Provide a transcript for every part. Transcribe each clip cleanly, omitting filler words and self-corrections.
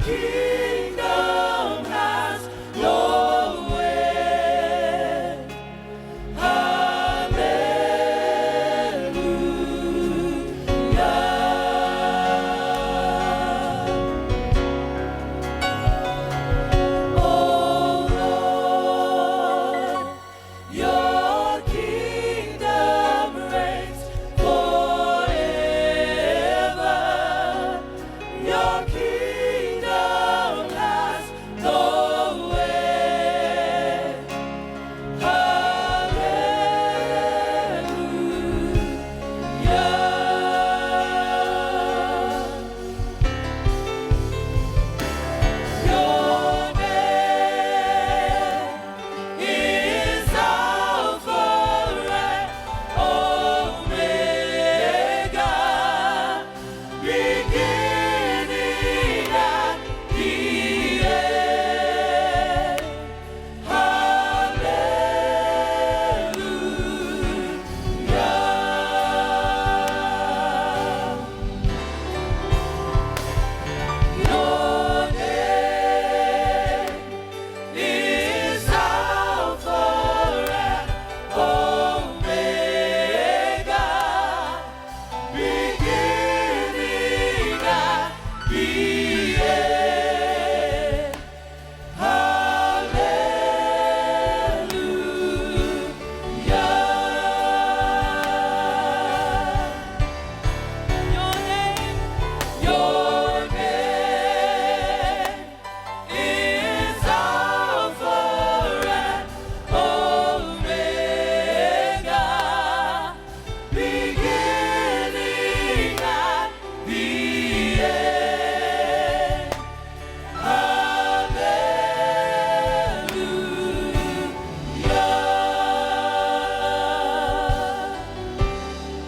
kingdom has no end. Hallelujah. Oh Lord, your kingdom reigns forever. Your kingdom has no end. Hallelujah. Your name is Alpha and Omega, beginning and the end. Hallelujah. Your name is Alpha and Omega, beginning and the end. Hallelujah. Your name, your name is Alpha and Omega, beginning and the end. Hallelujah.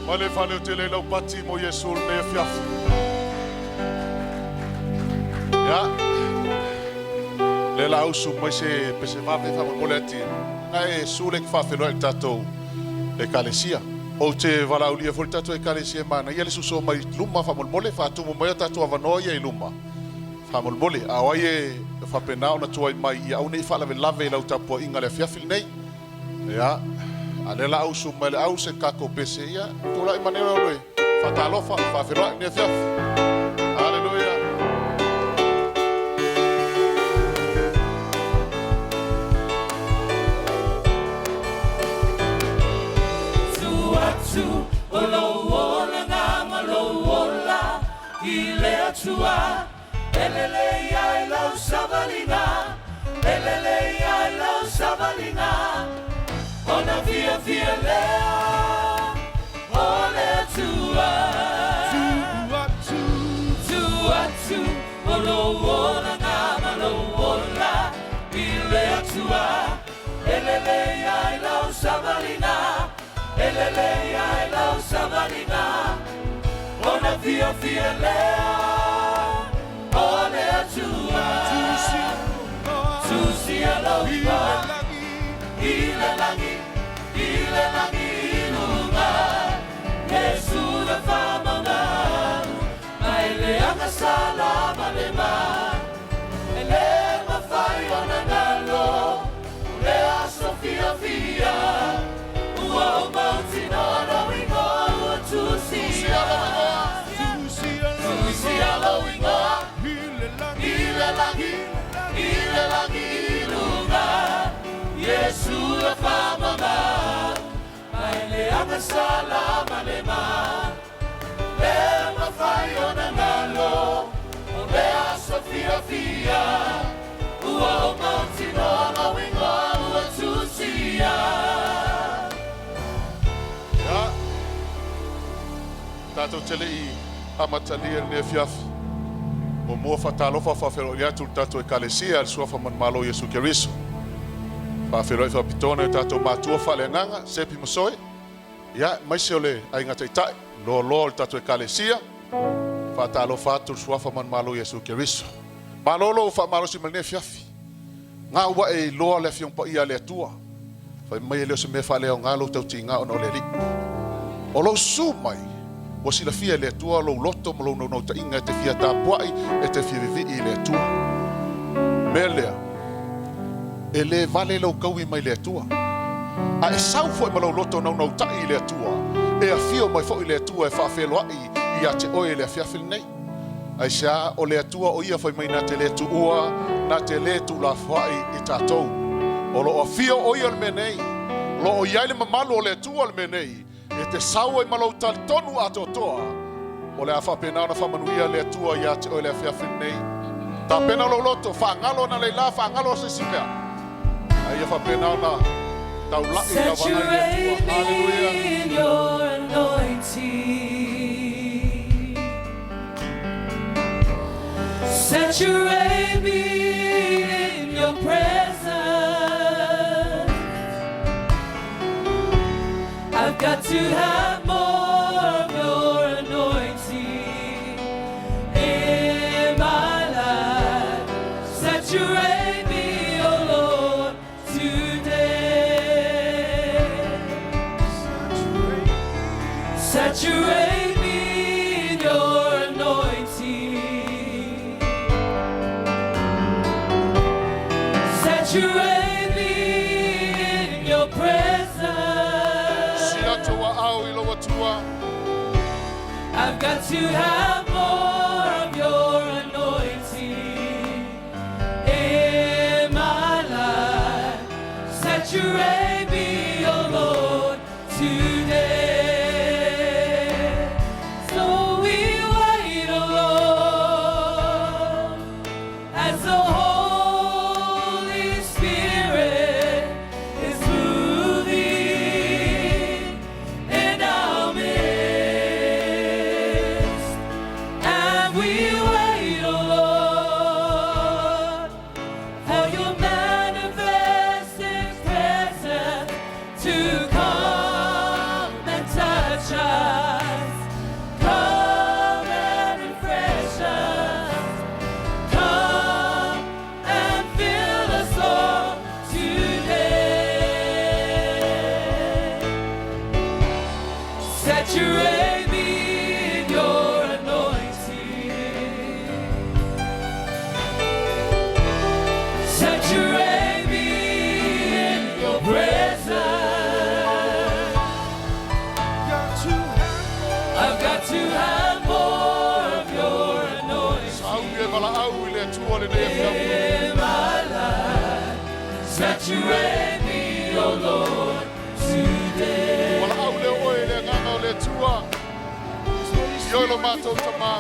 Ma le faleotele lau pati mo Iesu lenei afiafi. Ia, le la usu mai se pese vave faamolemole ati. Na e su le faafeiloai i le tatou ekalesia. Ou te valaaulia foi le tatou ekalesia e manaia le suso mai luma faamolemole, faatumu mai o tatou avanoa ia i luma faamolemole. A o ai e faapena ona tuai mai ia aua ne i faalavelave i lau tapuaiga le afiafi lenei. Ia, a lea la ausu mai le au se kako pese, ia, tulai maneo e olo e faatalofa, faafeiloai lenei afiafi. Haleluia. Tu atu o lou olaga ma lou ola i le Atua, e lelei ai lau savaliga, e lelei ai lau savaliga, ona fiafia lea o le Atua. Tu atu o lou olaga ma lou ola i le Atua, e lelei ai lau savaliga, e lelei ai lau savaliga, ona fiafia lea o le Atua. Tusia lou igoa i le lagi, i le lagi i luga. Iesu le faamauga mai le agasala ma le ma. E le mafai ona galo le aso fiafia. Ua ou mautinoa lou igoa ua tusia. Tusia lou igoa i le lagi, i le lagi i luga. Iesu le faamauga mai le agasala ma le ma. Le mafai ona galo o le aso fiafia. Ua ou mautinoa lou igoa ua tusia. Ia, tatou te le i amatalia lenei afiafi. Muamua faatalofa faafeiloai atu le tatou ekalesia le suafa manumalo Iesu Keriso. Faafeiloai faapitoa nai o tatou matua faaleagaga, Sepi ma Soe. Ia, aemaise o le aiga taitai, loaloa o le tatou ekalesia. Faatalofa atu le suafa manumalo Iesu Keriso. Malo lou faamalosi mai lenei afiafi. Gau ae iloa le Afioga Paia a le Atua. Fai mai e le o se mea faaleaoga lou tautiga ona o le Alii. O lou susu mai, Ua silafia e le Atua lou loto ma lou naunautaiga e te fia tapuai, e te fia vivii i le Atua. O le mea lea, e le vale lou taui mai le Atua. A e sau foi ma lou loto naunautai i le Atua, e afio mai foi le Atua e faafeloai ia te oe i le afiafi lenei. Aisea? O le Atua o Ia fai mai na te le tuua, na te le tuulafoai i tatou. O lo o afio o Ia i le mea nei. O lo o i ai le mamalu o le Atua i le mea nei. E te sau ai ma lou talitonu atoatoa, o le a faapena ona faamanuia le Atua ia te oe i le afiafi lenei. Tapena lou loto, faagalo analeila, faagalo se isi mea, a ia faapena ona taulai lava ai le Atua. Saturate me Haleluia! in your anointing. Saturate me in your presence. I've got to have more of your anointing in my life. Saturate me, oh Lord, today. Saturate me in your anointing. Saturate me in your presence. Siato wa au i lou Atua. I've got to have more of your anointing in my life. Saturate me, oh Lord, today. So we wait, oh Lord, as the Holy Spirit is moving in our midst. And we wait, oh Lord, for your manifested presence to come and touch us. Come and refresh us. Come and fill us, Lord, today. Saturate me in your anointing. Saturate me in your presence. I've got to have more of your anointing Sauni e valaau i le Atua lenei afiafi. in my life. Saturate me, oh Lord, today. Valaau lea oe i le agaga o le Atua. I oe lo matou Tamā.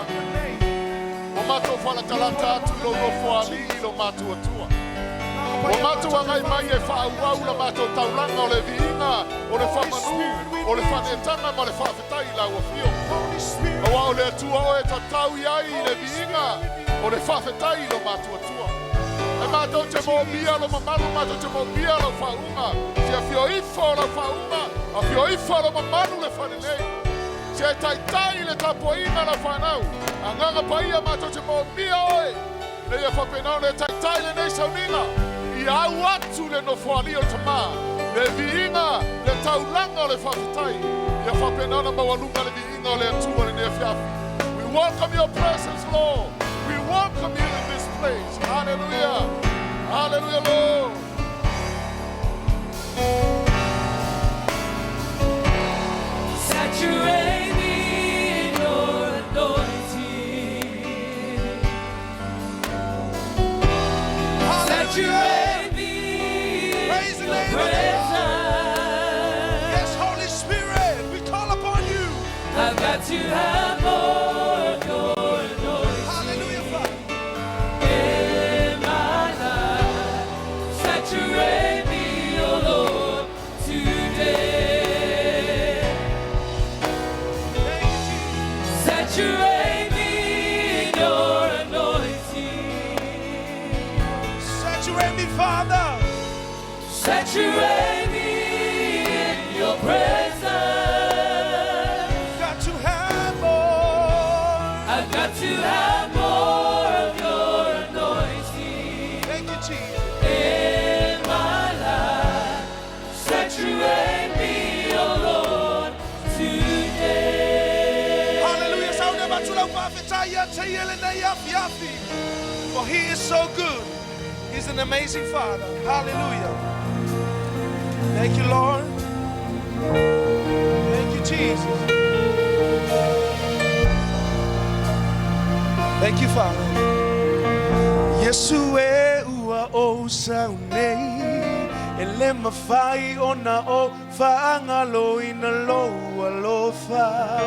Ua matou falatalata atu i lou nofoalii i lo matou Atua. Ua matou agai mai e faaauau la matou taulaga o le viiga, o le faamanu, o le faanetaga ma le faafetai i lau afio. Auā o le Atua oe e tatau i ai i le viiga, o le faafetai i lo matou Atua. E matou te moomia lo mamalu, matou te moomia lau faauuga. Se afio ifo lau faauuga, afio ifo lo mamalu le fale nei. Se e taitai le tapuaiga a lau fanau. Agaga Paia matou te moomia oe. Ina ia faapena ona e taitai lenei sauniga. Ia au atu le nofoalii o le Tamā, le viiga, le taulaga o le faafetai. Ia faapena ona maualuga le viiga o le Atua lenei afiafi. We welcome your presence, Lord. We welcome you in this place. Hallelujah. Hallelujah, Lord. Saturate me in your anointing. Saturate me in Praise the your name of the Lord. presence. Yes, Holy Spirit, we call upon you. I've got to have more of your anointing Hallelujah, Father. in my life. Saturate me, oh Lord, today. Thank you, Jesus. Saturate me in your anointing. Saturate me, Father. Saturate me in your presence. Got to have more. I've got to have more of your anointing Thank you, Jesus. in my life. Saturate me, oh Lord, today. ia te ia lenei afiafi. For he is so good. He's an amazing Father. Hallelujah. Thank you, Lord. Thank you, Jesus. Thank you, Father. Iesu e ua ou sau nei, E le mafai ona ou faagaloina lou alofa,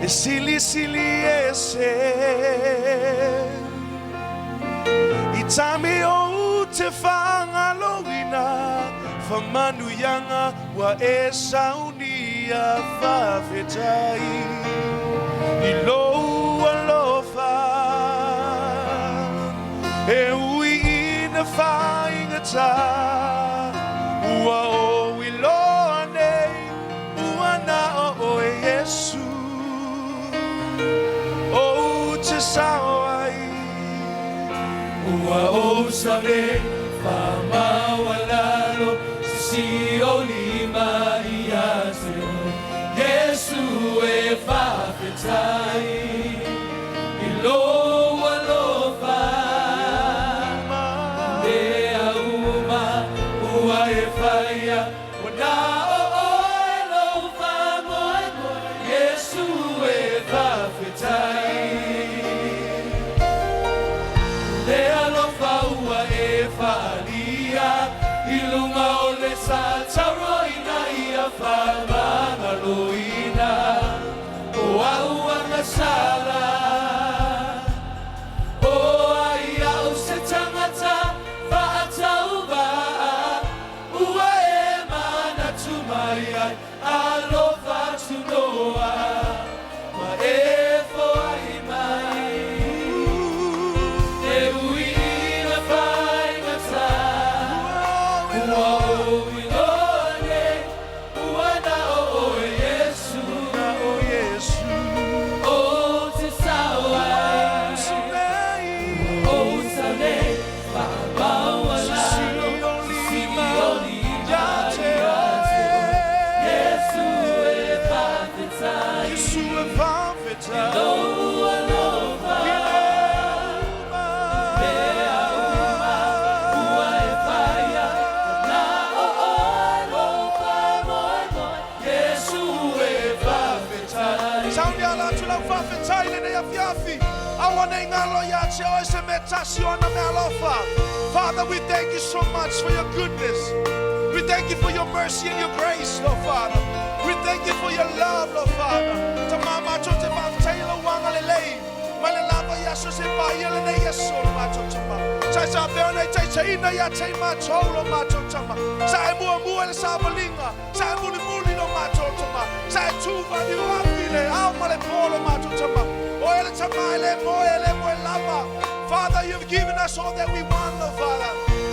E silisili ese. I taimi ou te faagaloina, Famanuiaga ua e saunia, Faafetai i lou alofa. E ui ina faigata, ua ou iloa nei, ua na o oe Iesu ou te sao ai. Ua ou sau nei faamaualalo sisi ou lima ia te oe Iesu e faafetai i lou alofa mea uma ua e faia ua na o oe lou faamoemoe Iesu e faafetai Le alofa ua e faaalia i luga o le sa tauroina ia faamagaloina o a'u agasala. O ai a'u se tagata faatauvaa ua e manatu mai ai alofa tunoa ma e foai mai. E ui ina faigata ua ou iloa nei ua na o oe Iesu Na o Iesu ou te sao ai. Ou sau nei faamaualalo sisi ou lima ia te oe Iesu e faafetai Iesu e faafetai lou alofa mea uma ua e faia na o oe lou faamoemoe Iesu e faafetai. Saunia la atu lau faafetai lenei afiafi. Aua nei galo ia te oe se mea tasi o ana meaalofa. Father, we thank you so much for your goodness. We thank you for your mercy and your grace, Lord Father. We thank you for your love, Lord Father. Tamā matou te faafetai lou agalelei. Mai le lava i aso seia paia lenei aso lo matou Tamā. Sa e faapea ona e taitaiina ia te matou lo matou Tamā. Sa e muamua i le savaliga. Sa e mulimuli lo matou Tamā. Sa e tu faaniuafi le ao ma le po lo matou Tamā. O oe le Tamā e le moe, e le moe lava. Father, you've given us all that we want, Lord Father.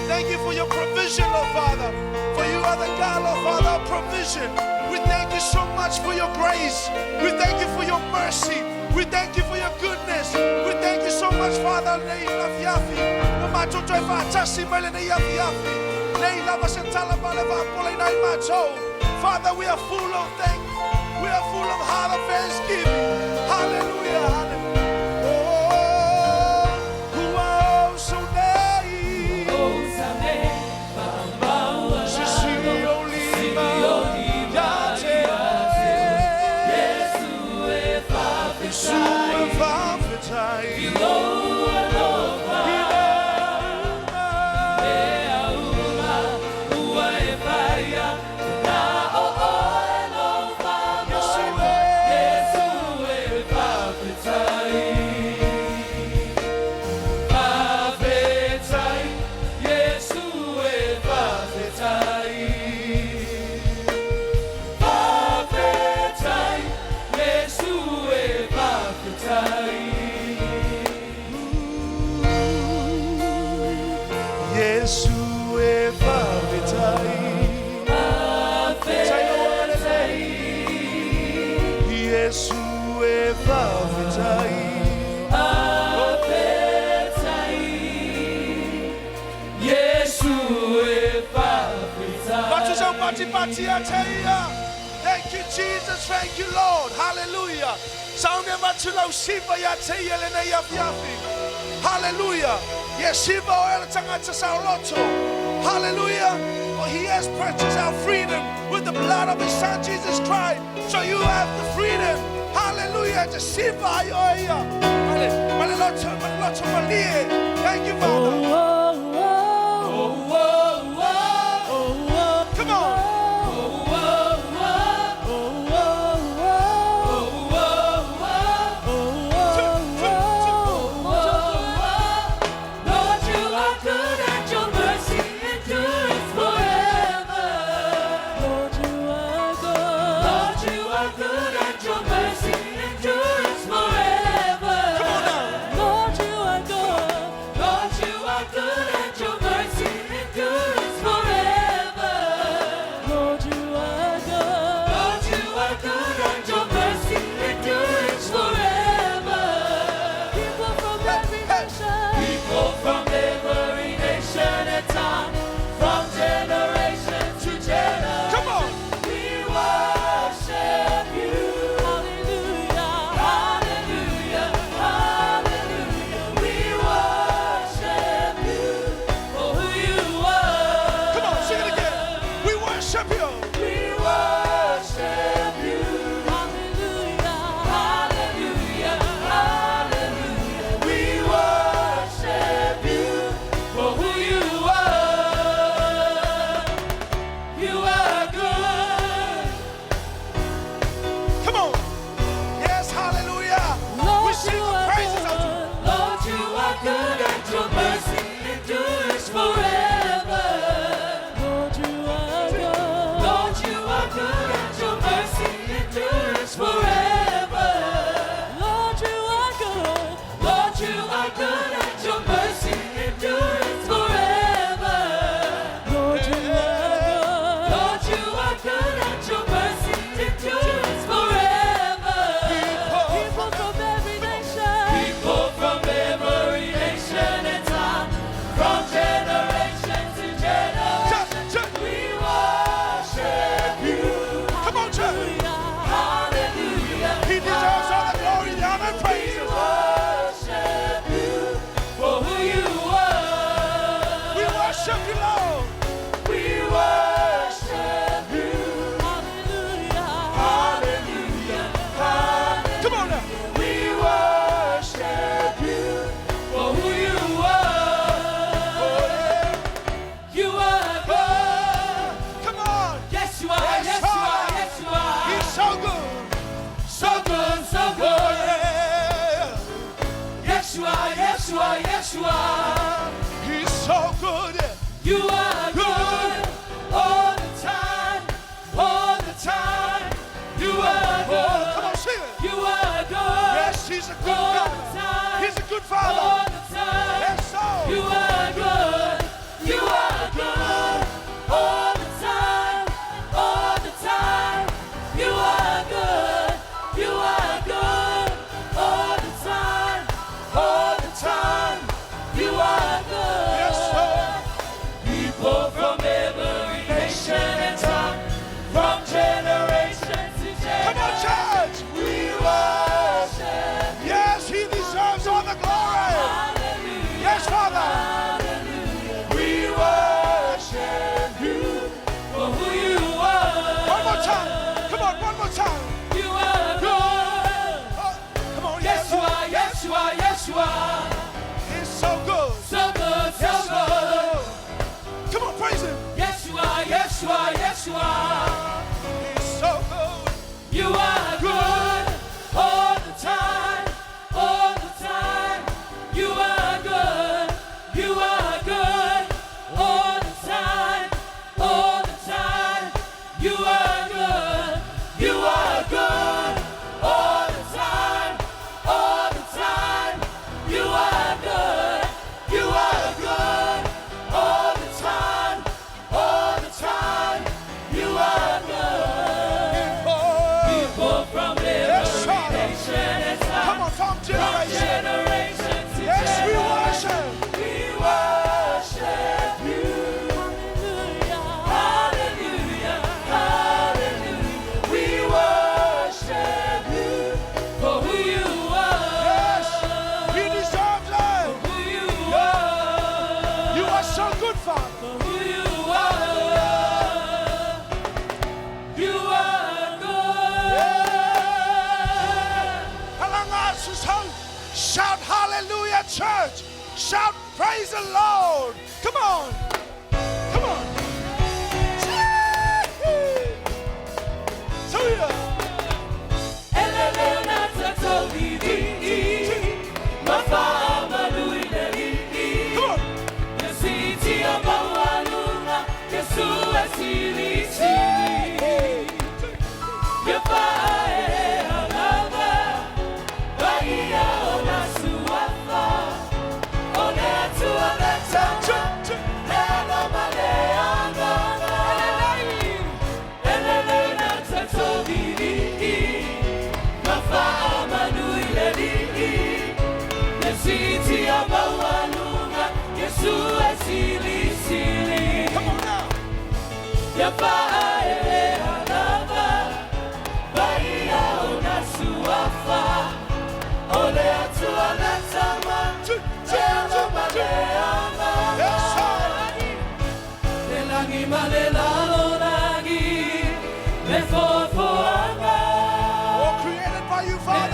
Thank you for your provision, Lord Father. For you are the God, Lord Father, of provision. We thank you so much for your grace. We thank you for your mercy. We thank you for your goodness. We thank you so much, Father. Nei afiafi. Ua matou toe faatasi mai lenei afiafi. Nei lava se tala ma le faapolei i matou. Father, we are full of thanks. We are full of heart of thanksgiving. Hallelujah. Hallelujah. Oh, ua ou sau nei. Ou sau nei Sisi faamaualalo ou lima ou lima ia te ia te oe. Iesu e Iesu e faafetai faafetai. lou alofa mea uma ua e faia na o oe lou faamoemoe Iesu e faafetai faafetai Iesu e faafetai faafetai Iesu e faafetai. Iesu e faafetai. Faafetai Iesu e faafetai. Faafetai Iesu e faafetai. Batu sau pati pati ateia. Thank you, Jesus. Thank you, Lord. Hallelujah. Tau ne avatu lau siva ia te ia lenei afiafi. Hallelujah. Ia siva oe le tagata saoloto. Hallelujah. For he has purchased our freedom with the blood of his son Jesus Christ. So you have the freedom. Hallelujah. Te siva ai oe ia. Male, male loto, male loto malie. Thank you, Father. Come on. Two, two, two. Lord, you are good and your mercy endures forever. Lord, you are good. Lord, you are good and your mercy endures forever. Come on now. Lord, you are good. Lord, you are good and your mercy endures forever. Lord, you are good. Lord, you are good and your mercy endures forever. People from every nation. People from every nation and time, from generation to generation. Come on. We worship you. Hallelujah. Hallelujah, hallelujah. We worship you for who you are. Come on, sing it again. We worship you. We worship you. Hallelujah. Hallelujah, hallelujah. We worship you for who you are. You are good. Come on. Yes, hallelujah. We Lord, sing you the are praises unto good. Lord, you are good and your mercy endures forever. Lord, you are good. Lord, you are good and your mercy endures forever. Lord, you are good. Lord, you are good and your mercy endures forever. Lord, you are good. Lord, you are good and your mercy endures forever. People from every nation. People from every nation and time, from generation to generation, Church, church. we worship you. Come on, church. Hallelujah. He deserves all the glory, the honor, and We praises. worship you for who you are. We worship you, Lord. We worship you. Hallelujah. Hallelujah. Hallelujah. Come on now. We worship you for who you are. Oh, yeah. You are good. Come on. Yes, you are. Yes, Yes, you are. Yes, you are. He's so good. So good, so Oh, good. yeah. Yes, you are. Yes, you are. Yes, you are. He's so good. Yeah. You are good all the time, all the time. You are Oh, good. come on, sing it. You are good. Yes, he's a good all God. the time. He's a good father. All the time. Yes, so. You are good. You are good. All the time. All the time. You are good. You are good. All the time. All the time. You are good. Yes, sir. People from every nation and time, from generation to generation. Come on, church. We worship. Yes, he deserves all the glory. Hallelujah. Yes, Father. Hallelujah. We worship you for who you are. One more time. Come on, one more time. You are good. Oh, come on, Yes, you are. Yes, you are. Yes, you are. He's so good. So good, so Yes, good. Lord. Come on, praise him. Yes, you are. Yes, you are. Yes, you are. He's so good. You are good all the time, all the time. You are good. You are good all the time, all the time. You are good. You are good all the time, all the time. You are good. Hallelujah, church. Shout, praise the Lord. Come on. Come on. Come on. Come on now. Yes, sir. All created by you, Father.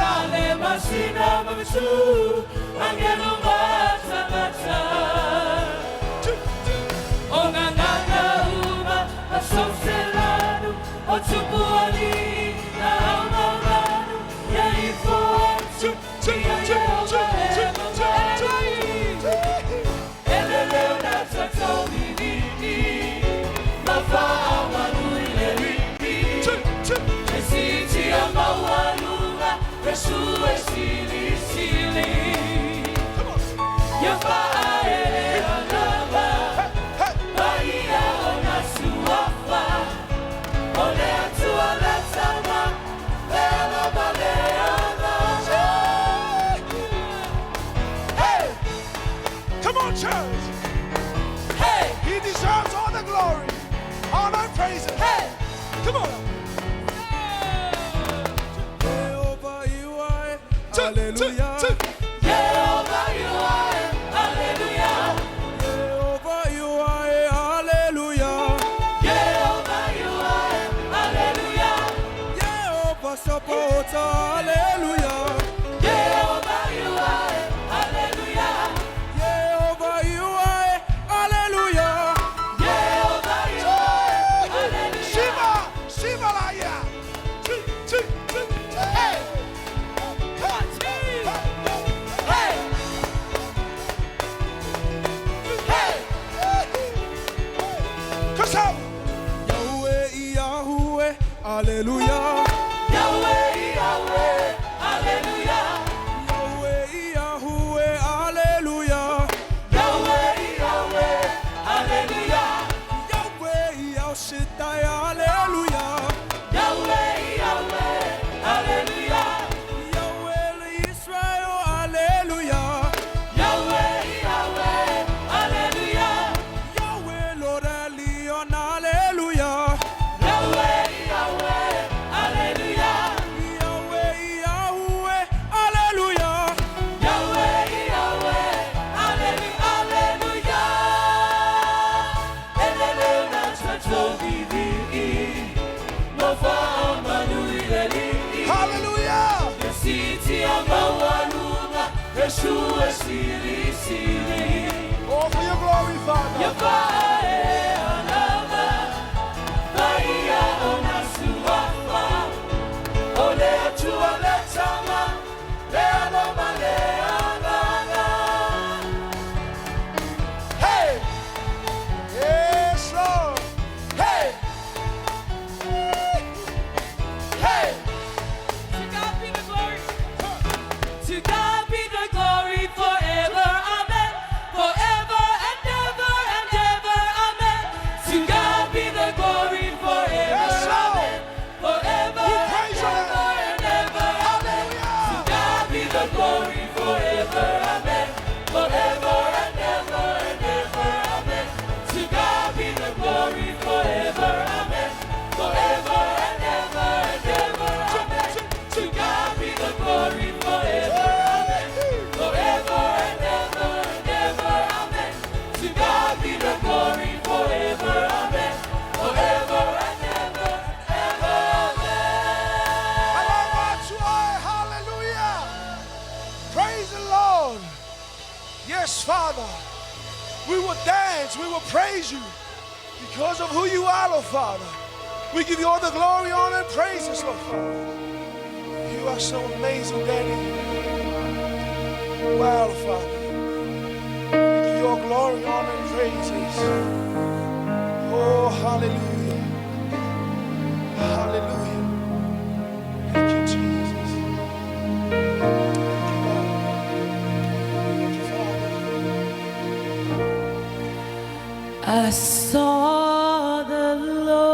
Hey! Come on, church. Hey! He deserves all the glory, honor, and praises. Hey! Come on. Jehovah, you are. Two, Hallelujah. two, two. Jehovah, you are, hallelujah. Jehovah, you are. Hallelujah. Jehovah, you are, hallelujah. Jehovah, support. Hallelujah. Jehovah, you are, hallelujah. Jehovah, you are. Hallelujah. Jehovah, you are, hallelujah. Shiva, Shiva Laya. Two, two, two, two. Hey! Hey! Hey! Cause how? Yahweh, Yahweh. Hallelujah. Yahweh, Yahweh, hallelujah. Yahweh, Yahweh. Hallelujah. Yahweh, Yahweh, hallelujah. Yahweh, El Shaddai. Hallelujah. Yahweh, Yahweh, hallelujah. Yahweh, Israel. Hallelujah. Yahweh, Yahweh, hallelujah. Yahweh, Lord Leon. Hallelujah. Yahweh, Yahweh, hallelujah. Yahweh, Yahweh, hallelujah. Yahweh, Yahweh, hallelujah, hallelujah. Elele na tatovivi, mafa amanuileli. Hallelujah. Yesiti amawalunga, Yeshua sili sili. All for your glory, Father. Yafae alama, Maria onasuafa, Ole atua letama, Leano maleanganga. Hey! Yes, Lord. Hey! Hey! To God be the glory. To God be the glory forever. Amen. Forever and ever and ever. Yes, Father, we will dance, we will praise you because of who you are, Lord Father. We give you all the glory, honor, and praises, Lord Father. You are so amazing, Daddy. Wow, Lord Father. We give you all glory, honor, and praises. Oh, hallelujah. Hallelujah. Thank you, Jesus. Thank you, Lord. Thank you, Father. I saw the Lord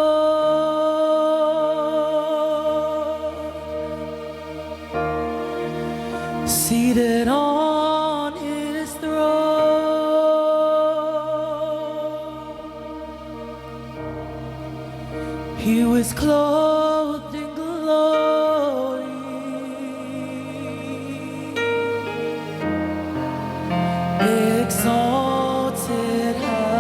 seated on his throne. He was clothed in glory, exalted high,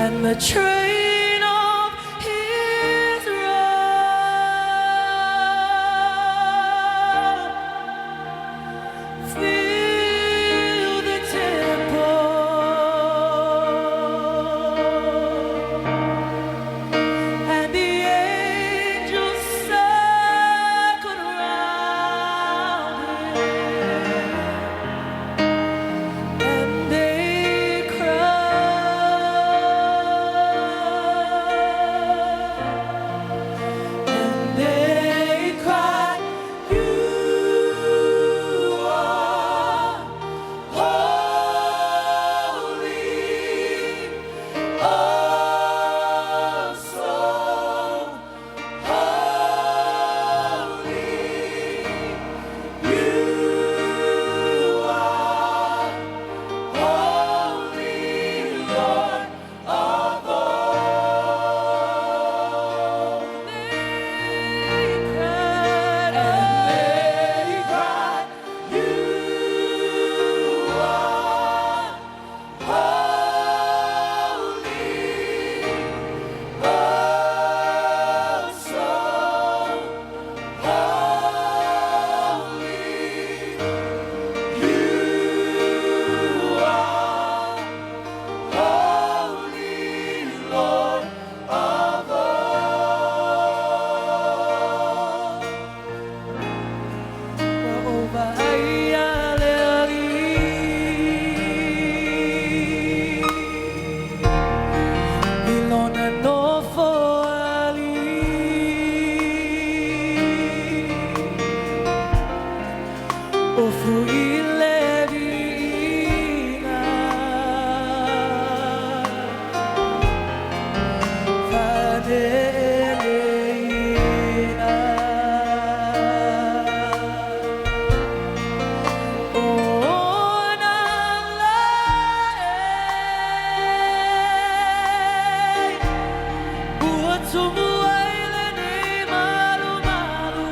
and the train of his robe filled the temple. And the angels circled round him, and they cried, and they cried, "You are holy, oh so holy. You are holy, Lord of all." They cried, and they cried, "You are holy, oh so holy. You are holy, Lord of all." Ua ou vaaia le Alii i lona nofo alii, ofu i le viiga, faaneeneina. O ona laei ua tumu ai lenei malumalu.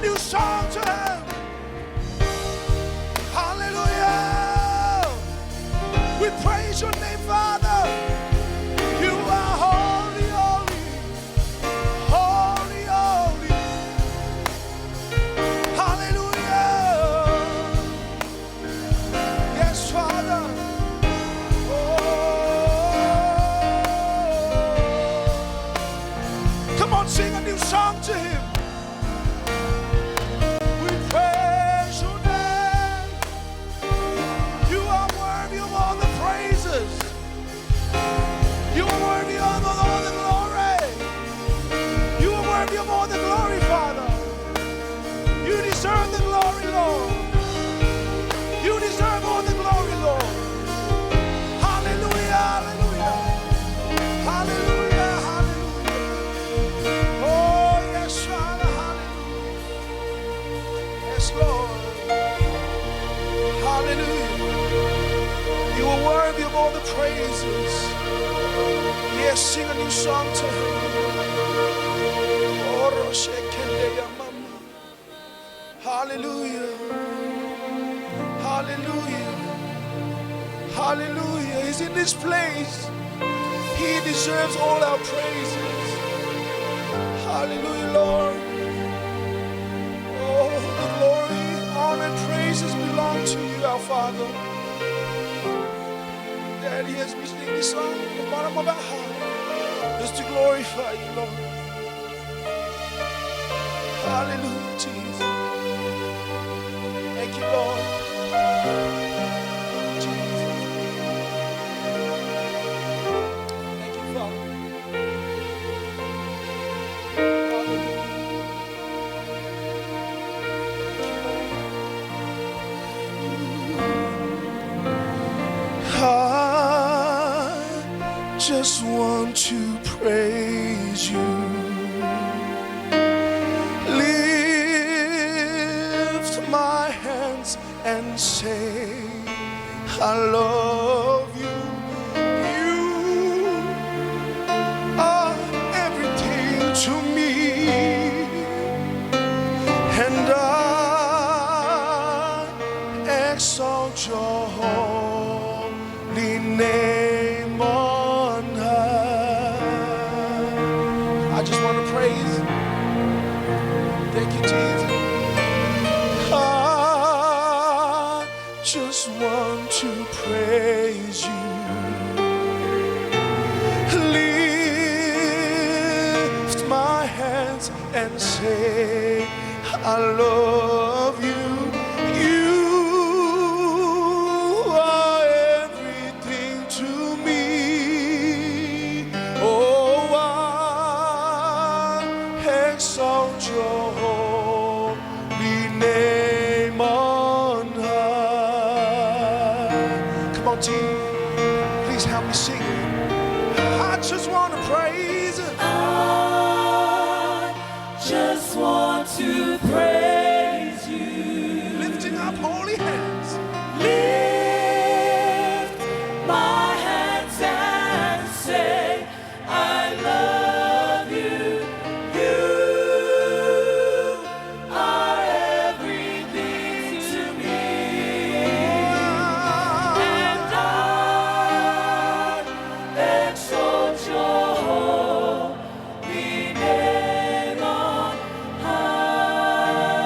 new song to him. Hallelujah. We praise your name, Father. You are holy, holy, holy, holy. Hallelujah. Yes, Father. Oh. Come on, sing a new song to him. We praise your name. You are worthy of all the praises. You are worthy of all the glory. You are worthy of all the glory, Father. You deserve the glory, Lord. You deserve all the glory, Lord. Hallelujah, hallelujah. Hallelujah, hallelujah. Oh, yes, Father, hallelujah. Yes, Lord. Hallelujah. You are worthy of all the praises. Yes, sing a new song to him. Oh, Roshekende ya mama. Hallelujah. Hallelujah. Hallelujah. He's in this place. He deserves all our praises. Hallelujah, Lord. Oh, the glory, honor, and praises belong to you, our Father. Daddy, as we sing this song from the bottom of our heart, is to glorify you, Lord. Hallelujah, Jesus. Thank you, Lord. Jesus. Thank you, Father. Hallelujah. Thank you, Lord. I just want to praise you. Lift my hands and say, I love you. You are everything to me. And I exalt your holy name on high. I just want to praise. Thank you, Jesus. I just want to praise you. Lift my hands and say, I love you. You are everything to me. Oh, I exalt your holy name on high. Come on, team. Please help me sing. I just want to praise. I just want to praise you. Lifting up holy hands. Lift my hands and say, I love you. You are everything to me. And I exalt your holy name on high.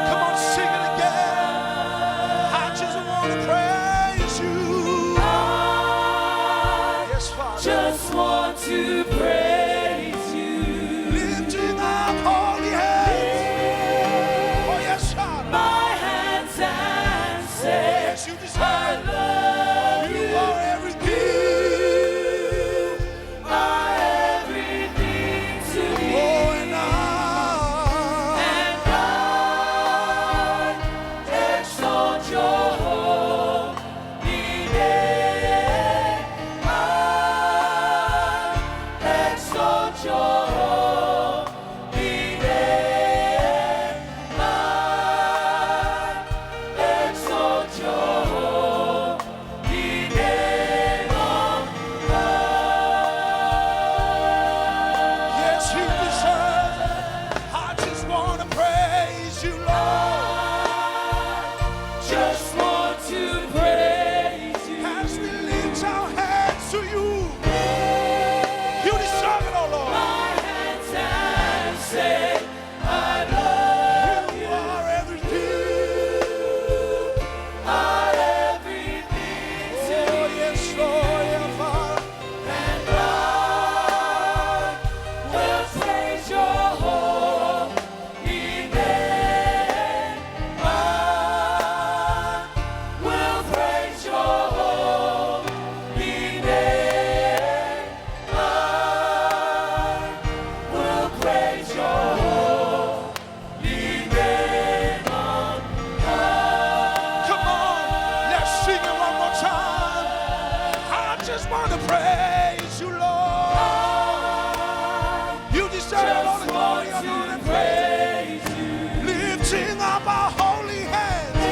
Come on, sing it again. I just want to praise you. I Yes, Father. just want to praise you. Lifting up holy hands. Oh, yes, Father. My hands and say, Yes, you I deserve. love You you. are everything. Are everything to me. Oh, and I. And I exalt your holy name. I praise you, Lord. You deserve all the Just glory, want honor, and to praise. praise you. Lifting up our holy hands. Lift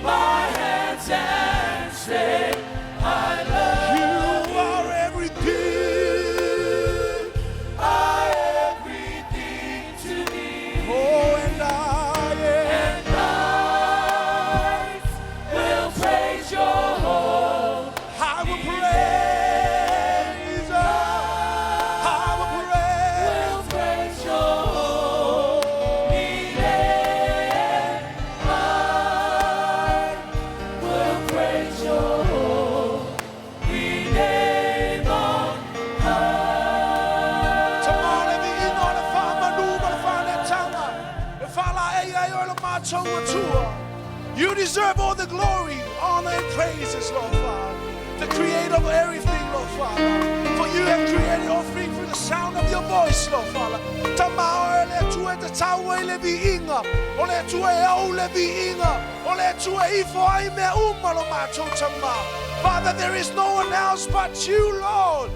my hands and say, I love You are everything. I everything to me. Oh, and I am. And I will praise your holy I will praise. I will praise. will praise your holy name. I will praise your holy name on high. Tamale vi ingo le wha manu ma le wha le tanga. Le wha la e ai o le mātou atua. You deserve all the glory, honor, and praises, Lord Father. The creator of everything, Lord Father. For you have created all things through the sound of your voice, Lord Father. Tamao e le atua e te tau e le viinga. O le atua e au le viinga. O le atua e ifo ai mea uma lo mātou tamā. Father, there is no one else but you, Lord.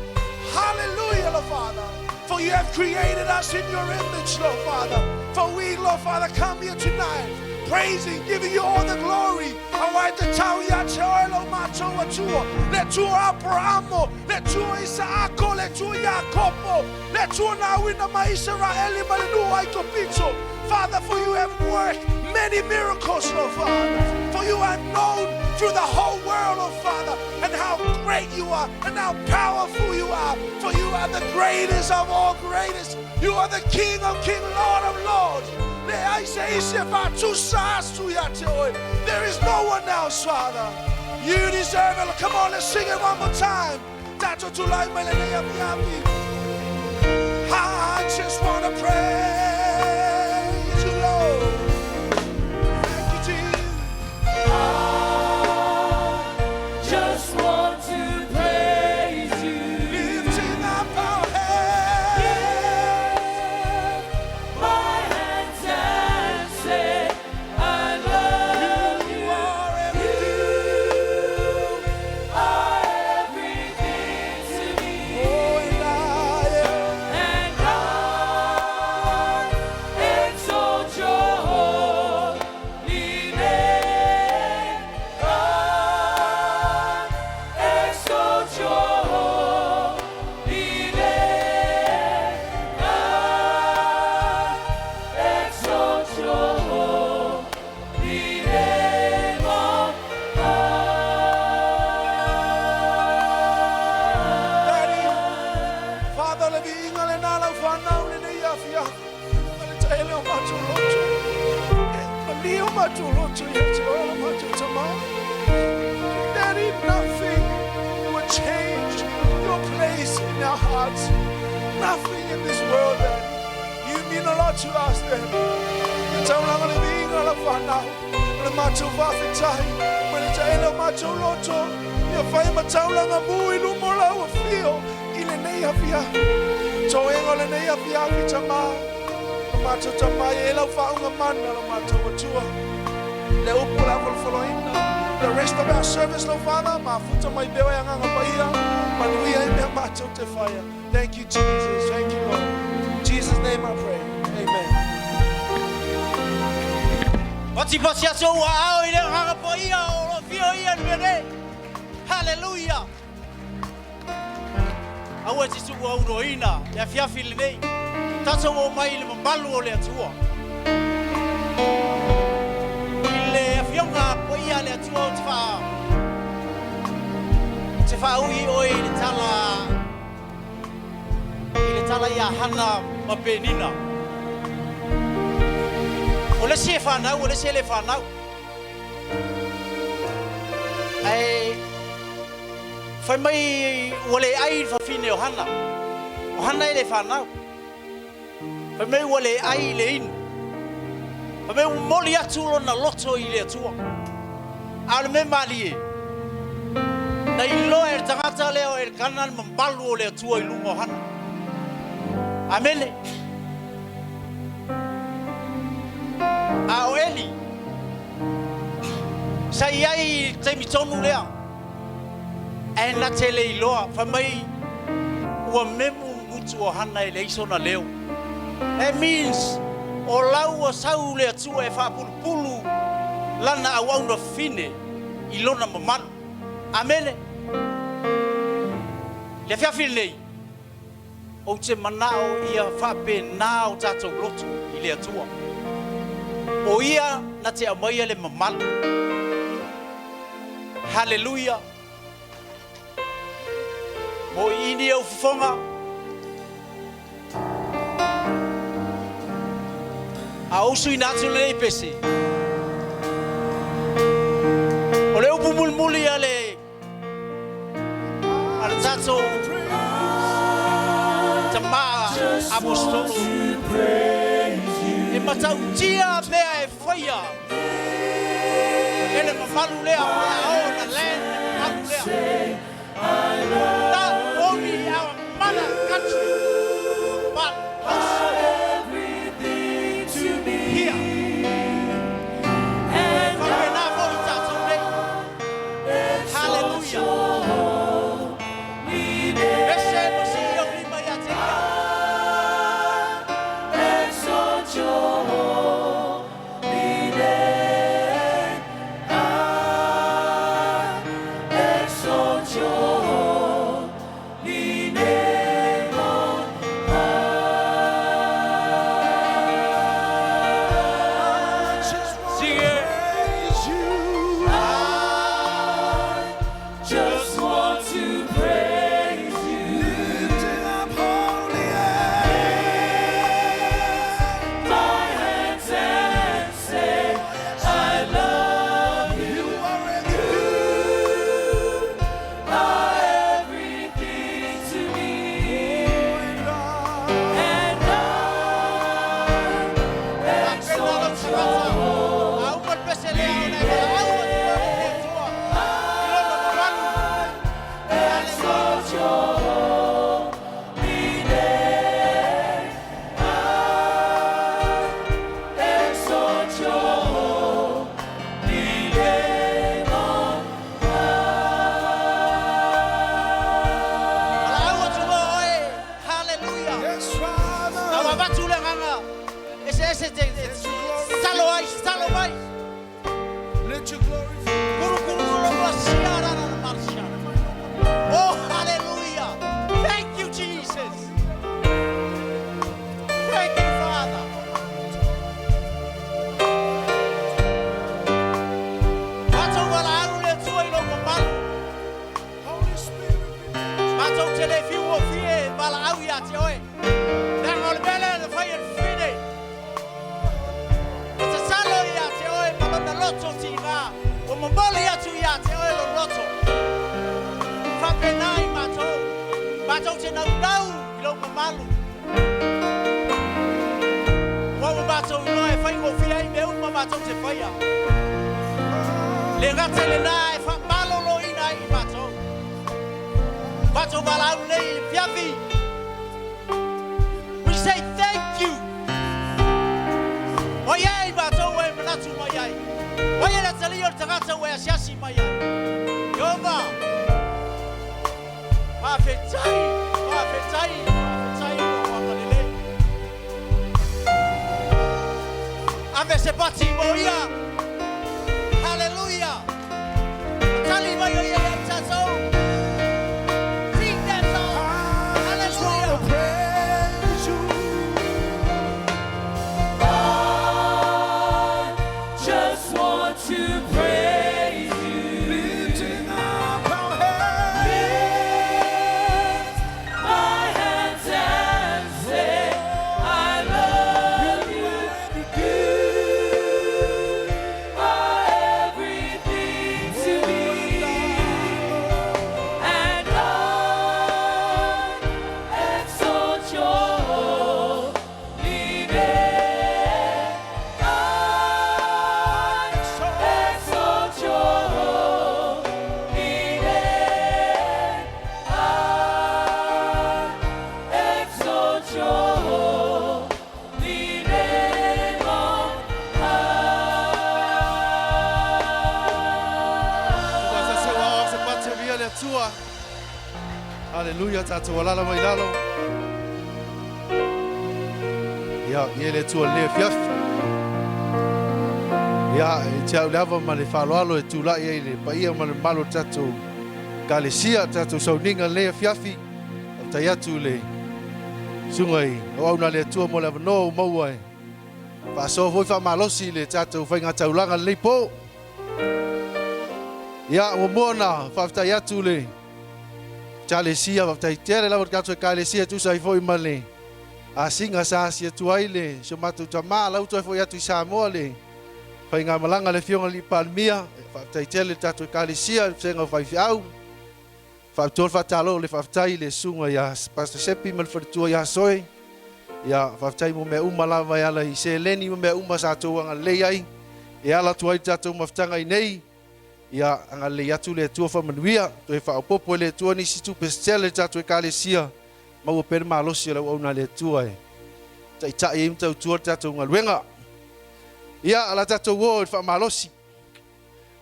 Hallelujah, Lord Father. For you have created us in your image, Lord Father. For we, Lord Father, come here tonight, praising, giving you all the glory. Aua e tatau ia te oe lo mātou atua. Le Atua Aperahamo, le Atua Isaako, le Atua Iakopo, le Atua na auina mai Iseraeli mai le nuu o Aikupito. Father, for you have worked many miracles, Lord Father. For you are known through the whole world, Lord Father, and how great you are and how powerful you are. For you are the greatest of all greatest. You are the King of kings, Lord of lords. There is no one else, Father. You deserve it. Come on, let's sing it one more time. Tato tulai mai lenei afiafi. I just want to praise you, Lord. Thank you, Jesus. Just want to praise you. Lifting up our hands. My hands and say, I love You you. are everything. Are everything to me. Oh, and I am. And I exalt your holy name. I exalt your holy name. I exalt your holy name on high. Daddy, Father, le viinga lena lau whanau lenei afiafi. Ma le taele o matou loto. E malie o matou loto ia te oe lo matou tamā. Daddy, nothing will change your place in our hearts. Nothing in this world, Daddy. You mean a lot to us, Daddy. E taulaga le viinga lau whanau. O le matou faafetai. Ma le taele o matou loto. Ia fai ma taulaga mu i luma o lau afio. I lenei afiafi. Toega o lenei afiafi tamā. Lo matou tamā e lau faauga mana lo matou atua. Le upu la folofoloina. The rest of our service, Lord Father, mafuta mai pea e Agaga Paia, manuia ai mea matou te faia. Thank you, Jesus. Thank you, Lord. In Jesus' name I pray. Amen. Pati pati atu ua ao i le Agaga Paia o lo fio ia ni mene. Hallelujah. Aua te tu'u aunoina, le afiafi lenei. Tatou o mai i le mamalu o le Atua. I le afioga paia le Atua o te wha. Te whaui oe i le tala i le tala ia Hana ma Penina. O le isi e whanau, o le isi e le whanau. Ai, whai mai ua le ai i fafine o Hana. O Hana e le whanau. Whai mai ua le ai i le inu. Whai mai ua moli atu lona loto i le atua. A o le mea malie. Na iloa e le tagata lea o Elikana le mamalu o le Atua i luga o Hana. Amene. A o Eli, sa i ai i le taimi tonu lea. Ae na te le iloa, fai mai ua memu gutu o Hana e leai sona leo. That means o lau ua sau le Atua e faapulupulu lana auauna fine i lona mamalu. Amene. Le afiafi lenei, ou te manao ia faapena o tatou loto i le Atua. O ia na te aumaia le mamalu. Haleluia! Mo i ini ou fofoga, a ou suina atu lenei pese, o le upu mulimuli a le a le tatou tamā apostolo, e matautia mea e faia e le mamalu lea o le a o na land le mamalu lea. Not only our mother country, but also here. Faapena foi tatou nei. Hallelujah. Ese mo si ia lima ia te ia. Exalt your holy name. I exalt your holy name on I just want Sing to it. praise you. I just want to praise you. Lifting up holy hands. My hands and say, I love you. You are everything. Are everything to me. And I And I exalt your A uma le pese lea ona e valaau atu ai i le Atua i lona mamalu. Exalt your holy name. I exalt your holy name on Valaau atu loa oe. Hallelujah. Yes, Father. A ua avatu le agaga ese ese te talo ai, talo mai. Let your glory Kuru kuru lo sia ra ra marsha. Oh, hallelujah. Thank you, Jesus. Thank you, Father. Matou valaau le Atua i lou mamalu. Holy Spirit, Matou te le fiu o fie valaau ia te oe. Leaga o le mea lea na fai e le fine. E tatalo ia te oe ma lona loto tiga. Ua momoli atu ia te oe lo loto. Faapena i matou. Matou te naunau i lou mamalu. Ua ua matou iloa e faigofie ai mea uma matou te faia. Le gata lena e faamaloloina ai i matou. Matou valaau nei i le afiafi. We say thank you. O ia i matou e manatu mai ai. O ia le atalia o le tagata ua e asiasi mai ai. Iova. Faafetai, faafetai, faafetai lou agalelei. Ave se pati mo ia. Hallelujah. Tali mai o ia ia tatou. Sing that song. I just want to Hallelujah. praise you. I just want to praise you. Lifting up our hands. Lift my hands and say, I love you. You Haleluia, tatou alala mai lalo. Ia, ia le Atua le afiafi. Ia, e te au le ava ma le faaaloalo e tulai ai le paia ma le mamalu o le tatou Ekalesia, tatou sauniga lenei afiafi. Faafetai atu i le susuga i auauna a le Atua mo le avanoa ua maua e faasoa foi faamalosi i le tatou faigataulaga lenei po. Ia, muamua ona faafetai atu le Ekalesia, faafetai tele lava i le tatou Ekalesia e tusa ai foi ma le asiga sa asi atu ai le si o matou tama, lau toe foi atu i Samoa le faigamalaga a le Afioga i le Palemia. Faafetai tele i le tatou Ekalesia, le Vasega o Faifeau. Faapitoa le faatalo le faafetai i le susuga ia Pastor Sepi ma le faletua ia Soe. Ia, faafetai mo mea uma lava e ala i seleni ma mea uma sa outou agalelei ai e ala atu ai le tatou mafutaga i nei. Ia, agalelei atu le Atua faamanuia, toe faaopoopo e le Atua nisi tupe se tele i le tatou Ekalesia, maua pea le malosi o le auauna a le Atua e taitai ai ma tautua le tatou galuega. Ia, o le a tatou o i le faamalosi.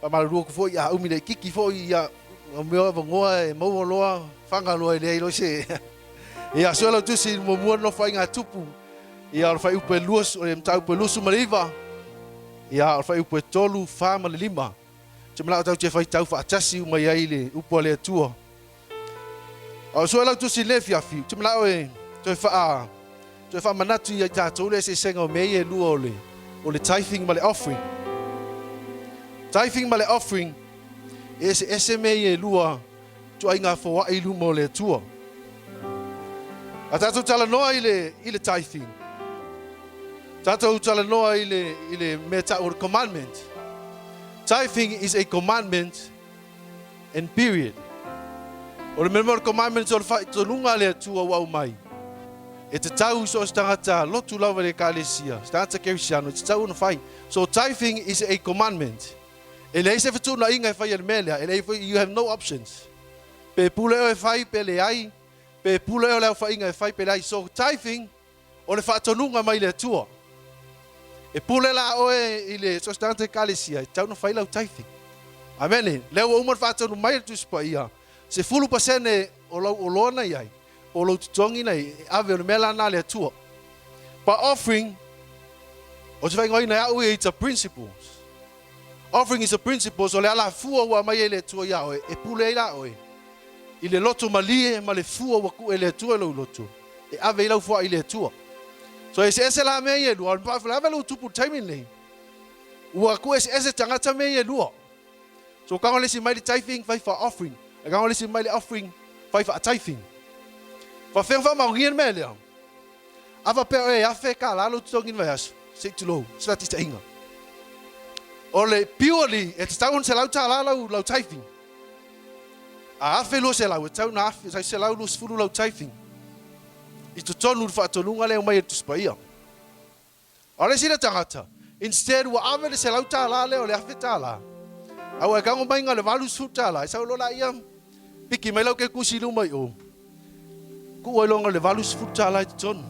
Faamalulu atu foi a umi laitiiti foi ia o mea avanoa e maua loa faga loa e leai loa se ia sue lau tusi i muamua le Nofoaiga a Tupu ia o le fuaiupu e lua o le mataupu e 29 ia o le fuaiupu e 3, 4 ma le 5. Ou te manao tatou te faitau faatasi uma i ai le upu a le Atua. A o sue lau tusi i lenei afiafi, ou te manao e toe faa toe faamanatu ia i tatou le eseesega o mea ia e lua o le o le tithing ma le offering. Tithing ma le offering, e eseese mea ia e lua ituaiga foai i luma o le Atua. A tatou talanoa i le i le tithing, tatou talanoa i le i le mea tau o le commandment. Tithing is a commandment And period. O le mea o le commandments o le faitonuga a le Atua ua aumai, e tatau i so o se tagata lotu lava i le Ekalesia, se tagata kerisiano, e tatau ona fai. So tithing is a commandment. E leai se fetuunaiga e fai e le mea lea, e leai foi, you have no options. Pe pule oe e fai pe leai, pe pule oe le aofaiga e fai pe leai. So tithing O le faatonuga mai le Atua. E pule la oe i le so o se tagata Ekalesia, e tatau ona fai lau tithing. Amene. Lea ua uma ona faatonu mai e le Tusi Paia, 10% o lau oloa na i ai, po o lou totogi na i ai, e ave, o le mea la lena a le Atua. But offering, ou te faaigoaina e au ia, it's a principles. Offering is a principles, o le alafua ua aumai ai le Atua iā oe, e pule ai la oe i le loto malie ma le fua ua tuu e le Atua i lou loto. E ave i lau foai i le Atua. So eseese la mea ia e lua. O le ave lou tupu i le taimi lenei, ua tuueseese tagata mea ia e lua. So kago le isi mai le tithing, fai fa offering. E kago le isi mai le offering, fai fa tithing. Faafefea ona faamaonia le mea lea? A faapea oe e $1,000 lou totogi i le vaiaso, se i tulou, se faataitaiga. O le purely e tatau ona $100 lau, lau tithing. A $1,200, e tatau ona $120 lau tithing i totonu i le faatonuga lea e aumai e le Tusi Paia. A o le isi lea tagata, instead ua ave le $100 lea o le $1,000, a ua e tago mai na o le $80, e sau loa laia piki mai lau kekusi i luma i o, tuu ai loa na o le $80 i totonu.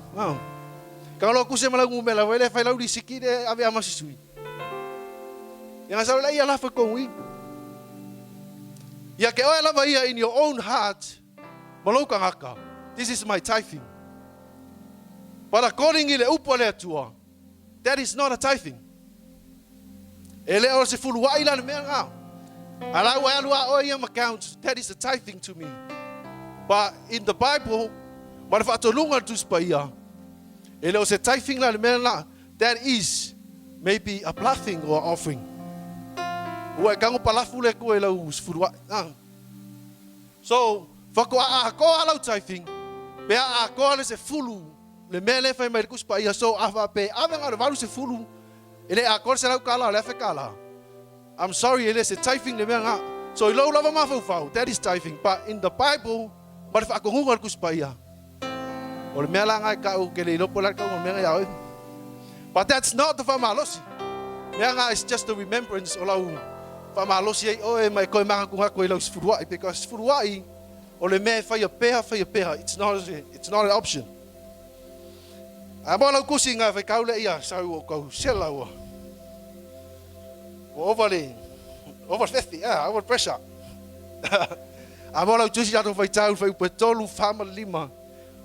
Tago loa kuse ma lau numera foi lea fai lau lisiti lea e ave ama sisui. Ia na sau laia lafo i kou i. Ia ke oe lava ia in your own heart ma lou tagata, this is my tithing. But according i le upu a le Atua, that is not a tithing. E le o se fuluai la le mea lena. A la ua e alu a oe ia ma count, that is a tithing to me. But in the Bible, ma le faatonuga a le Tusi Paia, e le o se tithing la le mea lena. That is maybe a bluffing or offering. Ua e tago palafu le Atua i lau sefuluai. Ah. So, faatoa atoa lau tithing, pe a atoa le sefulu, le mea lea e fai mai le Tusi Paia. So, a faapea e ave na o le 80, e le atoa le $100 o le $1,000. I'm sorry, e le se tithing le mea lena. So, i lou lava mafaufau, that is tithing. But in the Bible, ma le faatonuga o le Tusi Paia, O le mea la lena e tau, ou te le iloa po o le a le tauga o le mea lena ia oe. But that's not the faamalosi. Mea lena is just a remembrance o lau faamalosi ai oe ma e toe manatunatu ai lau sefuluai because sefuluai o le mea e faia pea, faia pea. It's not an option. A mo lau tusi nga faitau lea ia sau o kau sela ua ua over le over 50, yeah, over pressure. A mo lau tusi tatou faitau i le fuaiupu e 3, 4 ma le 5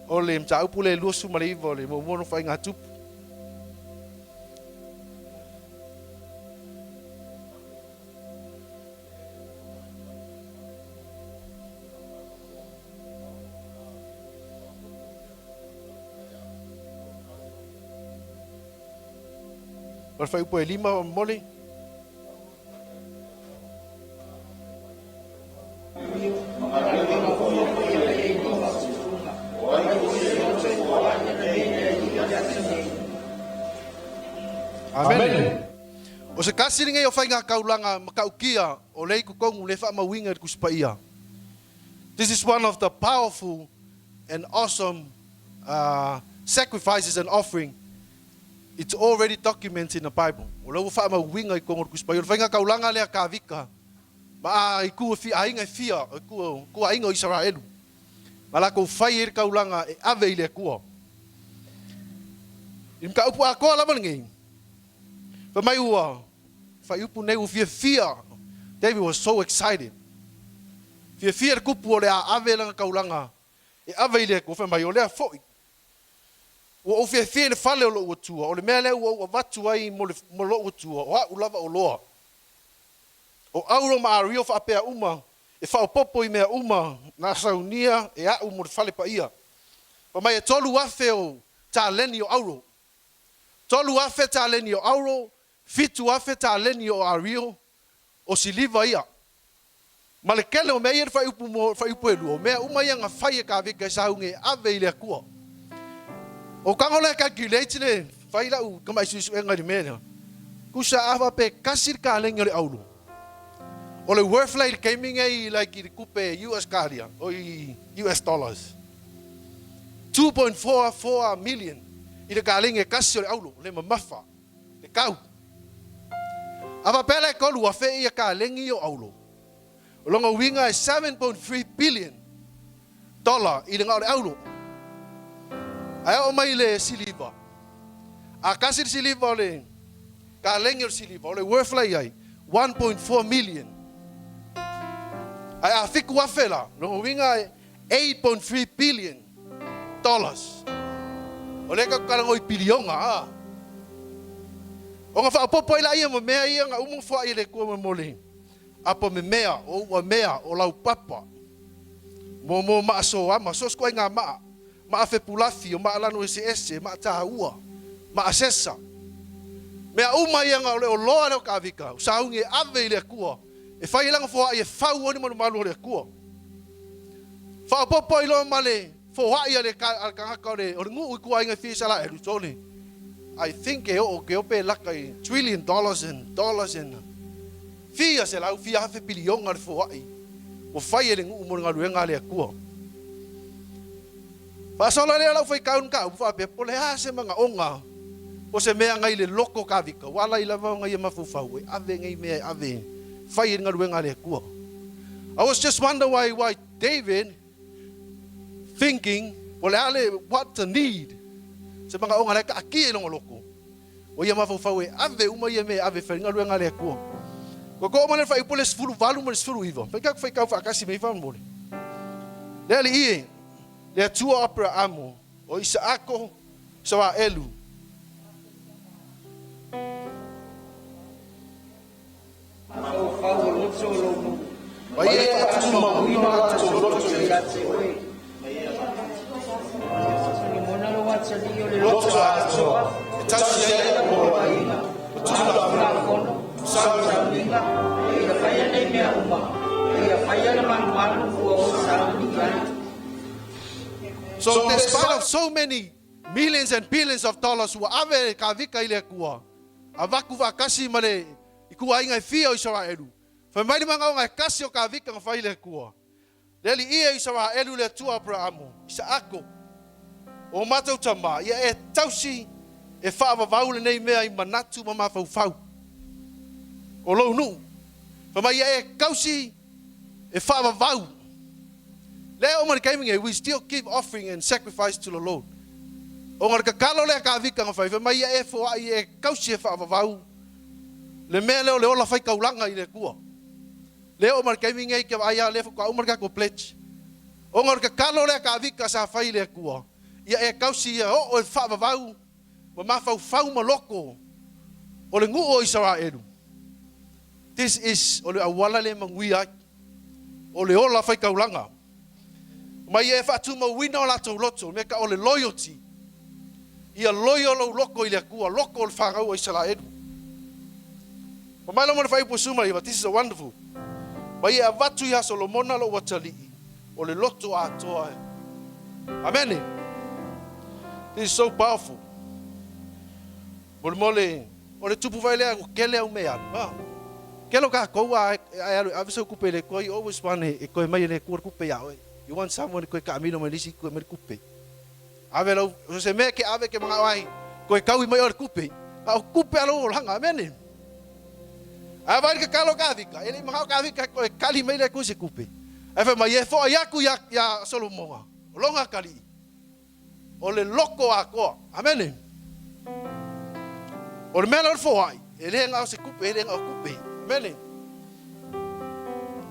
o le mataupu lea e 29 o le muamua ona faigatupu. O le fuaiupu e 5 o momoli. Amene. O se tasi lenei o faiga kaulana matautia o lea i totonu lea e faamauina i le Tusi Paia. This is one of the powerful and awesome sacrifices and offering It's already documented in the Bible. O lea ua faamauina i totonu o le Tusi Paia. O le faiga taulaga lea a Kavika ma a i ku e aiga e fia, o ku, ku aiga o Isaraelu. Ma lakou fai ai le taulaga e ave i le Atua. I le mataupu atoa lava lenei, fai mai ua fuaiupu nei ua fiafia. David was so excited. Fiafia le tupu o le a ave lana taulaga e ave i le Atua. Fai mai, o lea foi Ua ou fiafia i le fale o lou Atua, o le mea lea ua ou avatu ai mo le, mo lou Atua, o a'u lava oloa. O auro ma ario faapea uma, e faaopoopo i mea uma na saunia e a'u mo le fale paia. Fai mai e 3,000 o taleni o auro, 3,000 taleni o auro, 7,000 taleni o ario, o siliva ia. Ma le tele o mea ia i le fuaiupu mo fuaiupu e lua, o mea uma ia na fai e Kavika e sauni e ave i le Atua. O tago la e calculate le fai lau tamai suesuega i le mea lea, tusa a faapea e tasi le kaleni o le auro, o le worth la i le taimi nei like i le tupe US kalia, oi US dollars, 2.44 million i le kaleni e tasi o le auro, le mamafa, le tau. A faapea la e 3,000 ia kaleni o auro, o lona uiga e 7.3 billion dollar i le na o le auro. Ae oo mai i le siliva, a tasi le siliva o le kaleni o le siliva, o le worth la i ai, 1.4 million. Ae a 7,000 la, lona uiga e 8.3 billion dollars. O lea tatou talanoa i piliona, a. Ona faaopoopo ai laia ma mea ia na uma ona foai e le Atua ma mo le apa memea, o uamea, o laupapa, mo maa soama, so o se ituaiga maa, maa fepulafi, o maa lanu eseese, maa taua, maa sesa. Mea uma ia na o le oloa lea o Kavika, o sauni e ave i le Atua, e fai ai lana foai e fau ai le malumalu o le Atua. Faaopoopo ai loa ma le foai a le tagata o le nuu i tua aiga e fia Isaraelu, tole. I think e oo ke ope laka i trillion dollars and dollars and fia selau fia afe piliona le foai ua fai e le nuu mo le galuega a le Atua. Faasola lea lau faitau i le mataupu faapea, po o le a se manaoga o se mea nai le loto Kavika, ua ala ai lava ona ia mafaufau e ave nei mea e ave e fai ai le galuega a le Atua. I was just wonder why why David thinking po o le a le what the need se manaoga la e taatia i lona loto ua ia mafaufau e ave uma ia mea e ave e fai ai le galuega a le Atua. Ua toa uma lea le fuaiupu le 18 ma le 19. Fai tatou faitau faatasi mai faamolemole. Le Alii e, le Atua o Aperahamo, o Isaako, Isaraelu. Mafaufau o loto o lou nuu. Ma ia e faatumauina o latou loto ia te oe. Solomona lou atalii o le loto atoa e tausi ai lau poloaiga, o Tulafono, o Sauniga, ia faia nei mea uma, ia faia le malumalu ua ou sauni i ai. So despite of so many millions and billions of dollars ua ave e Kavika i le Atua, avatu faatasi ma le ituaiga e fia o Isaraelu, fai mai le manaoga e tasi o Kavika na fai i le Atua, Le Alii e Isaraelu le Atua o Aperahamo, Isaako, o matou tama, ia e tausi e faavavau lenei mea i manatu ma mafaufau o lou nuu. Fai mai ia e tausi e faavavau. Lea e oo mai le taimi nei, we still give offering and sacrifice to the Lord. Ona o le tatalo lea a Kavika na fai, fai mai ia e foai e tausi e faavavau le mea lea o le ola faitaulaga i le Atua. Lea oo ma le taimi nei ke vaai a lea faatoa uma le tatou pledge. Ona o le tatalo lea a Tavita sa fai i le Atua, ia e tausi ia oo i le faavavau ma mafaufau ma loto o le nuu o Isaraelu. This is o le auala lea e manuia ai. O le ola faitaulaga. Ma ia e faatumauina o latou loto, mea ka o le loyalty. Ia loyal lou loto i le Atua, loto o le fanau a Isaraelu. Fai mai loma le fuaiupu 19, this is a wonderful. Ma ia e avatu ia Solomona lou atalii, o le loto atoa e. Amene. This is so powerful. Molemole, o le tupu vai lea ua kele au mea alu. Ha. Kele o kākou a e alu e ave sau kupe i le Atua, you always want e koe mai e le Atua le kupe iā oe. You want someone e koe kaamilo mai le isi koe mai le kupe. Ave lau, so se mea ke ave ke mangao ai, koe kaui mai oe le kupe. A o kupe a lou olaga, amene. Ae vai le kakalo Kavika, e le i mangao Kavika koe kali mai le Atua i se kupe. Ae fai mai, e foai aku iā, iā Solomona, o lona atalii. O le loko atoa. Amene. O le mea lea o le foai, e le na o se kupe, e le na o kupe. Amene.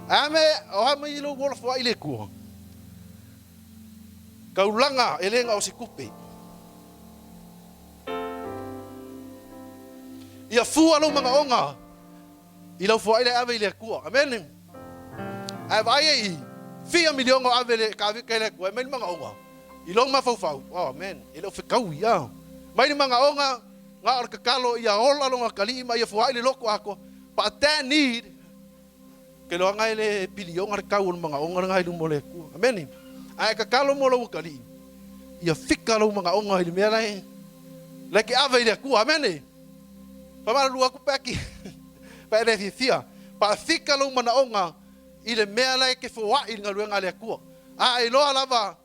A me, o a mai lou ola foai le Atua. Kaulaga, e le na o se kupe. Ia fua lou manaoga i lau foai lea e ave i le Atua. Amene. Ae vaai e i, fia miliona o ave le kavika i le Atua, e mai le manaoga i lou mafaufau. Oh, amen. E le o fekaui, ah. Mai le manaoga, na o le tatalo ia ola lona atalii ma ia foai le loto atoa. But that need, ke loaga e le piliona le tau o le manaoga lena i luma o le Atua. Amene. Ae tatalo mo lou atalii, ia fika lou manaoga i le mea la e, la e ke ave i le Atua. Amene. Faamalulu atu pe aki pe e le fiafia. Paafika lou manaoga i le mea la e ke foai i le galuega a le Atua. A e iloa lava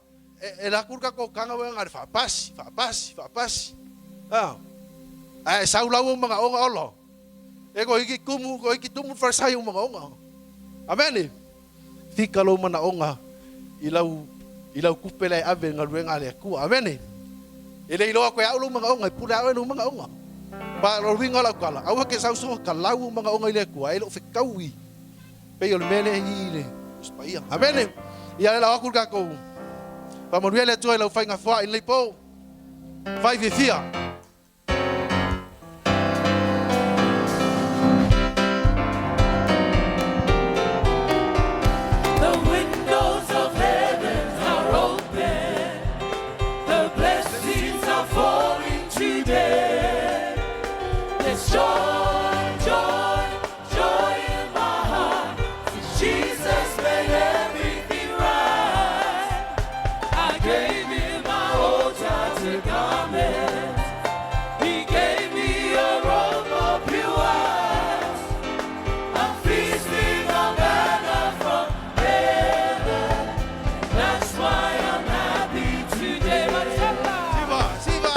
e, e laku le tatou taga ua na le faapasi, faapasi, faapasi. A, ae sau lau ou manaoga ola. E ko hiki kumu, ko hiki tumu falesai ou manaoga. Amene. Fika lou manaoga i lau, i lau kupe la e ave i le galuega a le Atua. Amene. E le iloa koe au lou manaoga, e pule a oe lou manaoga. Pa o le uiga o lau tala, aua ke sau soa ka lau ou manaoga i le Atua, e le o fekaui pei o le mea lea i i le Tusi Paia. Amene. Ia le lau aku le tatou. Faamanuia le Atua i lau faiga foai i lenei po. Fai fiafia. The windows of heaven are open. The blessings are falling today. There's joy, joy, joy in my heart. Since Jesus made everything right. I gave him my old tattered garment. He gave me a robe of pure white. I'm feasting on manna from heaven. That's why I'm happy today. Siva, siva.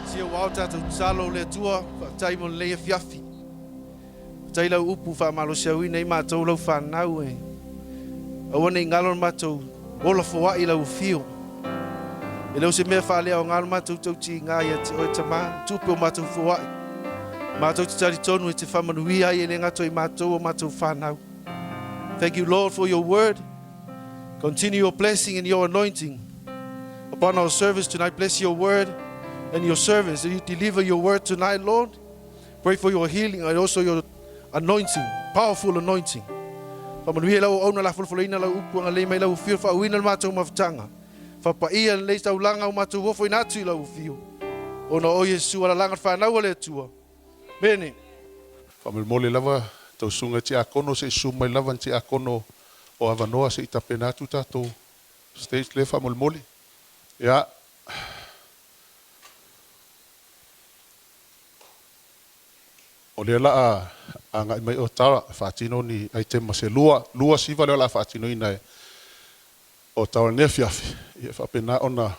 Sia ua ao tatou tatalo le Atua, faafetai mo lenei afiafi. Faafetai lau upu faamalosiauina ai matou lau fanau e aua nei galo le matou ola foai i lau afio. E le o se mea faaleaoga le matou tautiga ia te oe Tama, tupe o matou foai. Matou te talitonu e te faamanuia ai e le gato i matou o matou fanau. Thank you, Lord, for your word. Continue your blessing and your anointing upon our service tonight. Bless your word and your servants. You deliver your word tonight, Lord. Pray for your healing and also your anointing, powerful anointing. Faamanuia i lau auauna o le a folafolaina lau upu agalelei mai lau afio faauuina le matou mafutaga. Faapaia lenei taulaga ua matou ofoina atu i lau afio. Ona o Iesu alalaga le fanau a le Atua. Amene. Faamolemole lava tau susuga tiakono se i susu mai lava ni tiakono o avanoa se i tapena atu tatou stage lea faamolemole. Ia. O lea la a agai mai o Tara e faatino ni aitema se lua, 29 lea o le a faatinoina e o Tara i lenei afiafi, ia e faapena ona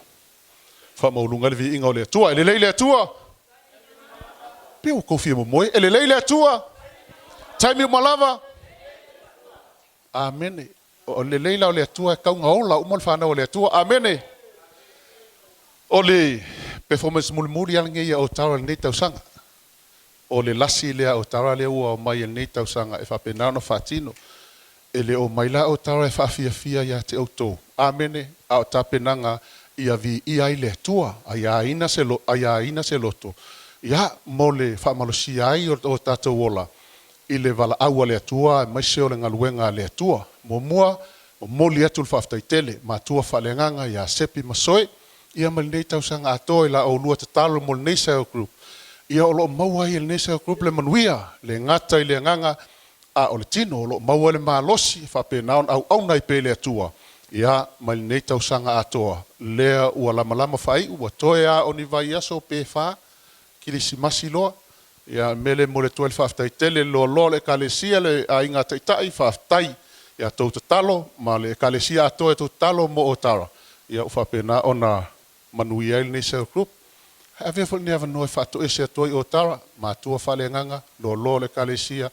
faamaualuga ai le viiga o le Atua. E lelei le Atua? Pei ua tou fia momoe. E lelei le Atua? Taimi uma lava? Amene. O le lelei la o le Atua e tau ona ola uma le fanau a le Atua. Amene. O le performance mulimuli lava lenei a Otara i lenei tausaga. O le lasi lea a Otara lea ua omai i lenei tausaga e faapena ona faatino. E le omai la Otara e faafiafia ia te outou. Amene. A o tapenaga ia viia ai le Atua, aiaina se, aiaina se loto, ia, mo le faamalosia ai o o tatou ola i le valaau a le Atua aemaise o le galuega a le Atua. Muamua, momoli atu le faafetai tele, matua faaleagaga ia Sepi ma Soe, ia ma lenei tausaga atoa i la oulua tatalo mo lenei cell group. Ia o lo o maua ai e lenei cell group le manuia, le gata i le agaga a o le tino, o lo o maua le malosi e faapena ona auauna ai pea i le Atua, ia ma lenei tausaga atoa lea ua lamalama faaiu, ua toe a o ni vaiaso pe fa, Kilisimasi loa. Ia, mele e momoli atu ai le faafetai tele i le loaloa o le Ekalesia, le aiga taitai, faafetai i a tou tatalo ma le Ekalesia atoa i a tou tatalo mo Otara, ia ua faapena ona manuia ai lenei cell group. Ae avea foi lenei avanoa e faatoese atu ai Otara, matua faaleagaga, loaloa o le Ekalesia,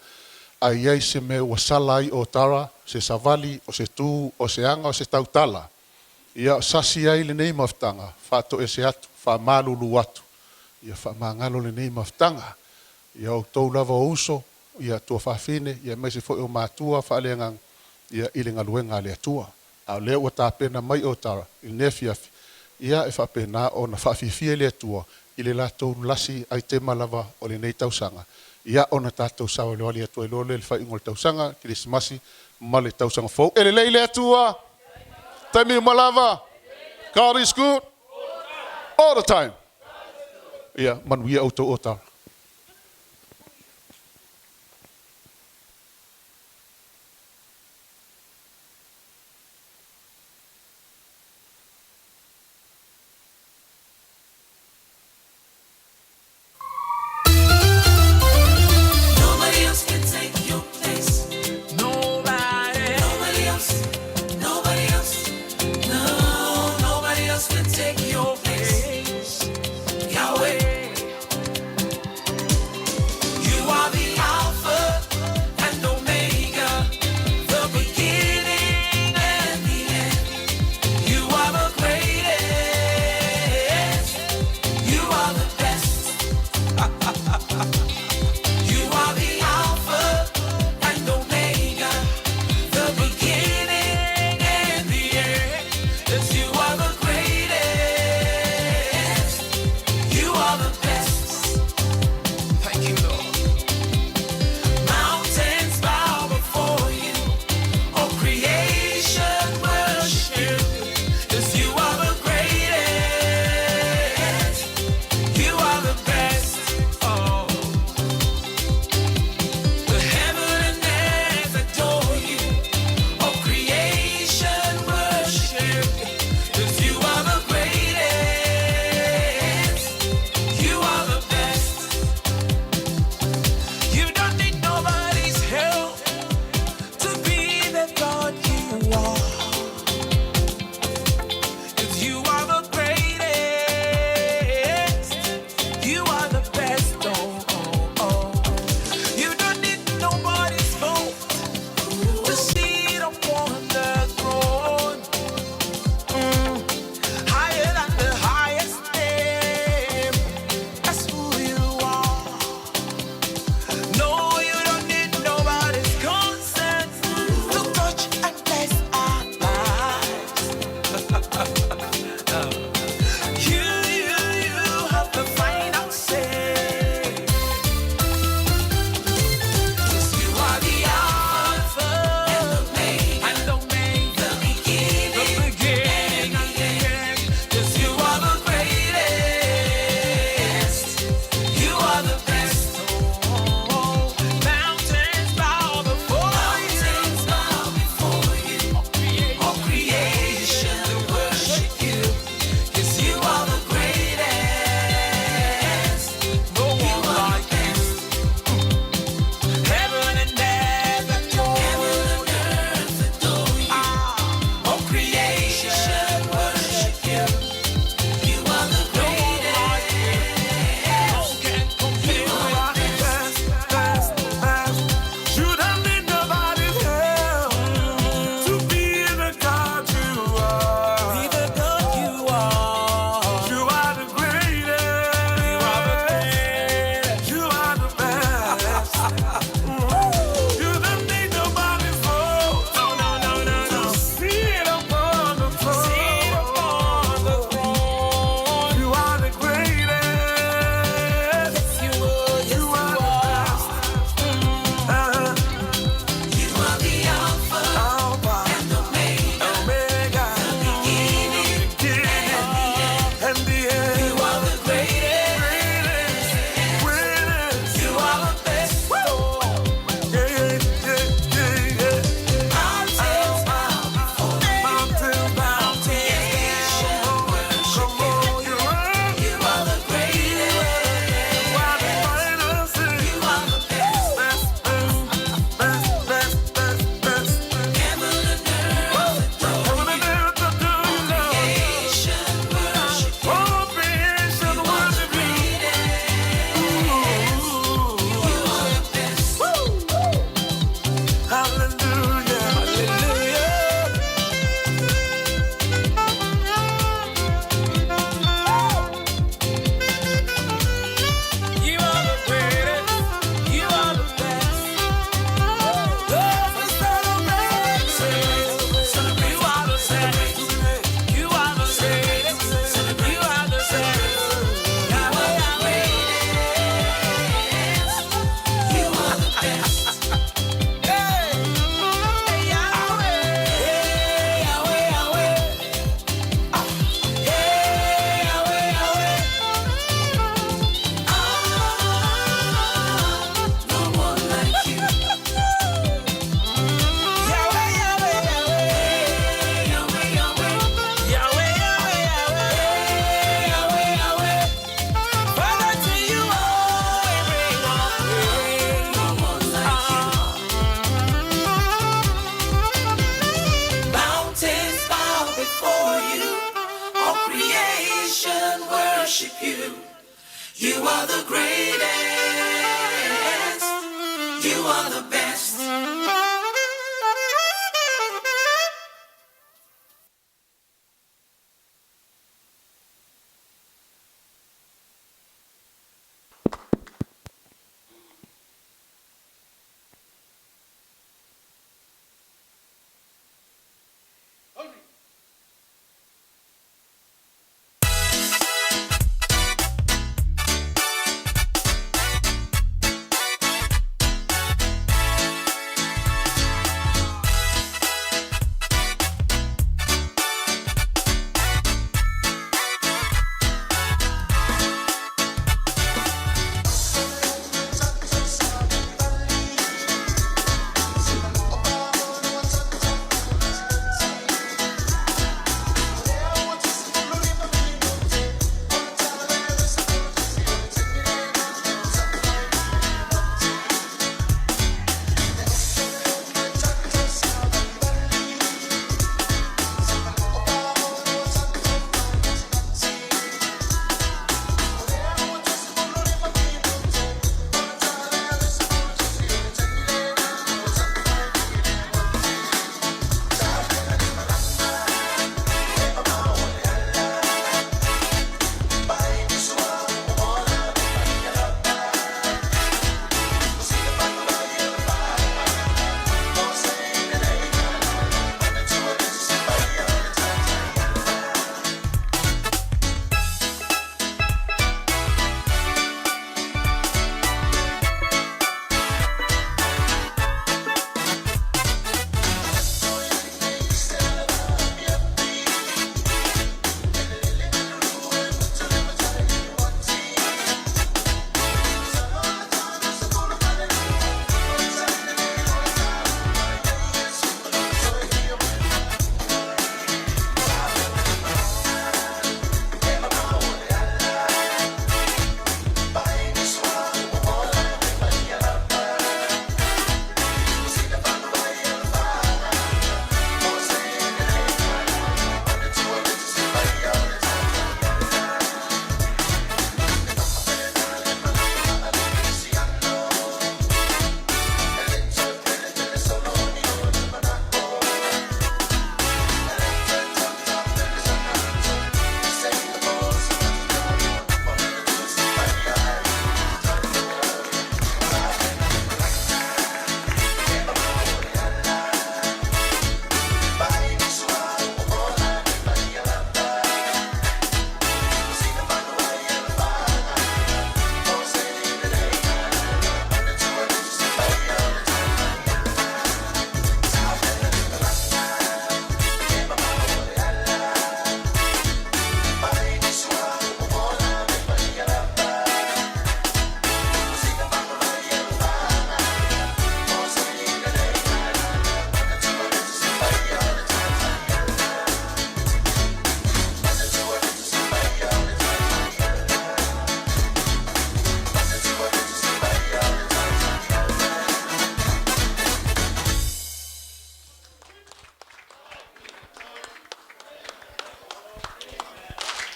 a i ai se mea ua sala ai Otara, se savali, o se tu, o se aga, o se tautala, Ia sasi ai lenei mafutaga, faatoese atu, faamalulu atu, ia faamagalo lenei mafutaga. Ia outou lava o uso, ia tuafafine, ia aemaise foi o matua faaleagaga, ia i le galuega a le Atua. A o lea ua tapena mai Otara i lenei afiafi, ia e faapena ona faafiafia i le Atua i le latou lasi aitema lava o lenei tausaga, ia ona tatou saoleoali atu ai loa lea i le faaiuga o le tausaga, Kerisimasi ma le tausaga fou. E lelei le Atua! Taimi uma lava. God is good all the time. Ia manuia outou o tala. And the air. You are the greatest. Greatest. You are the best. Yeah, yeah, yeah, yeah, yeah. Mountains bow before you. Mountains bow. Creation worship you. You are the greatest. You are the best. Best, best, best, best, best. Heaven and earth adore you. Heaven and earth adore you, Lord. Creation worship you. Oh, creation worship you. You are the best. Hallelujah. Hallelujah. You are the greatest. You are the best. Love is celebrate. You are the best. You are the greatest. You are the best. Yahweh, Yahweh. You are the best. Hey, hey, Yahweh. Hey, Yahweh, Yahweh. Hey, Yahweh, Yahweh. No one like you. Yahweh, Yahweh, Yahweh. Yahweh, Yahweh. Yahweh, Yahweh, Yahweh. Yahweh, Yahweh. Father, to you all we bring our praise. No one like you. Mountains bow before you. All creation worship you. You are the greatest. You are the best. You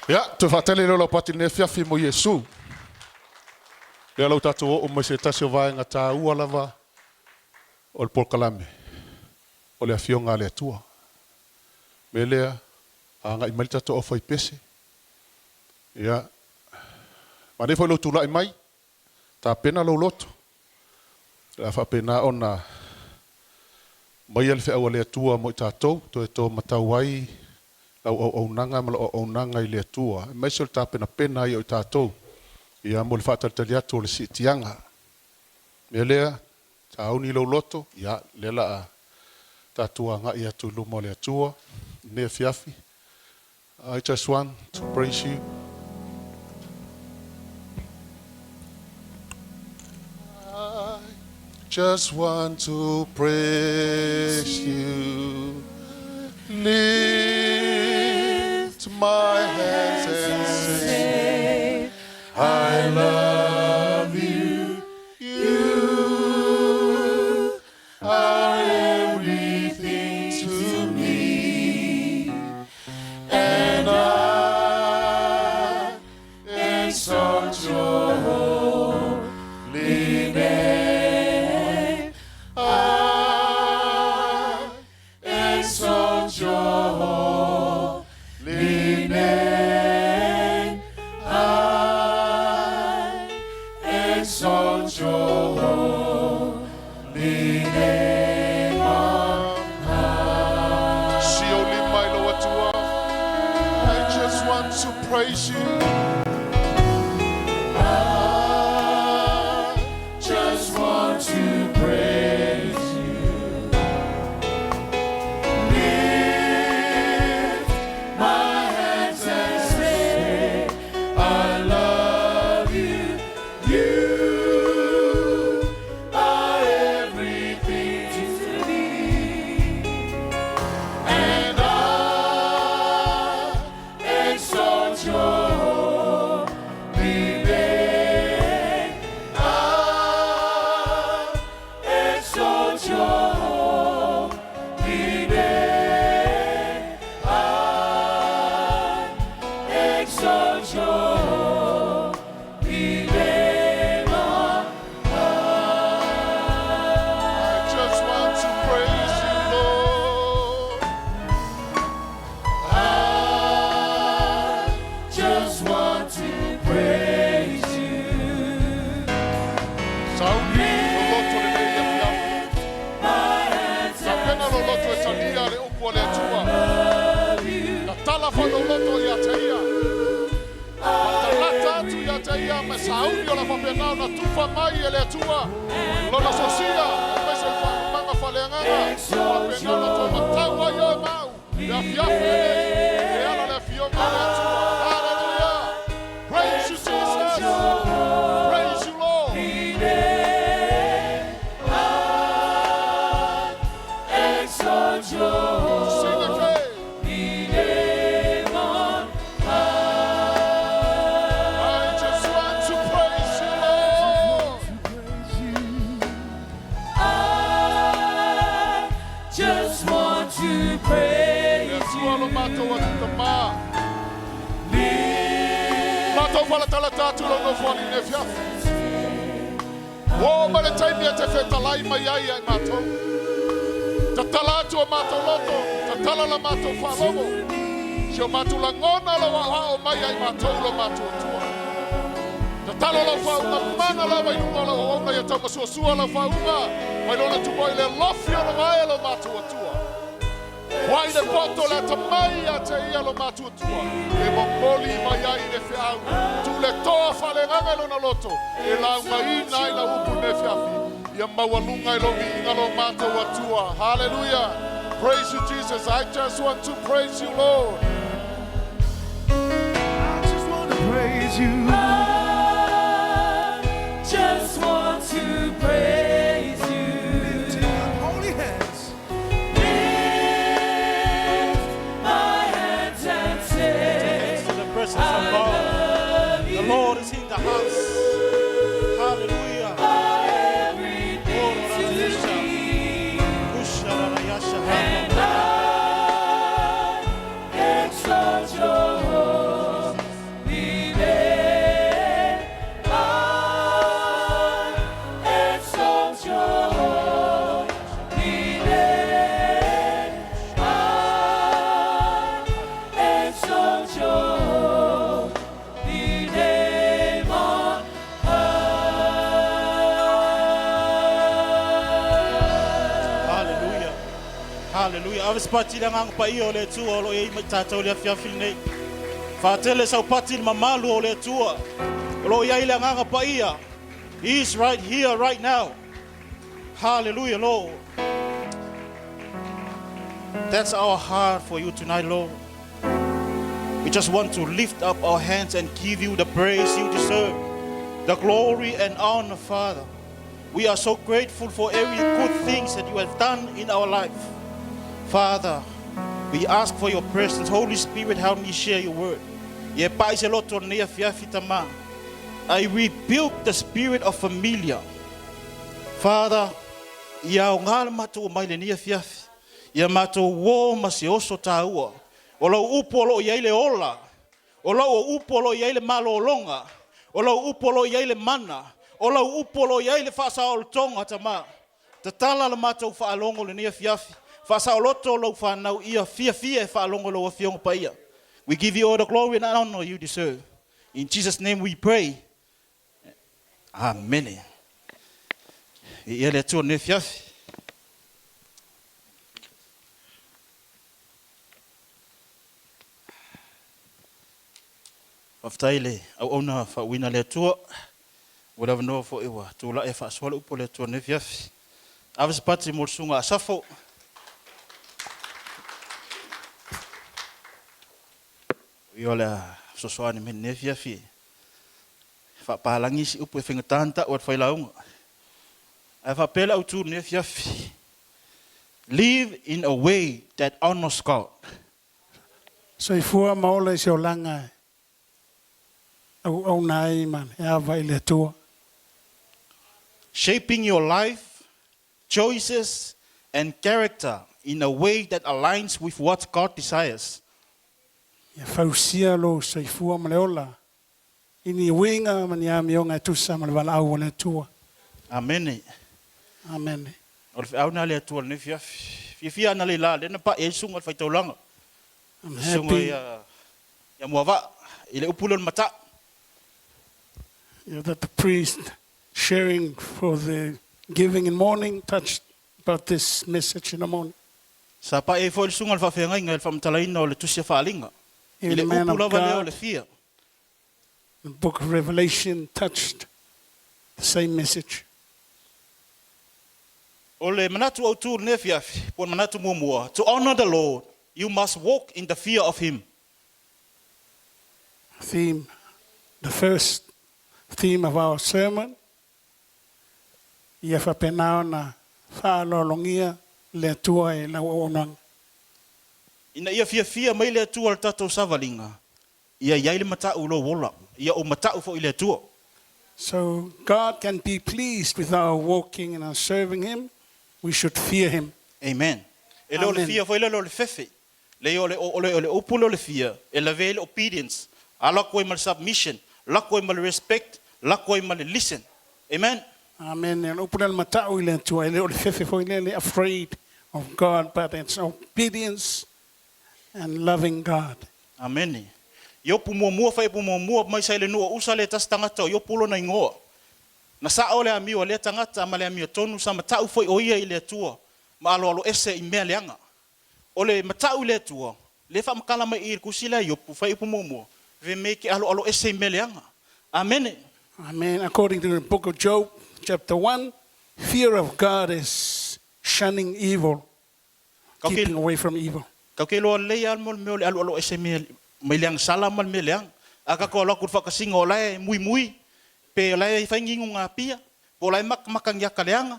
Ia, toe faatele lea o lau pati i lenei afiafi mo Iesu. Lea la ua tatou oo mai se tasi o vaega taua lava o le polokalame, o le Afioga a le Atua. O le mea lea, agai mai le tatou aufaipese. Ia, manaia foi lou tulai mai, tapena lou loto, o le a faapena ona aumaia le feau a le Atua mo i tatou, toe to matau ai lau auaunaga ma lau auaunaga i le Atua, aemaise o le tapenapena ai o i tatou, ia, mo le faatalitali atu o le siitiaga. O le mea lea, sauni lou loto, ia, lea la a tatou agai atu i luma o le Atua i lenei afiafi. I just want to praise you. I just want to praise you. Lift my hands and say, I love you. You are everything to me. And I exalt your holy name. I exalt your holy name. I exalt your holy name. Sioli mai lou Atua. I just want to praise you. I just want to praise you. Lift my hands and say, I love you. You are everything to me. And I exalt your holy name. I exalt your holy name. I exalt your holy name. I just want to praise you, Lord. I just want to praise you. Sauni lou loto lenei afiafi. Tapena lou loto e talia le upu a le Atua. Tatala foi lou loto ia te ia. Fatalata atu ia te ia ma sauni o la faapena ona tufa mai e le Atua. Lona sosia, aemaise le faaumaga faaleagaga. Faapena ona toe matau ai oe ma au. Le afiafi lenei, e ala le afioga a le Atua. Hallelujah! Praise you, Jesus! Praise you, Lord! Exalt your Sing again. name on I just want to praise you, Lord. I just want to praise Le Atua lo matou Atu Tama. Matou falatalata atu lou nofoalii i lenei afiafi. Ua oo mai le taimi e te fetalai mai ai ia i matou. Tatala atu o matou loto, tatala la matou faalogo. Si o matou lagona lou aoao mai ia i matou lo matou Atua. Tatalo lau faauuga mana lava i luga o lau auauna ia taumasuasua lau faauuga mai lona tumo i le alofi o le vae lo matou Atua. Ua i le poto le atamai ia te ia lo matou Atua e momoli mai ai le feau. Tu le toa faaleagaga i lona loto e laugaina ai lau upu i lenei afiafi. Ia maualuga i lou viiga lo matou Atua. Hallelujah. Praise you, Jesus. I just want to praise you, Lord. I just want to praise you. I just want to praise you. Lifting up holy hands. Lift my hands and say, To the presence of God. The Lord is in the house. Hallelujah. everything to me. Kusharayasha. And I exalt your holy Ave se pati i le Agaga Paia o le Atua o lo o i ai ma i tatou i le afiafi lenei. Faatele sau pati i le mamalu o le Atua o lo o i ai le Agaga Paia. He is right here, right now. Hallelujah, Lord. That's our heart for you tonight, Lord. We just want to lift up our hands and give you the praise you deserve, the glory and honor, Father. We are so grateful for every good things that you have done in our life. Father, we ask for your presence. Holy Spirit, help me share your word. Ia pa'i se loto o lenei afiafi tama. I rebuke the spirit of familiar. Father, ia aoga le matou omai i lenei afiafi. Ia matou uo ma se oso taua. O lau upu o lo o i ai le ola. O lau upu o lo o i ai le malologa. O lau upu o lo o i ai le mana. O lau upu o lo o i ai le faasaolotoga, Tama. Tatala la matou faalogo i lenei afiafi. Faasaoloto lou fanau ia fiafia e faalogo i lau Afioga Paia. We give you all the glory and honor you deserve. In Jesus name we pray. Amene. Viia le Atua i lenei afiafi. Faafetai i le auauna faauuina a le Atua. Ua le avanoa foi ua tulai e faasoa le upu a le Atua i lenei afiafi. Ave se pati mo le susuga a Asafo. Ia o le a fesoasoani mai i lenei afiafi e faapalagi isi upu e faigata ona tau e le failauga. Ae faapea le autu i lenei afiafi, Live in a way that honors God. Soifua ma ola i se olaga e auauna ai ma le ava i le Atua. Shaping your life, choices and character in a way that aligns with what God desires. Ia fausia lou soifua ma le ola i ni uiga ma ni amioga e tusa ma le valaau a le Atua. Amene. Amene. O le feau lena a le Atua i lenei fiafi. Fiafia ana le la lea na pai ai susuga i le faitaulaga. I'm Susuga happy. ia ia Muavaa i le upu lea o le matau. You know, that the priest sharing for the giving in morning touched about this message in the morning. Sa pai ai foi le susuga i le faafeagaiga i le faamatalaina o le tusi a faaaliga i Even le the man upu of lava lea o God, le fear. the book of Revelation touched the same message. O le manatu autu o lenei afiafi, po o le manatu muamua, To honor the Lord, you must walk in the fear of Him. Theme, the first theme of our sermon, ia faapena ona faaaloalogia le Atua i lau auaunaga. Ina ia fiafia mai le Atua i le tatou savaliga, ia i ai le matau i lou ola, ia ou matau foi i le Atua. So God can be pleased with our walking and our serving Him, we should fear Him. Amen. E le o le Amen. fear foi lea o le fefe. Leai o le, o le, o le upu lea o le fear, e lavea ai le obedience, alo atu ai ma le submission, lako ai ma le respect, lako ai ma le listen. Amen. Amen. O le upu lea o le matau i le Atua, e le o le fefe foi lea, le afraid of God, but it's obedience and loving God. Amene. Iopu muamua faiupu muamua mai sa i le nuu o Usa le tasi tagata o Iopu lona igoa. Na sao le amio a lea tagata ma le amiotonu sa matau foi o ia i le Atua ma aloalo ese i mea leaga. O le matau i le Atua, lea faamatala mai i i le tusi lea a Iopu faiupu muamua, ve me ke aloalo ese i mea leaga. Amene. Amen. According to the book of Job, chapter 1, fear of God is shunning evil. Kau ke, Keeping away from evil. kau ke iloa lelei lava mo le mea o le aloalo ese mea mai le agasala ma le mea leaga. A tatou alu atu i le faakasiga o la e muimui, pe o la e fai ni inuga apia, po o la e makamaka ni ata leaga,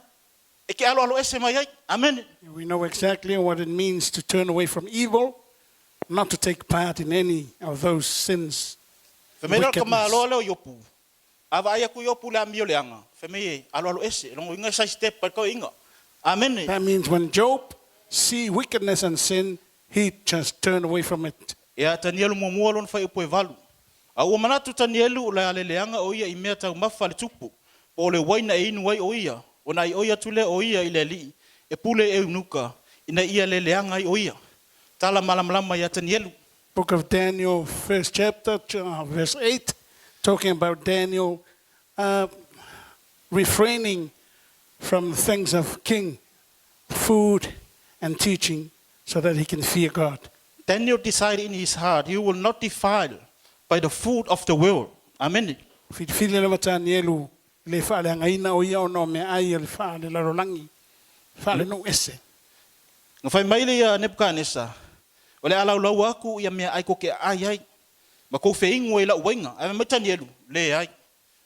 e te aloalo ese mai ai. Amene. We know exactly what it means to turn away from evil, not to take part in any of those sins, Fai mai la le wickedness. tamaloa lea o Iopu, A vaai atu Iopu i le amio leaga, fai mai e aloalo ese, lona uiga e side step ai le tauaiga. Amene. That means when Job see wickedness and sin, he just turn away from it. Ia Tanielu muamua lona fuaiupu e valu. A ua manatu Tanielu o le a le leaga o ia i mea taumafa a le tupu, po o le uaina e inu ai o ia, ona i oi atu lea o ia i le alii, e pule e eunuka, ina ia le leaga ai o ia. Tala malamalama ia Tanielu. Book of Daniel, first chapter, verse 8, talking about Daniel refraining from things of king, food and teaching. so that he can fear God. Daniel decided in his heart he will not defile by the food of the world. Amen. Filifili lava Tanielu e le faaleagaina o ia ona o meaai a le faalelalolagi, faalenuu ese. Na fai mai le ia Nebukanesa, o le a laulaua aku ia meaai kou te aai ai, ma kou feinu ai i la'u uaiga. Ae fai mai Tanielu, Leai,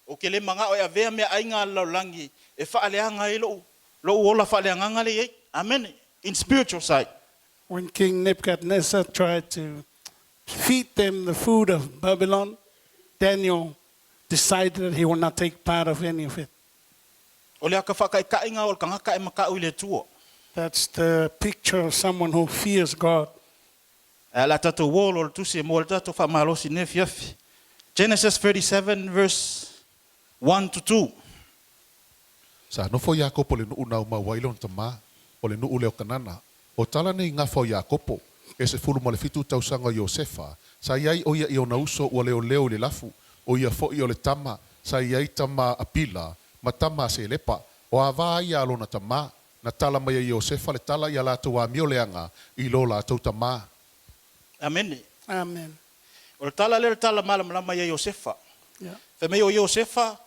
ou te le mana'o e avea meaaiga a le lalolagi e faaleaga ai lo'u, lo'u ola faaleagaga lea e i ai. Amene. In spiritual side. When King Nebuchadnezzar tried to feed them the food of Babylon, Daniel decided that he will not take part of any of it. O le aka faakaʻikaʻiga o le tagata e makaʻu i le Atua. That's the picture of someone who fears God. Ae o le a tatou uō loa le tusi e maua ai le tatou faamalosi i lenei afiafi. Genesis 37 verse 1 to 2. Sa nofo Iakopo i le nuu na aumau ai lona tamā, o le nuu lea o Kanana. O tala nei gafa o Iakopo, e 17 tausaga o Iosefa, sa i ai o ia i ona uso ua leoleo i le lafu, o ia foʻi o le tama, sa i ai tama a Pila, ma tama a Selepa, o ava ia a lona tamā. Na tala mai e Iosefa le tala i a latou amio leaga i lo latou tamā. Amene. Amen. O le tala lea o le tala malamalama ia Iosefa. Yeah. Fai mai o Iosefa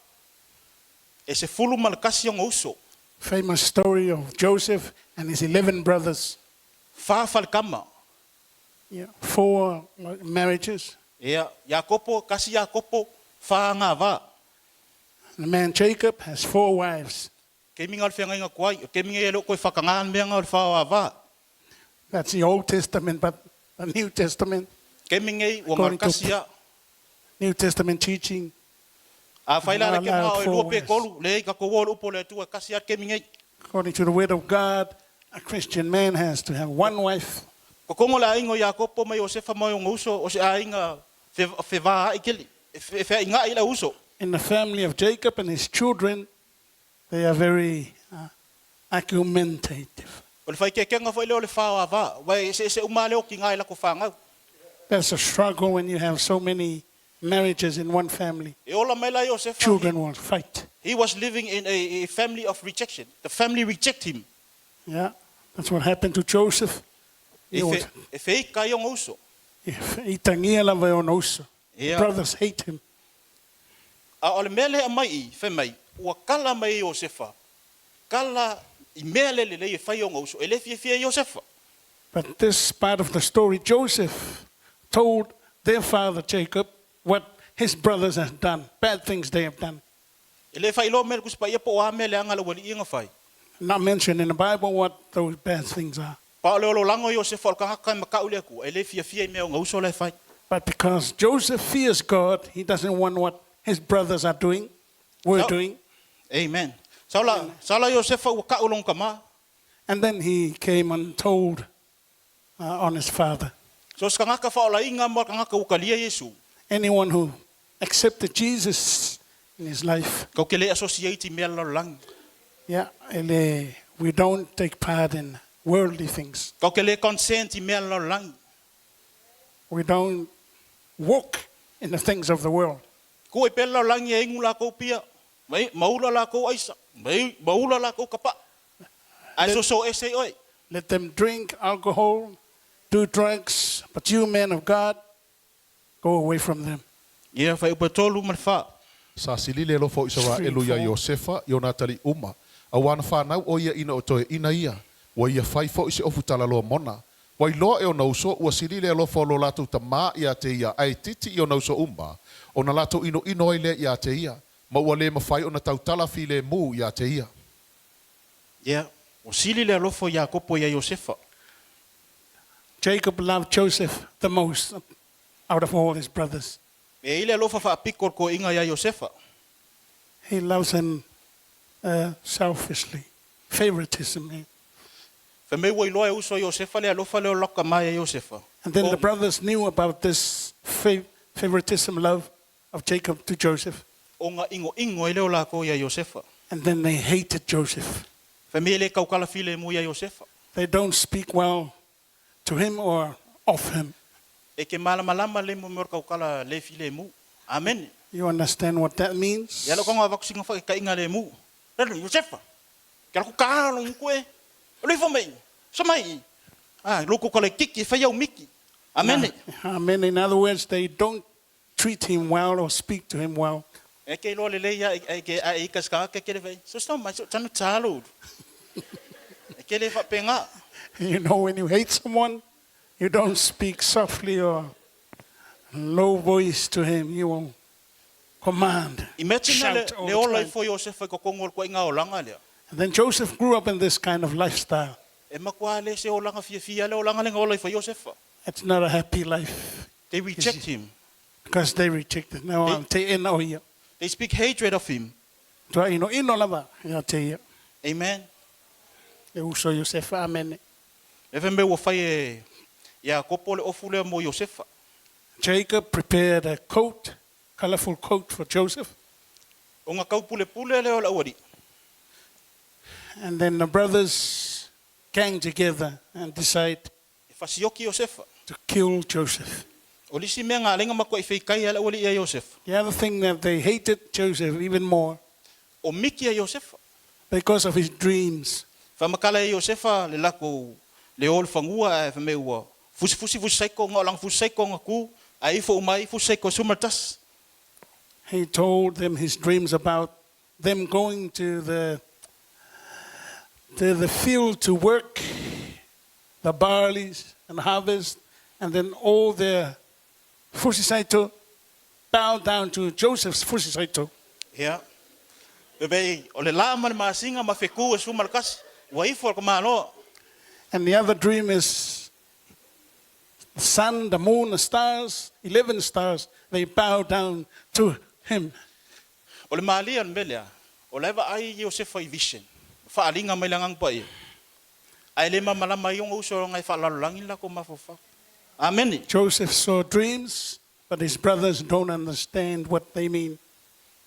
e 11 ona uso. Famous story of Joseph and his 11 brothers. Fa falekama. Yeah, four marriages. Ia, Iakopo, kasi Iakopo, fa agavā. The man Jacob has four wives. Kemiga o le feagaiga tuai, o kemiga ia e le o toe whakangā le meaga o le wha o avā. That's the Old Testament, but the New Testament, Kemiga ei, ua according to ngalekasi ia. New Testament teaching, A whai la not le ke allowed mao e four lua pe wives. kolu, le ei ka kou o le upo le atua e kasi a le kemiga ei. According to the Word of God, a Christian man has to have one wife. Ko kongo le aiga o Iakopo ma Iosefa ma ona uso, o se aiga fevaai kele, e feaigaai i lau uso. In the family of Jacob and his children, they are very argumentative. O le faikeakega foi lea o le fa o ava, ua e eseese uma lava le okiga i lako fanau. That's a struggle when you have so many marriages in one family. E ola mai la Iosefa, Children will fight. he was living in a, a family of rejection. The family reject him. Yeah, that's what happened to Joseph. E He was, fe, e feika ai ona uso. i tangia lava e ona uso. Ia. Brothers hate him. A o le mea lea e aumai i, fai mai, ua kala mai e Iosefa, kala i mea le lelei e fai e ona uso, e le fiafia e Iosefa. But this part of the story, Joseph told their father Jacob what his brothers had done, bad things they have done. E le faailoa mai e le Tusi Paia po o a mea leaga a le aualii ia na fai. Not mentioned in the Bible what those bad things are. Pa o le ololaga o Iosefa o le tagata e makau i le Atua, e le fiafia i mea ona uso la e fai. But because Joseph fears God, he doesn't want what his brothers are doing, were Sau- doing. Amen. Saola, saola Iosefa ua kau lona tama. And then he came and told on his father. So se tagata faaolaina mo le tagata ua talia Iesu. Anyone who accepted Jesus in his life. Kau ke le associate i mea lalolagi. Yeah, e le, we don't take part in worldly things. Kau ke le consent i mea lalolagi. We don't walk in the things of the world. Ku e pea le lalolagi e inu lakou pia, ma ma ula lakou aisa, ma ma ula lakou kapa. Ae soso ese i oe. Let them drink alcohol, do drugs, but you, man of God, go away from them. Ia, fuaiupu e tolu ma le fa. Sa sili le alofa o Isaraelu iā Iosefa i ona atalii uma, auā na fanau ʻo ia ina o toeʻina ia, ua ia fai foʻi se ofu talaloa mona. Ua iloa e ona uso, ua sili le alofa o lo latou tamā iā te ia, ae itiiti i ona uso uma, ona latou ʻinoʻino ai lea iā te ia, ma ua lē mafai ona tautala filemu iā te ia. Ia, ua sili le alofa o Iakopo iā Iosefa. Jacob loved Joseph the most out of all his brothers. E i le alofa faapito o le toeaina iā Iosefa. He loves him selfishly, favoritism. Eh? Fai mai ua iloa e uso a Iosefa le alofa lea o le latou tamā iā Iosefa. And then the O. brothers knew about this favoritism love of Jacob to Joseph. Ona ʻinoʻino ai lea o lakou iā Iosefa. And then they hated Joseph. Fai mai e le tautala filemu iā Iosefa. They don't speak well to him or of him. E ke malamalama le mo mea o le tautala le filemu. Amene. You understand what that means? Ia lou tago avatu sina faitaitaiga lemu. Lele, Iosefa, ke ala ku ka lo nguku e. O le ifo mai, so mai. Ah, loko ka le kiki e fai au miki. Amene. Amen. In other words, they don't treat him well or speak to him well. E ke iloa lelei ia e ke a e ka ska ke kele fai. So sta mai so tanu talo. E ke le fa penga. You know, when you hate someone, you don't speak softly or low voice to him. You will command. Imagine le Shout all le the ola time. ifo Iosefa i kokongo o le koaiga olaga lea. And then Joseph grew up in this kind of lifestyle. E makuā le se olaga fiafia le olaga lea na ola ifo ai Iosefa. It's not a happy life They reject him. because they rejected. Now I'm te ina o ia. They speak hatred of him. Tua ino ino lava ia te ia. Amen. E uso Iosefa, amen. E fe mea ua fai e Iakopo le ofu lea mo Iosefa. Jacob prepared a coat, colorful coat for Joseph. O nga kaupulepule lea o le aualii. And then the brothers gang together and decide E fasioki Iosefa. to kill Joseph. O le isi mea nga lenga makuaʻi feikai ai le aualii ia Iosefa. The other thing that they hated Joseph even more O miki a Iosefa. because of his dreams. Faamakala e Iosefa le lakou le o le fagua ae fai mai ua fusifusi fusi saiko nga o langa fusi saiko nga ku ae ifo uma ai fusi saiko e 11. He told them his dreams about them going to the to the field to work the barleys and harvest, and then all their fusisaito bowed down to Joseph's fusisaito. Ia. Fai mai o le la ma le masina ma feku e 11 ua ifo le tamaloa. And the other dream is the sun, the moon, the stars, 11 stars, they bow down to him. O le malie o le mea lea, o la e vaai Iosefa i vision, faaaliga mai le Agaga Paia, ae le malamalama ai ona uso leaga e faalalolagi le latou mafaufau. Amene. Joseph saw dreams, but his brothers don't understand what they mean.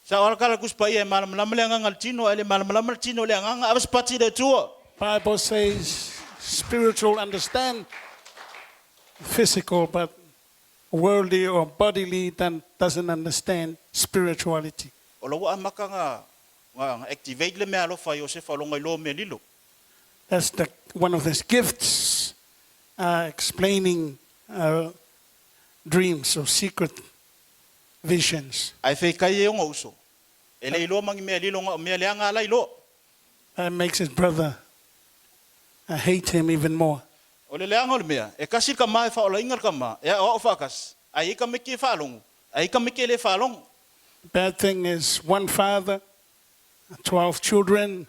Sa o alakala le Tusi Paia e malamalama le agaga i le tino, ae le malamalama le tino i le agaga. Ave se pati i le Atua. Bible says spiritual understand physical, but worldly or bodily then doesn't understand spirituality. O la ua amata na, na activate le meaalofa a Iosefa o lona iloa mea lilo. That's the, one of his gifts, explaining dreams or secret visions. Ae feikai ai ona uso, e le iloa ma ni mea lilo, na o mea leaga lava la iloa. That makes his brother hate him even more. O le leaga o le mea, e kasi le tama e faaolaina le tama, e aoao faatasi, ae i ai tamaiti e faalogo, ae i ai tamaiti e le faalogo. Bad thing is one father, 12 children.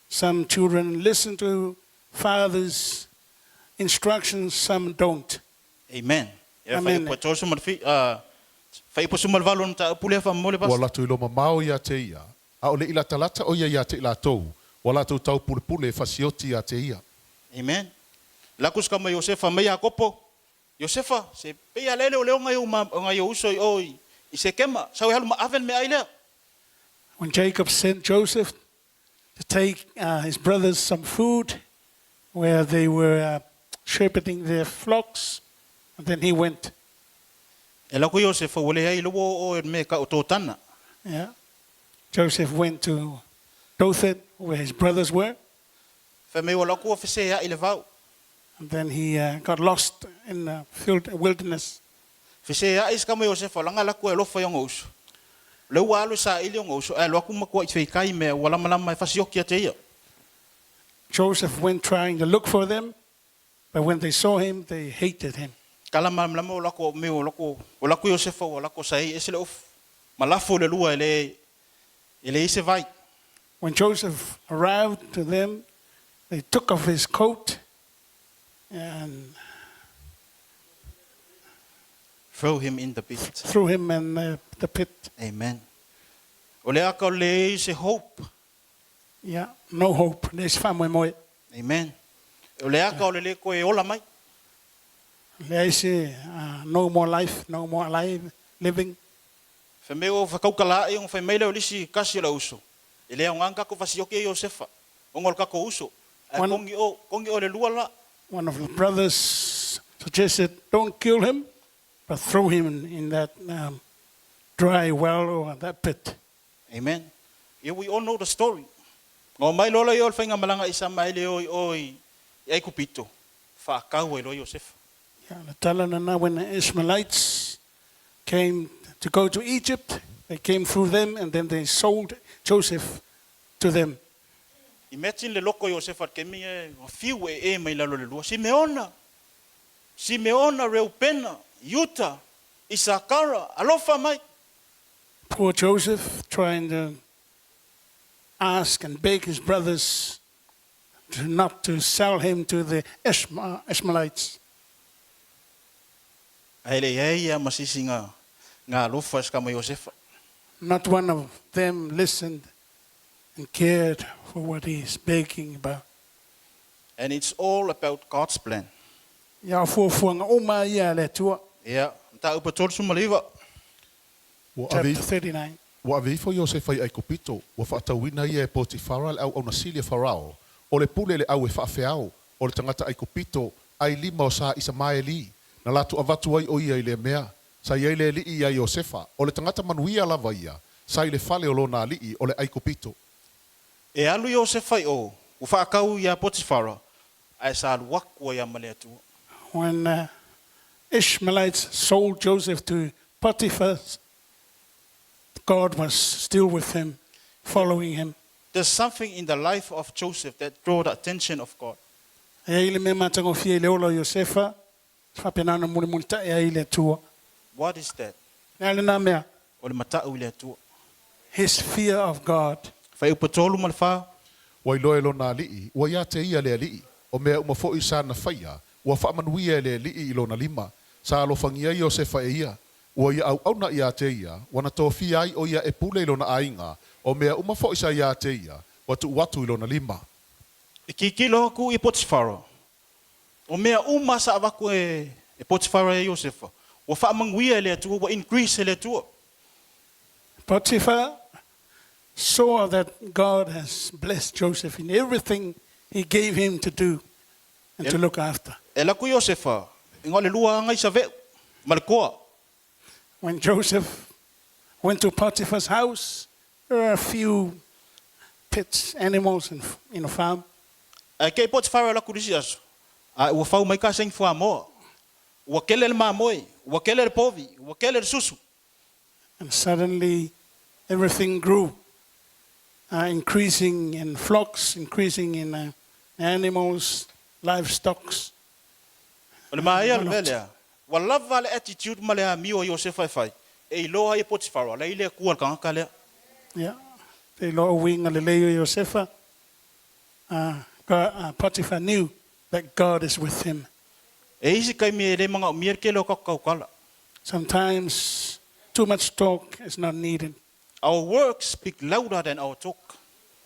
Some children listen to father's instructions, some don't. Amen. Ia Amene. faiupu e 38, faiupu 18 o le mataupu lea faamolemole Ua Pastor. latou iloa mamao ia te ia, a o le i latalata o ia ia te i latou, ua latou taupulepule e fasioti ia te ia. Amen. Laku se kama Iosefa mai Iakopo, Iosefa, se pei a lele o leo ngai o ma ngai o uso i o i i Sekema, sau e alu ma ave le meaai lea. When Jacob sent Joseph to take his brothers some food where they were shepherding their flocks, and then he went. E lau ko Iosefa, ua leai le ua oo e le mea e kau o Totana. Yeah. Joseph went to Dothan, where his brothers were, Fai mai ua laku ua feseai le vao. and then he got lost in the field, wilderness. Feseai se kama Iosefa, laga laku e alofa i ona uso. O lea ua alu e saili ona uso, ae alu atu matuai feikai mea ua lamalama e fasioki ia te ia. Joseph went trying to look for them, but when they saw him, they hated him. Kala malamalama o lako me o lako o lako Iosefa ua lako saei ese le ofu. Ma lafo le lua e le e leai se vai. When Joseph arrived to them, they took off his coat and Throw him in the pit. threw him in the, the pit. Amen. O le aka o leai se hope. Yeah, no hope. Leai se faamoemoe. Amen. O le aka o le le koe ola mai. Leai se no more life, no more alive, living. Fai mai ua fakaukalaai ona fai mai lea o le isi kasi o le uso, E le aoga na kako fasioki e Iosefa, ona o le kako uso, ae One, kongi o, kongi o le lua la. one of the brothers suggested, don't kill him, but throw him in, in that dry well or that pit. Amen. Yeah, we all know the story. Na omai loa lea o le faigamalaga a Isamaele o i o i Aikupito. Faakau ai loa Iosefa. Ia, le tala lena, when the Ishmaelites came to go to Egypt, they came through them and then they sold Joseph to them. Imagine le loko o Iosefa i le taimi e fiu ee mai lalo o le lua. Simeona! Simeona, Reupena, Iuta, Isakara, alofa mai! Poor Joseph trying to ask and beg his brothers to not to sell him to the Ishmaelites. Ae le i ai ia ma se isi nga alofa i se kama Iosefa. Not one of them listened and cared for what he is begging about. And it's all about God's plan. Ia, o fuafuaga uma ia a le Atua. Ia, mataupu 39. Ua ave Chapter 39. Ua ave ifo Iosefa i Aikupito, ua faatauina ia e Potifara le auauna sili a Farao, o le pule i le au e faafeao, o le tagata Aikupito, ailima o sa Isamaeli, na latou avatu ai o ia i lea mea. Sa i ai le alii iā Iosefa, o le tagata manuia lava ia, sa i le fale o lona alii, o le Aikupito. E alu Iosefa i o, ua faatau iā Potifara, ae sa alu aku ai a ma le Atua. When the Ishmaelites sold Joseph to Potiphar, God was still with him, following him. There's something in the life of Joseph that draw the attention of God. E i ai le mea matagofie i le ola o Iosefa, e faapena ona mulimulitai ai le Atua. What is that? Le a lena mea? O le mata'u i le Atua. His fear of God. Fuaiupu tolu ma le fa. Ua iloa e lona alii, ua ia te ia le alii, o mea uma foi sa na faia, ua faamanuia e le alii i lona lima. Sa alofagia Iosefa e ia. Ua ia auauna ia te ia, ua na tofia ai o ia e pule i lona aiga, o mea uma foi sa ia te ia, ua tuu atu i lona lima. E tilotilo aku i Potifara, o mea uma sa avatu e Potifara ia Iosefa, ua faamanuia e le Atua, ua increase e le Atua. Potiphar saw that God has blessed Joseph in everything he gave him to do and to look after. E alu atu Iosefa, e na o le lua aga i save'u ma le koa. When Joseph went to Potiphar's house, there were a few pets, animals in, in a farm. Ae kei Potifara e alu atu i le isi aso, ae ua fau mai ka saini fuamoa. Ua kele le mamoe, ua kele le povi, ua kele le susu. And suddenly everything grew, increasing in flocks, increasing in animals, livestock. O le maea o le mea lea, ua lava le attitude ma le amio a Iosefa e fai, e iloa ai e Potifara, la i le Atua le tagata lea. Ia, te iloa o uiga lelei o Iosefa, Potiphar knew that God is with him. E isi taimi e le manaomia le tele o tatou tautala. Sometimes too much talk is not needed. Our works speak louder than our talk.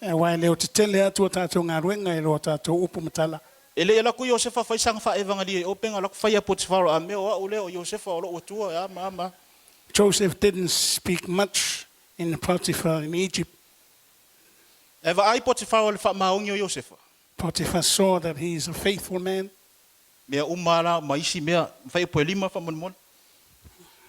Aua e leo tetele atu a tatou galuega i lo tatou upu ma tala. E le i alu atu Iosefa fai sana faaevagalii o pega alu atu fai ia Potifara, a mea o a'u lea o Iosefa o lo'u atua e a ma a ma a. Joseph didn't speak much in Potiphar in Egypt. Ae vaai Potifara i le faamaoni o Iosefa. Potiphar saw that he is a faithful man. Mea uma la ma isi mea, fai upu e lima faamolemole.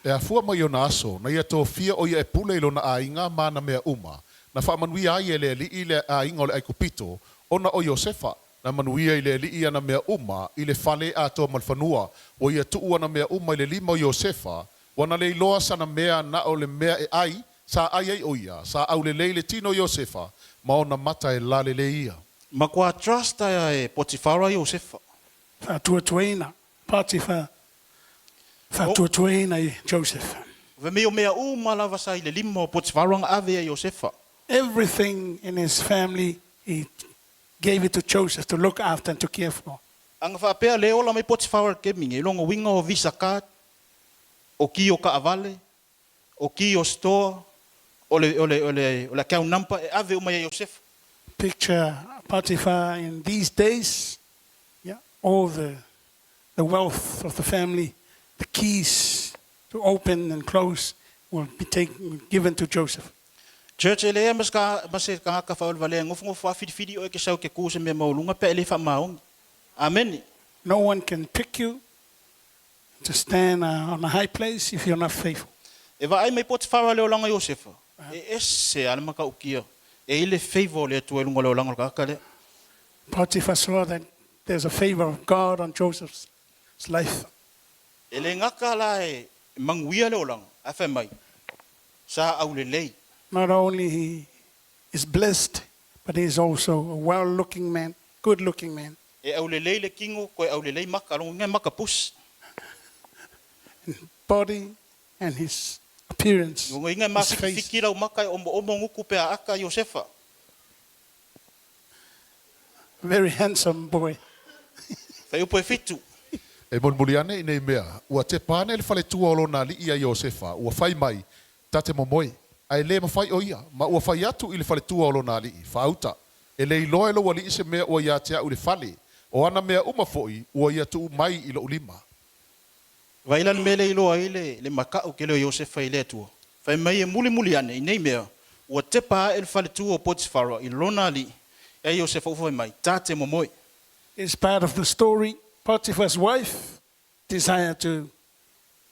E afua mai ona aso, na ia tofia o ia e pule i lona aiga ma ana mea uma, na faamanuia ai e le alii le aiga o le Aikupito, ona o Iosefa, na manuia i le alii ana mea uma i le fale atoa ma le fanua, ua ia tuu ana mea uma i le lima o Iosefa, ua na le iloa sana mea na o le mea e ai, sa ai ai o ia, sa aulelei le tino o Iosefa, ma ona mata e lalelei ia. Matua trust aia e Potifara Iosefa. Faatuatuaina, Potiphar faatuatuaina i Joseph. Fai mai o mea uma lava sa i le lima o Potifara na ave ia Iosefa. Everything in his family he gave it to Joseph to look after and to care for. Ana faapea le ola mai Potifara i le taimi nei, lona uiga o visa card, o ki o taavale, o ki o store, o le, o le, o le, o le account number e ave uma ia Iosefa. Picture Potiphar in these days, yeah, all the wealth of the family, the keys to open and close will be taken, given to Joseph. Church, e leai ma se tagata faaulevalea e nofonofo lava filifili oe e te sau e te tu i se mea maualuga pe a e le faamaoni. Amene. No one can pick you to stand on a high place if you're not faithful. E vaai mai Potifara i le olaga o Iosefa, e ese lava le matautia, e i ai le favor o le Atua i luga o le olaga o le tagata lea. Potiphar saw that There's a favor of God on Joseph's life. E le gata la e manuia le olaga, ae fai mai, sa aulelei. Not only he is blessed, but he is also a well-looking man, good-looking man. E aulelei le tino, koe aulelei maka, lona uiga e maka pusi. Body and his appearance, Lona uiga e his face. mafikifiki lau maka e omoomo gutu pe a aka Iosefa. Very handsome boy. Fuaiupu e 7. E mulimuli ane i nei mea, ua tepa ane le faletua o lona alii iā Iosefa, ua fai mai, Ta te momoe, a e lē mafai o ia, ma ua fai atu i le faletua o lona alii, Faauta, e le iloa e lou alii se mea ua ia te a'u i le fale, o ana mea uma foi ua ia tuu mai i lo'u lima. Vaai la le mea lea i iloa ai le makaʻu tele o Iosefa i le Atua, fai mai e mulimuli ane i nei mea, ua tepa ae le faletua o Potifara i lona alii, ia Iosefa ua fai mai, Ta te momoe. Is part of the story, Potiphar's wife desired to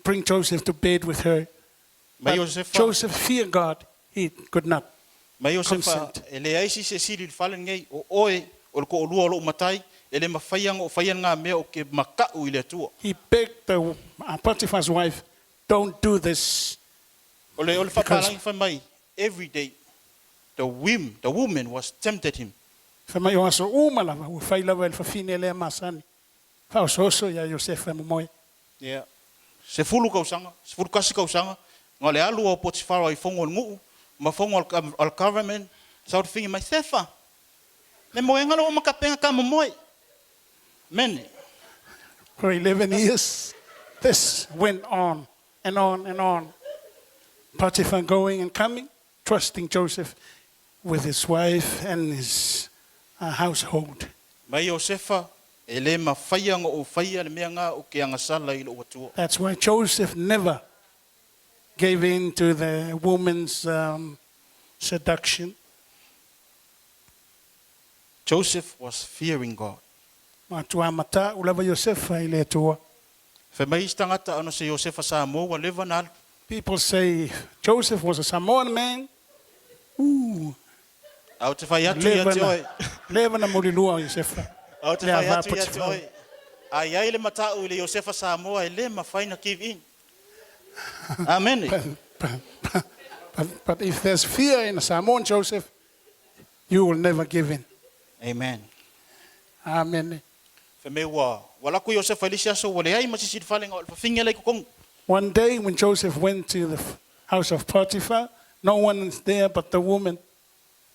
bring Joseph to bed with her, Mai but Iosefa, Joseph feared God, he could not mai Iosefa, consent. e leai se isi e sili i le fale lenei, o oe, o le toalua o lou matai, e le mafai ona ou faia na mea ou te makaʻu i le Atua. He begged the Potiphar's wife, Don't do this. O le, o le Because faapalagi fai mai, every day, the whim, the woman was tempted him. Fai mai o aso uma lava, ua fai lava e le fafine lea masani, faaosooso iā Iosefa e momoe. Ia, 10 kausaga, 11 kausaga, na o le alu a o Potifara i fono a le nuu, ma fono a le government, sau le figi mai, Sefa, le moega lea ua makapenga ka momoe. Mene. For 11 years, this went on and on and on. Potiphar going and coming, trusting Joseph with his wife and his household. Mai Iosefa, e le mafai ona ou faia le mea na ou te agasala i lou Atua. That's why Joseph never gave in to the woman's seduction. Joseph was fearing God. Matua mata'u lava Iosefa i le Atua. Fai mai isi tagata ana se Iosefa Samoa ua leva ona alu. People say Joseph was a Samoan man. Ooh, A ou te fai atu ia leva te na, oe. leva na mulilua o Iosefa. A ou te Le fai ava atu ia te Potifar. oe. A i ai le mata'u i le Iosefa Samoa e le mafai na give in. Amene. But if there's fear in a Samoan Joseph, you will never give in. Amen. Amen. Fai mai ua ua alu atu Iosefa i le isi aso ua leai ma se isi i le fale na o le fafine la i totonu. One day when Joseph went to the house of Potiphar, no one is there but the woman.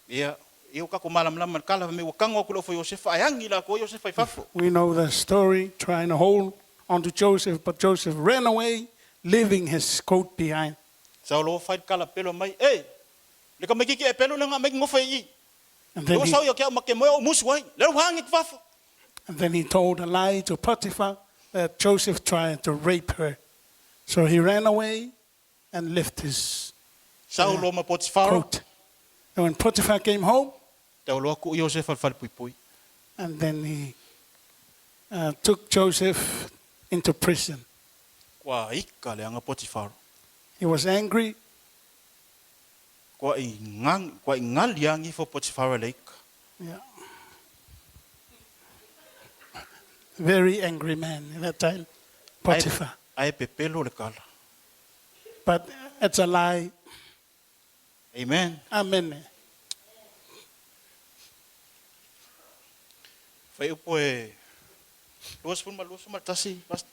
Ia, ia ua tatou malamalama i le tala, fai mai ua tago atu le ofo i Iosefa, ae agi la atu ai Iosefa i fafo. We know the story, trying to hold onto Joseph, but Joseph ran away, leaving his coat behind. Sau loa fai le kala pelo mai, E! Le tamaititi e pelo le nga mai ngofa i i. And Le then ua he, sau ia ke au ma ke moe o musu ai. Le ua hangi ki fafo. and then he told a lie to Potiphar that Joseph tried to rape her. So he ran away and left his Sau loa ma Potifara. coat. And when Potiphar came home, Tau loa ku Iosefa i le fale puipui. and then he took Joseph into prison. Kua ika le anga Potifara. He was angry. Kua i ngang, kua i ngali angi fo Potifara le ika. Yeah. Very angry man at that time, Potiphar. Ae pepelo le kala. But it's a lie. Amen. Amen. Fuaiupu e 21, Pastor.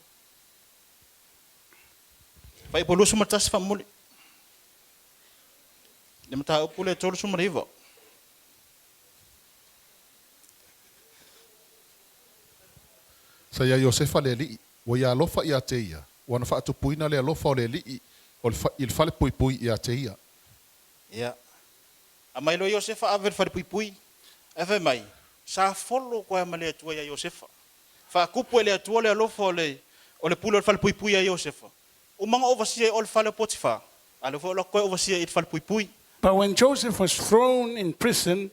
Fuaiupu e 21 faamomoli. Le mataupu lea e 39. Sa iā Iosefa le alii, ua ia alofa ia te ia, ua na faatupuina le alofa o le alii o le i le falepuipui ia te ia. Ia. Aumai loa Iosefa ave i le falepuipui, ae fai mai, Sa folo koe ma le Atua iā Iosefa. Faatupu e le Atua le alofa o le o le pule o le falepuipui iā Iosefa. Uma ona overseer i o i le fale o Potifa, a o lea foi o lo o toe overseer i le falepuipui. But when Joseph was thrown in prison,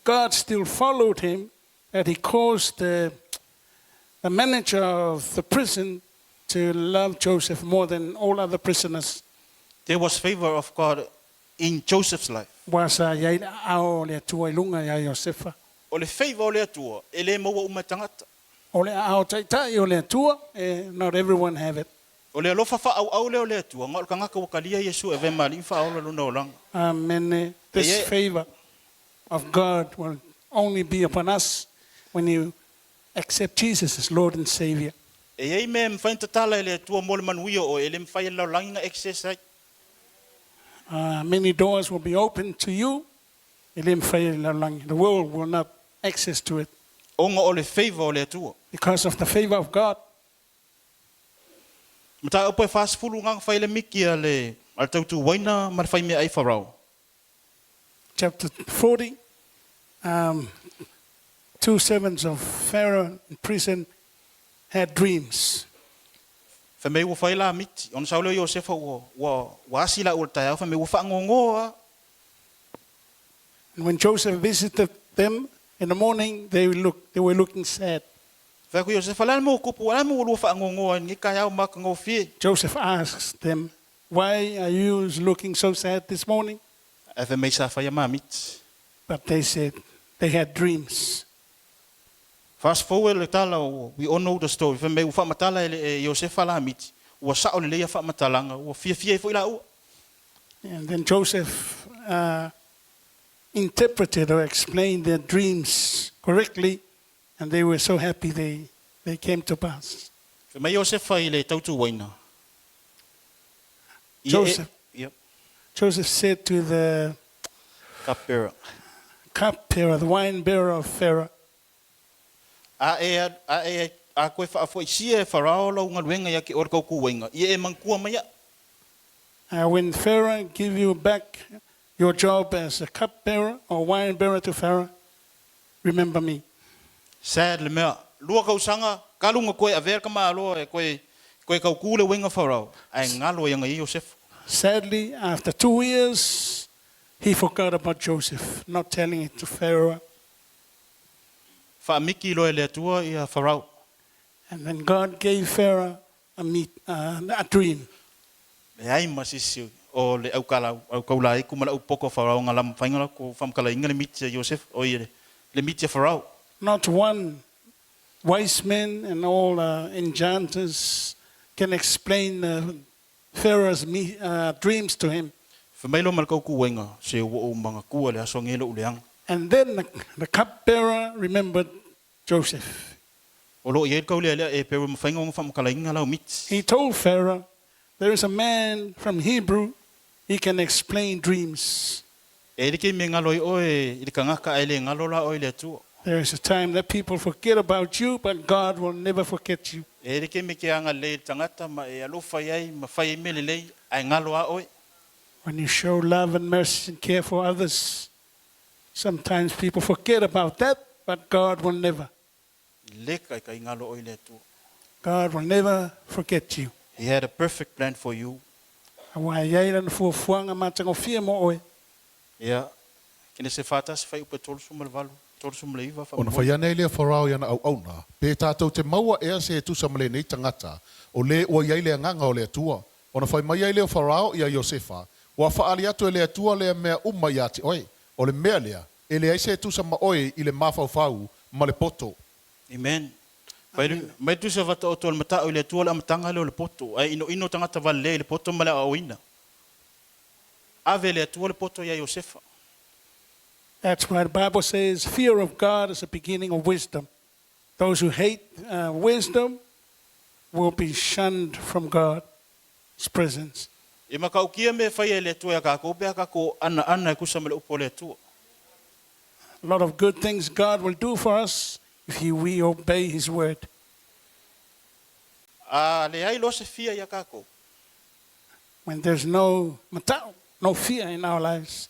God still followed him, that he caused the, the manager of the prison to love Joseph more than all other prisoners. There was favor of God in Joseph's life. Ua sa i ai le aao o le Atua i luga ia Iosefa. O le favour o le Atua e le maua uma e tagata. O le aao taitai o le Atua, not everyone have it. O le alofa faaauau lea o le Atua, na o le tagata ua talia Iesu e avea ma Alii ma Faaola lona olaga. Amene. This favour of God will only be upon us when you accept Jesus as Lord and Saviour. E i ai mea e mafai ona tatala e le Atua mo le manuia o oe, e le mafai e le lalolagi ona access ai. Many doors will be opened to you, e le mafai e le lalolagi, the world will not access to it. Ona o le favour o le Atua. Because of the favour of God. Mataupu e 40 ngā whai le miki a le, a le tautu waina ma le whai mea ai Farao. Chapter 40, 2 servants of Pharaoh in prison had dreams. Fai mai ua whai la miti. Ona sau lea o Iosefa ua, ua, ua asi la ua le taeao, fai mai ua whaangongo a. And when Joseph visited them in the morning, they, look, they were looking sad. Fai atu Iosefa, le a le mea ua tupu, o le a le mea ua lua faanoanoa ai i lenei taeao matagofie? Joseph asks them, Why are you looking so sad this morning? Ae fai mai sa faia mamiti. But they said they had dreams. Fast forward le tala, we all know the story, fai mai ua faamatala e le e Iosefa lamiti, ua sao lelei ia faamatalaga, ua fiafia ai foi laua. And then Joseph interpreted or explained their dreams correctly, and they were so happy they, they came to pass. Fai mai Iosefa i le tautu uaina, Ia e, Joseph, ia. Joseph said to the Cupbearer. cupbearer, the wine bearer of Pharaoh, A e, a e, a koe faafoisia e Farao lau galuega ia te oe le tautu uaina, ia e manatua mai aʻu. When Pharaoh give you back your job as a cupbearer or wine bearer to Pharaoh, remember me. Sad le mea, lua tausaga talu ona toe avea le tamāloa e toe toe tautū le uiga Farao, ae galo ai ana ia Iosefa. Sadly, after 2 years, he forgot about Joseph, not telling it to Pharaoh. Faamiki loa e le Atua ia Farao. And then God gave Pharaoh a, meet, a dream. Leai ma se isi o le aukala, aukaulaiku ma le aupoko o Farao na lamafaiga latou faamatalaina le miti a Iosefa, oi le miti a Farao. Not one wise man and all enchanters can explain Pharaoh's dreams to him. Fai mai loa ma le tautuaiga, Se ua ou manatua le aso nei lou leaga. And then the, the cupbearer remembered Joseph. O lo o i ai le kaulealea e pe ua mafai ona faamatalaina lau miti. He told Pharaoh, There is a man from Hebrew, he can explain dreams. E like me galo ai oe i le tagata ae le galo la oe i le Atua. There is a time that people forget about you, but God will never forget you. E like me ke agalelei i le tagata ma e alofa i ai ma fai ai mea lelei, ae galo a oe. When you show love and mercy and care for others, sometimes people forget about that, but God will never. Le kai galo oe i le Atua. God will never forget you. He had a perfect plan for you. Aua e iai lana fuafuaga matagofie mo oe. Ia, Kenese 41 fuaiupu e 38, 39, Ona faamoemoe. whai ane ai lea Farao i ana auauna, Pē tātou te maua ea se e tusa ma lenei tangata, o lē ua i ai le agaga o le Atua. Ona whai mai ai lea o Farao iā Iosefa, Ua whaali atu e le Atua lea mea uma iā te oe, o le mea lea, e leai se e tusa ma oe i le mafaufau ma le poto. Amen. Fai mai tusa vataoto o le mata'u i le Atua le amataga lea o le poto, ae inoino tagata valelea i le poto ma le aoaoina. Ave e le Atua le poto iā Iosefa. That's why the Bible says, fear of God is the beginning of wisdom. Those who hate wisdom will be shunned from God's presence. E matautia mea e faia e le Atua iā tatou pe a tatou anaana e tusa ma le upu a le Atua. A lot of good things God will do for us if he, we obey His word. A leai loa se fear iā tatou. When there's no mata'u, no fear in our lives.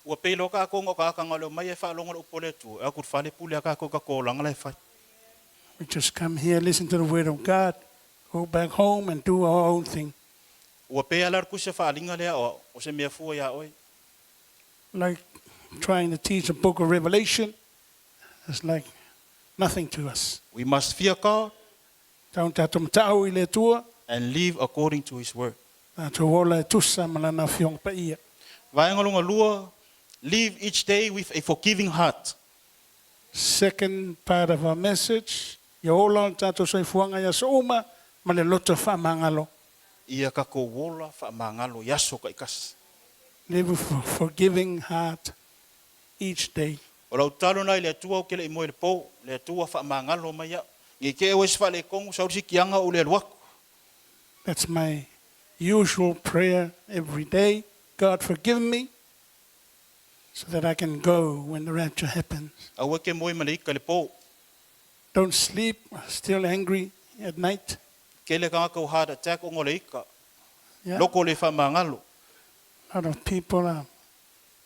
Ua pei loa tatou na o tagata na o le omai e faalogo i le upu a le Atua, e o atu i le fale pule a tatou i tatou olaga la e fai. We just come here, listen to the word of God, go back home and do our own thing. Ua pei lava la o le tusi a faaaliga lea aoao, o se mea fua iā oe. Like trying to teach a book of Revelation is like nothing to us. We must fear God. Tau tatou mata'u i le Atua. And live according to His word. Tatou ola e tusa ma lana afioga paia. Vaega lona lua, Live each day with a forgiving heart. Second part of our message, Ia ola o le tatou soifuaga i aso uma ma le loto faamagalo. Ia tatou ola faamagalo i aso taitasi. Live with a forgiving heart each day. O lau tatalo lena i le Atua ou te le i moe i le po, le Atua faamagalo mai au. Nei te i ua se faaletonu sau le sitiaga ou le alu atu. That's my usual prayer every day, God forgive me so that I can go when the rapture happens. Aua e te moe ma le ika i le po. Don't sleep still angry at night. Tele tagata ua heart attack ona o le ika. Yeah. Loko le faamagalo. A lot of people are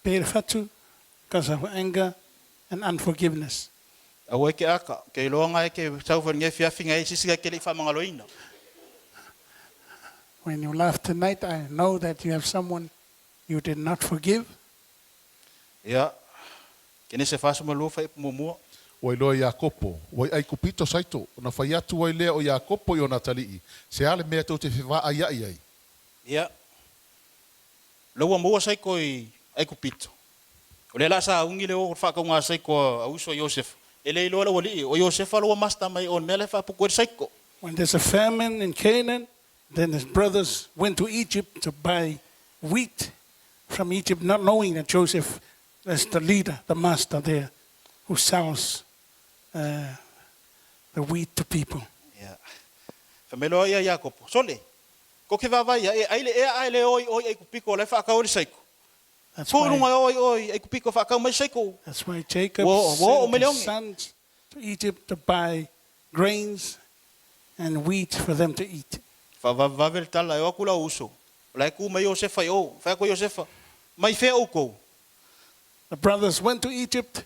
pere fatu because of anger and unforgiveness. Aua e ke aka, ke iloa nga e ke sau fa nge fiafi nga e sisi ga ke le i faamagaloina. When you laugh tonight, I know that you have someone you did not forgive. Ia, Kenese 42 fuaiupu muamua. Ua iloa e Iakopo, ua i Aikupito saito, ona fai atu ai lea o Iakopo i ona atalii, Se a le mea tou te fevaaia'i ai? Ia, la ua maua saiko i Aikupito. O lea la sa ugi le o faakauga saiko a uso a Iosefa, e le iloa le aualii, o Iosefa la ua master mai o le mea la e faaputu ai le saiko. When there's a famine in Canaan, then his brothers went to Egypt to buy wheat from Egypt, not knowing that Joseph is the leader, the master there, who sells uh, the wheat to people. Ia. Fai mai loa ia Iakopo, Sole, ko ke vaavaai ia, e ai le ea ae le o i o i Aikupiko o la e faakau ai le saiko. That's Fu why, lunga e o i o i Aikupiko faakau mai saiko. that's why Jacob Ua, ua oo sent mai le his oge. sons to Egypt to buy grains and wheat for them to eat. Faavavevave le tala, e o atu lau uso, o la e ku mai Iosefa i o. Fai atu Iosefa, Mai fea oukou? The brothers went to Egypt,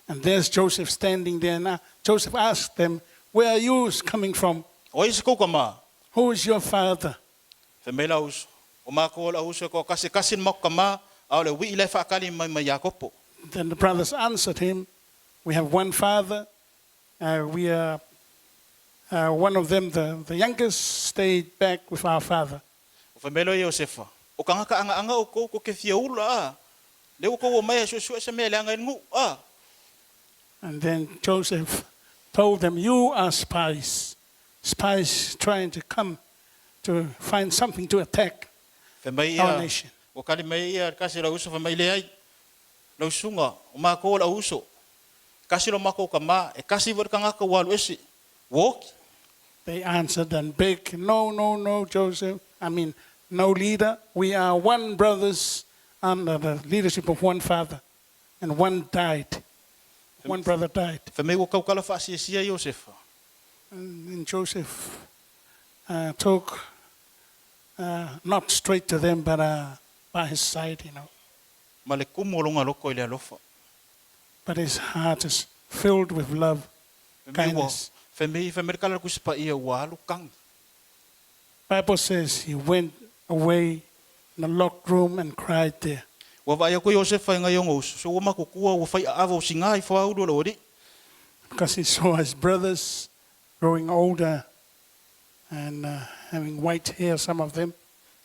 and there's Joseph standing there. Now Joseph asked them, Where are you coming from? O ai se kou kama? Who is your father? Fai mai lau uso, O makou o lau uso e toatasi, e tasi le matou kama, a o le uii la e faakali mai mai Iakopo. Then the brothers answered him, We have one father. Uh, we are uh, one of them, the, the youngest, stayed back with our father. O fai mai loa Iosefa, O kagaka agaaga oukou, kou te fia ula, a lea ua tou omai e suesue se mea e leaga ai le nuu, a. And then Joseph told them, You are spies, spies trying to come to find something to attack Fai mai our ia, nation. ua kali mai ia le kasi o lau uso, fai mai, Leai, lau susuga, o makou o lau uso, kasi lo makou kama, e kasi foi le kagaka ua alu ese, ua oki. They answered and begged, No, no, no, Joseph. I mean, no leader. We are one brothers under the leadership of one father. And one died. One brother died. Fai mai ua tautala faasiasia Iosefa. And then Joseph uh, took, uh, not straight to them, but uh, by his side, you know. Ma le kumu o lona loko i le alofa. But his heart is filled with love, Fai mai ua, kindness. fai mai, fai mai le kala le Tusi Paia ua alu kagi. Bible says he went away in a locked room and cried there. Ua vaai aku Iosefa i ngai ona uso, so ua makukua ua fai aava o siga i foaulu o le aualii. Because he saw his brothers growing older and uh, having white hair, some of them.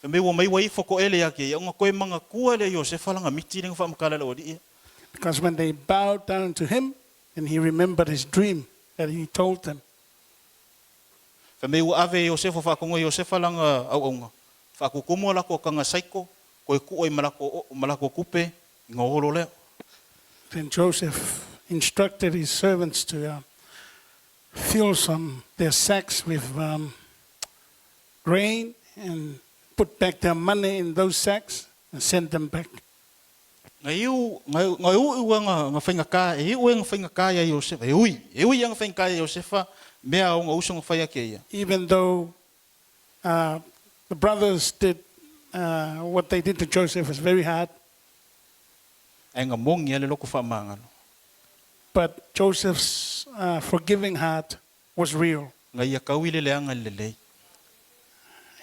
Fai mai ua mai ua ifo koʻele ia ke ia ona koe manatua lea Iosefa lana miti lea na faamatala e le aualii ia. Because when they bowed down to him, then he remembered his dream that he told them. Fai mai ua ave e Iosefa faatonuga e Iosefa lana auauna, faakukumu a latou taga saiko, koe kua i ma latou ma latou tupe i ona olo lea. Then Joseph instructed his servants to uh, fill some their sacks with um, grain and put back their money in those sacks and send them back. Nga iu, nga, nga ui ua nga, nga faigata, e iu e nga faigata ia Iosefa, e ui, e ui ia nga faigata ia Iosefa, mea a ona uso nga fai ake ia. Even though uh, the brothers did uh, what they did to Joseph was very hard, Ae nga moni a le loko faamagalo. but Joseph's uh, forgiving heart was real. Nga ia kau i le leaga i le lelei.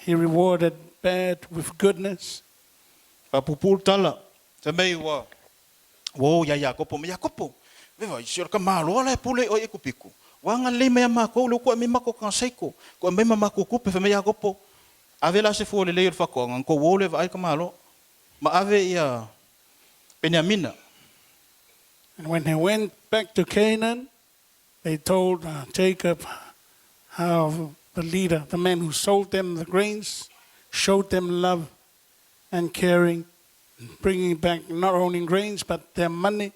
He rewarded bad with goodness. Faapupuu le tala, fai mai ua ua o ia Iakopo ma Iakopo, Veva, i si o le tamaloa la e pule i oe i Aikupiko, ua agalelei mai ia makou, lea ua koe aumai matou taga saiko, koe aumai ma matou tupe. Fai mai Iakopo, Ave la se fua lelei o le faatoaga, na tou o lea e vaai le tamaloa, ma ave ia Peniamina. And when they went back to Canaan, they told Jacob how the leader, the man who sold them the grains, showed them love and caring, bringing back not only grains but their money.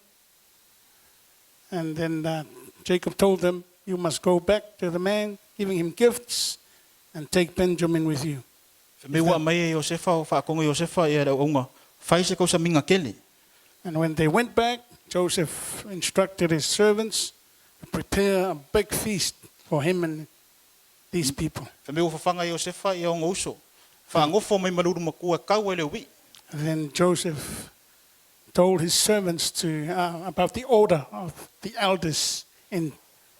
And then Jacob told them, "You must go back to the man, giving him gifts, and take Benjamin with you." Fai mai ua aumai e Iosefa o faakogo e Iosefa le auauga, fai se kausamiga kele. And when they went back, Joseph instructed his servants to prepare a big feast for him and these people. Fai mai ua fafaga e Iosefa ona uso, faagofo mai ma le ulu matua e kau ai le ui'i. And then Joseph told his servants about the order of the elders, in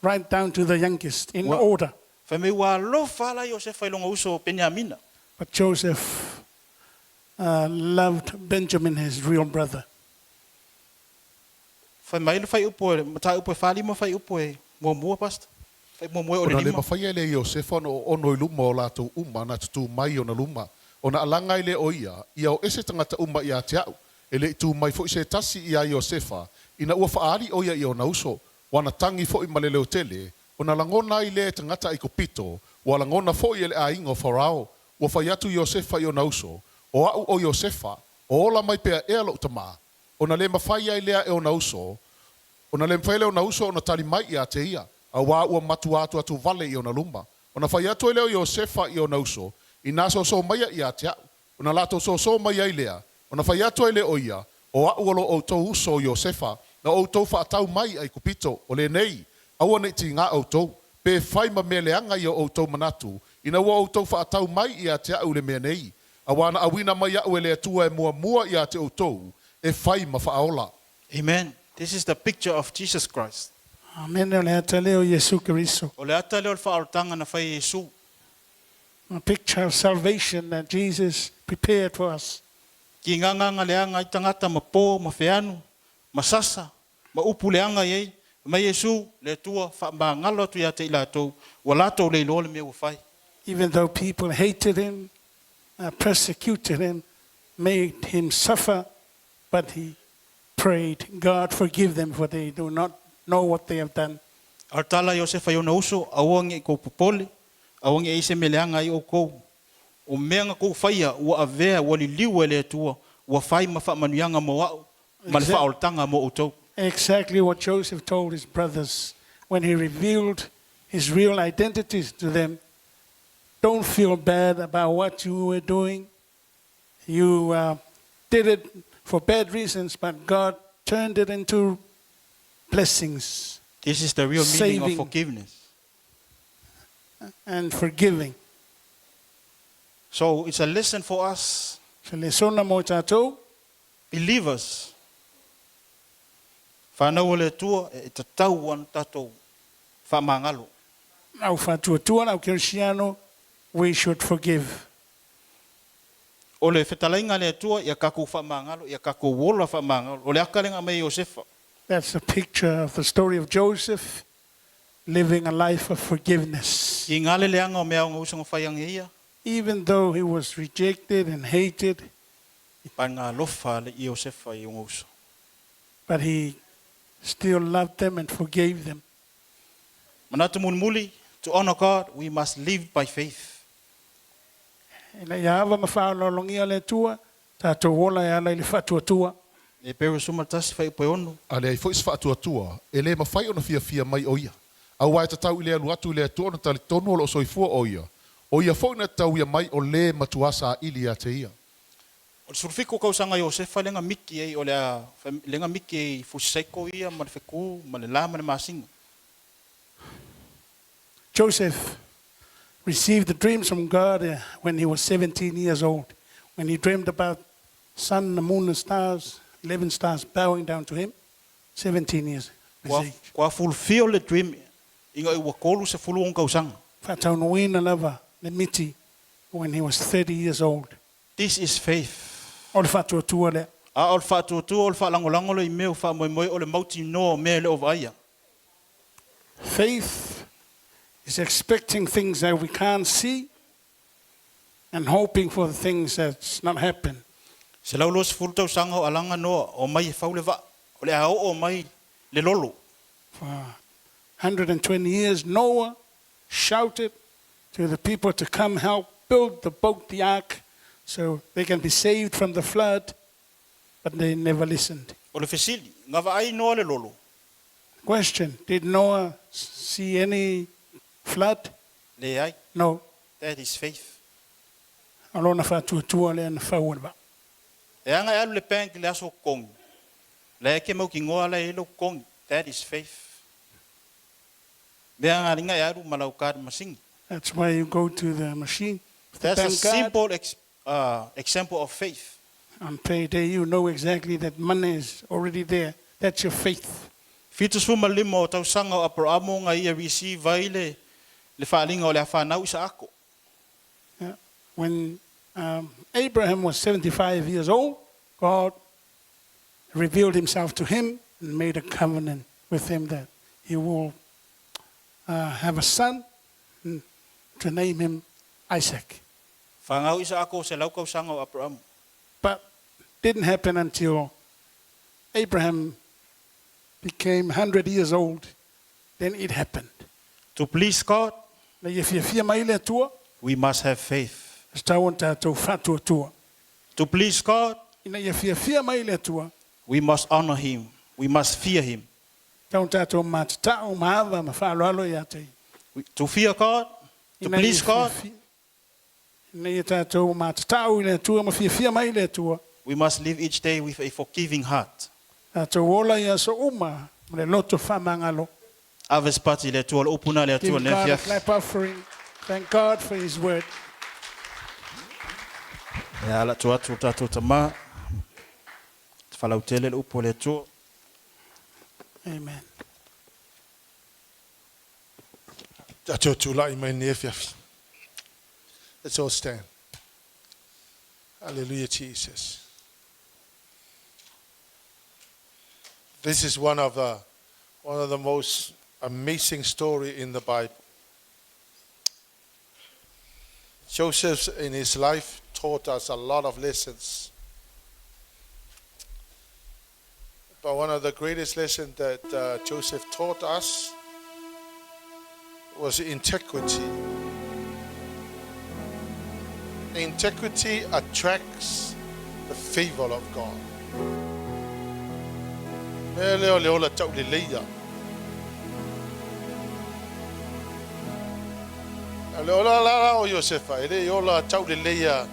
right down to the youngest, in Ua order. Fai mai ua alofa la Iosefa i lona uso o Peniamina. But Joseph loved Benjamin, his real brother. Fai mai le fuaiupu e mataupu e 45 fuaiupu e muamua, Pastor. Fai muamua e o le Ona le 5. mafai ai lea e Iosefa ona oono i luma o latou uma na tutū mai i ona luma, ona alaga ai lea o ia, ia o ese tagata uma ia te a'u, e le i tū mai foi se tasi iā Iosefa, ina ua faaali o ia i ona uso, ua na tagi foi ma le leo tele, ona lagona ai lea e tagata Aikupito, ua lagona foi e le aiga o Farao. Ua fai atu Iosefa i ona uso, O a'u o Iosefa, o ola mai pea ea lo'u tamā? Ona le mafai ai lea e ona uso, ona le mafai lea e ona uso ona tali mai ia te ia, auā ua matua atuatu vale i ona luma. Ona fai atu ai lea o Iosefa i ona uso, Inā soso maia ia te a'u. Ona latou soso mai ai lea, ona fai atu ai lea o ia, O a'u o lo outou uso o Iosefa, na outou faatau mai i Aikupito, o lenei, aua ne i tigā outou, pe fai ma mea leaga i o outou manatu, ina ua outou faatau mai ia te a'u i le mea nei, auā na auina mai a'u e le Atua e muamua ia te outou, e fai ma faaola. Amen. This is the picture of Jesus Christ. Amene o le ata lea o Iesu Keriso. O le ata lea o le faaolataga na fai e Iesu. A picture of salvation that Jesus prepared for us. Ki ngā leaga ai tagata ma po ma feanu ma sasa ma upu leaga i ai, fai mai Iesu, le Atua faamagalo atu ia te i latou, ua latou le iloa le mea ua fai. Even though people hated him, persecuted him, made him suffer, but he prayed, "God, forgive them, for they do not know what they have done." A o le tala a Iosefa i ona uso, Aua ne i kou popole, aua ne i i ai se mea leaga ai oukou. O mea na kou faia, ua avea, ua liliu e le Atua, ua fai ma faamanuiaga mo a'u, ma le faaolataga mo outou. Exactly what Joseph told his brothers when he revealed his real identities to them. Don't feel bad about what you were doing. You did it for bad reasons, but God turned it into blessings. This is the real meaning of Saving. forgiveness. And forgiving. So it's a lesson for us Se lesona mo tatou. believers. Fanau a le Atua e tatau ona tatou faamagalo. Au faatuatua le au kerisiano, we should forgive. O le fetalaiga a le Atua ia kakou faamagalo, ia kakou ola faamagalo. O le aka lea na aumai e Iosefa. That's a picture of the story of Joseph living a life of forgiveness. I ngā le leaga o mea o ngā uso na fai age ia. Even though he was rejected and hated, Pa ngā alofa le Iosefa i ona uso. but he still loved them and forgave them. Manatu mulimuli, to honor God, we must live by faith. Ina ia ava ma faaaloalogia le Atua, tatou ola e ala i le faatuatua. Heperu 11 fuaiupu e 6. A leai foi se faatuatua, e lē mafai ona fiafia mai o ia. Auā e tatau i le alu atu i le Atua ona talitonu o lo o soifua o ia, o ia foi na tatauia mai o lē matuā saili ia te ia. O le 17 kausaga o Iosefa lea na miki ai o le a lea na miki ai i fusisaiko ia ma le feku ma le la ma le masina. Joseph received the dreams from God when he was 17 years old. When he dreamed about sun, the moon, and stars, 11 stars bowing down to him, 17 years of his Ua age. ua fulfill le dream ina ua 36 kausaga. Faataunuuina lava le miti when he was 30 years old. This is faith. O le faatuatua lea. A o le faatuatua o le faalagolago i mea o faamoemoe o le mautinoa o mea e le o vaaia. Faith is expecting things that we can't see and hoping for the things that's not happen. 120 tausaga o alaga Noa, omai e fau le vaa. O le a oo mai le lolo. For 120 years, Noah shouted to the people to come help build the boat, the ark, so they can be saved from the flood, but they never listened. O le fesili, na vaai Noa le lolo? Question, did Noah see any flood? Leai. No. That is faith. O lona faatuatua lea na fau ai le vaa. E aga e alu i le bank i le aso totogi, la e ke mautinoa la e i ai lou totogi. That is faith. Mea galiga e alu ma lau card masini. That's why you go to the machine with the That's a bank card. simple example of faith. On payday, you know exactly that money is already there. That's your faith. 75 o tausaga o Aperamo na ia receive ai le le faaaliga o le a fanau Isaako. Yeah. When Abraham was 75 years old, God revealed himself to him and made a covenant with him that he will have a son to name him Isaac. Fanau Isaako 100 tausaga o Aperamo. But didn't happen until Abraham became 100 years old. Then it happened. To please God, Na ia fiafia mai le Atua, we must have faith. e tatau ona tatou faatuatua. To please God, Ina ia fiafia mai le Atua, we must honor Him. We must fear Him. e tatau ona tatou matatau, maava ma faaaloalo ia te Ia. To fear God, to Ina ia please God, fiafia, ina ia tatou matatau i le Atua ma fiafia mai le Atua, we must live each day with a forgiving heart. tatou ola i aso uma ma le loto faamagalo. Ave se pati i le Atua, o le upu na le Atua Give lenei God a afiafi. clap offering. Thank God for His word. Ia ala atu atu o tatou tama, te falautele le upu a le Atua. Amen. Tatou tulai mai lenei afiafi. Let's all stand. Hallelujah, Jesus. This is one of the, one of the most amazing story in the Bible. Joseph in his life taught us a lot of lessons. But one of the greatest lessons that Joseph taught us was integrity. Integrity attracts the favor of God. Mea lea o le ola taulelei ia. O le ola la la o Iosefa, e le i ola taulelei ia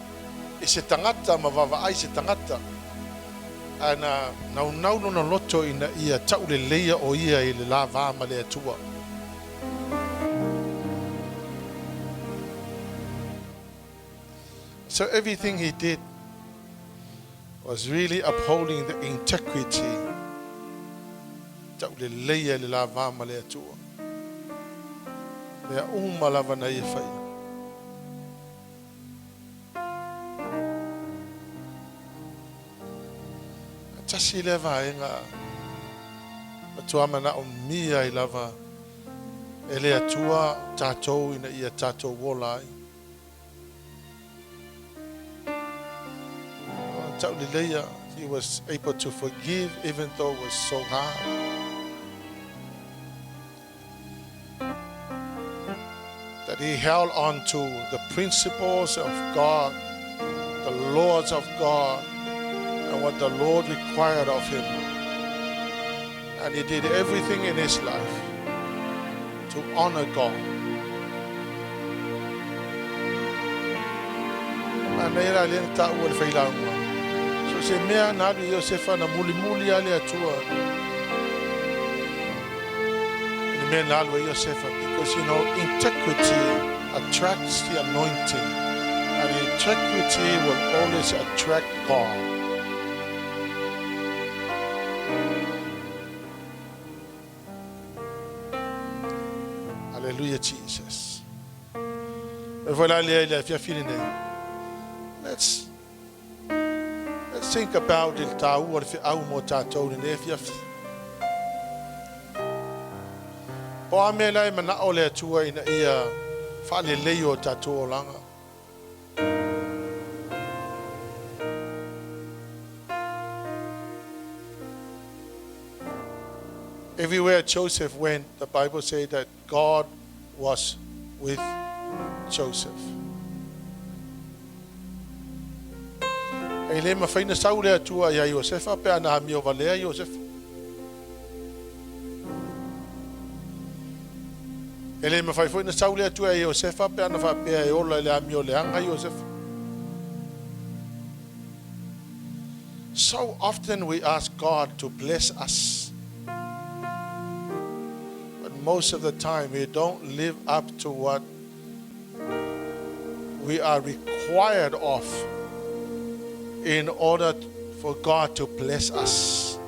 i se tagata ma vaavaai se tagata, ae na naunau lona loto ina ia tauleleia o ia i le la va ma le Atua. So everything he did was really upholding the integrity, tauleleia i le la va ma le Atua. Mea uma lava na ia faia. A tasi lea vaega matua manaomia ai lava e le Atua tatou ina ia tatou ola ai. O tauleleia, he was able to forgive even though it was so hard. That he held on to the principles of God, the laws of God, and what the Lord required of him. And he did everything in his life to honor God. Manaia la lea na taua e le failauga. So se mea na alu i Iosefa na mulimuli lava le Atua i le mea na alu ai Iosefa because you know integrity attracts the anointing and integrity will always attract God. Hallelujah Jesus. E foi la lea i le afiafi lenei. Let's Let's think about i le taua o le feau mo tatou i lenei afiafi. Po o a mea la e manao le Atua ina ia faalelei o tatou olaga. Everywhere Joseph went, the Bible says that God was with Joseph. E le mafai ona sau le Atua ia Iosefa pe a na amio valea Iosefa. E le mafai foi ona sau le Atua ia Iosefa pe a na faapea e ola i le amio leaga Iosefa. So often we ask God to bless us. But most of the time we don't live up to what we are required of in order for God to bless us.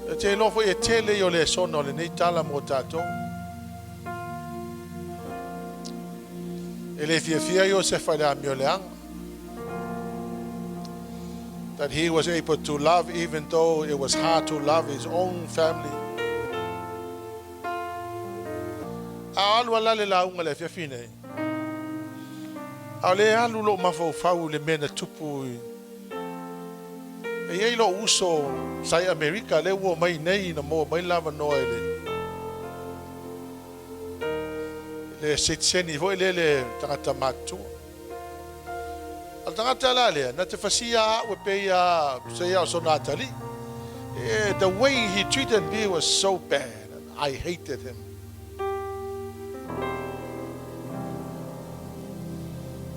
E te iloa foi e tele i o lesona o lenei tala mo tatou. E le fiafia Iosefa i le amio leaga. That he was able to love even though it was hard to love his own family. A alu ala le lauga le afiafi nei. A o le alu lou mafaufau i le mea na tupu i E i ai lou uso sa i Amerika lea ua omai nei ina maua mai le avanoa i le le sitiseni foi lea le tagata matutua. O le tagata la lea, na te fasia au e pei a se ia o sona atalii. The way he treated me was so bad and I hated him.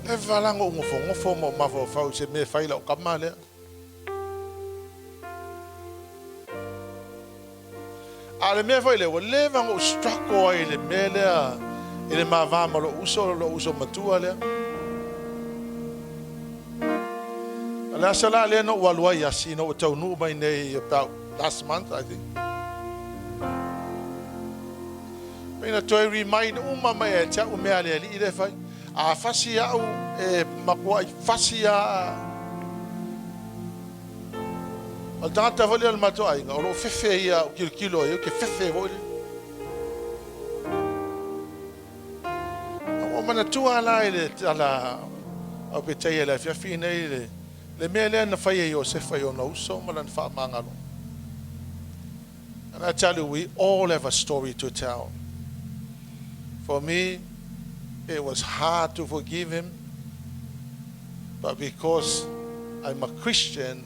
Leva la na ou nofonofo ma ou mafaufau i se mea e fai i lau tama lea. A o le mea foi lea, ua leva na ou struggle ai i le mea lea i le ma va ma lou uso, lou uso matua lea. O le aso la lea na ou alu ai asi ina ua taunuu mai nei about last month I think. Ina toe remind uma mai e te au mea a le alii lea e fai. A fasi au e matuai fasi a. O le tagata foi lea o le matou aiga, o lou fefe ia ou tilotilo ai, ou te fefe foi lea. A ua manatua la i le tala au petaia i le afiafi nei le, le mea lea na fai e Iosefa i ona uso ma lana faamagalo. And I tell you, we all have a story to tell. For me, it was hard to forgive him, but because I'm a Christian,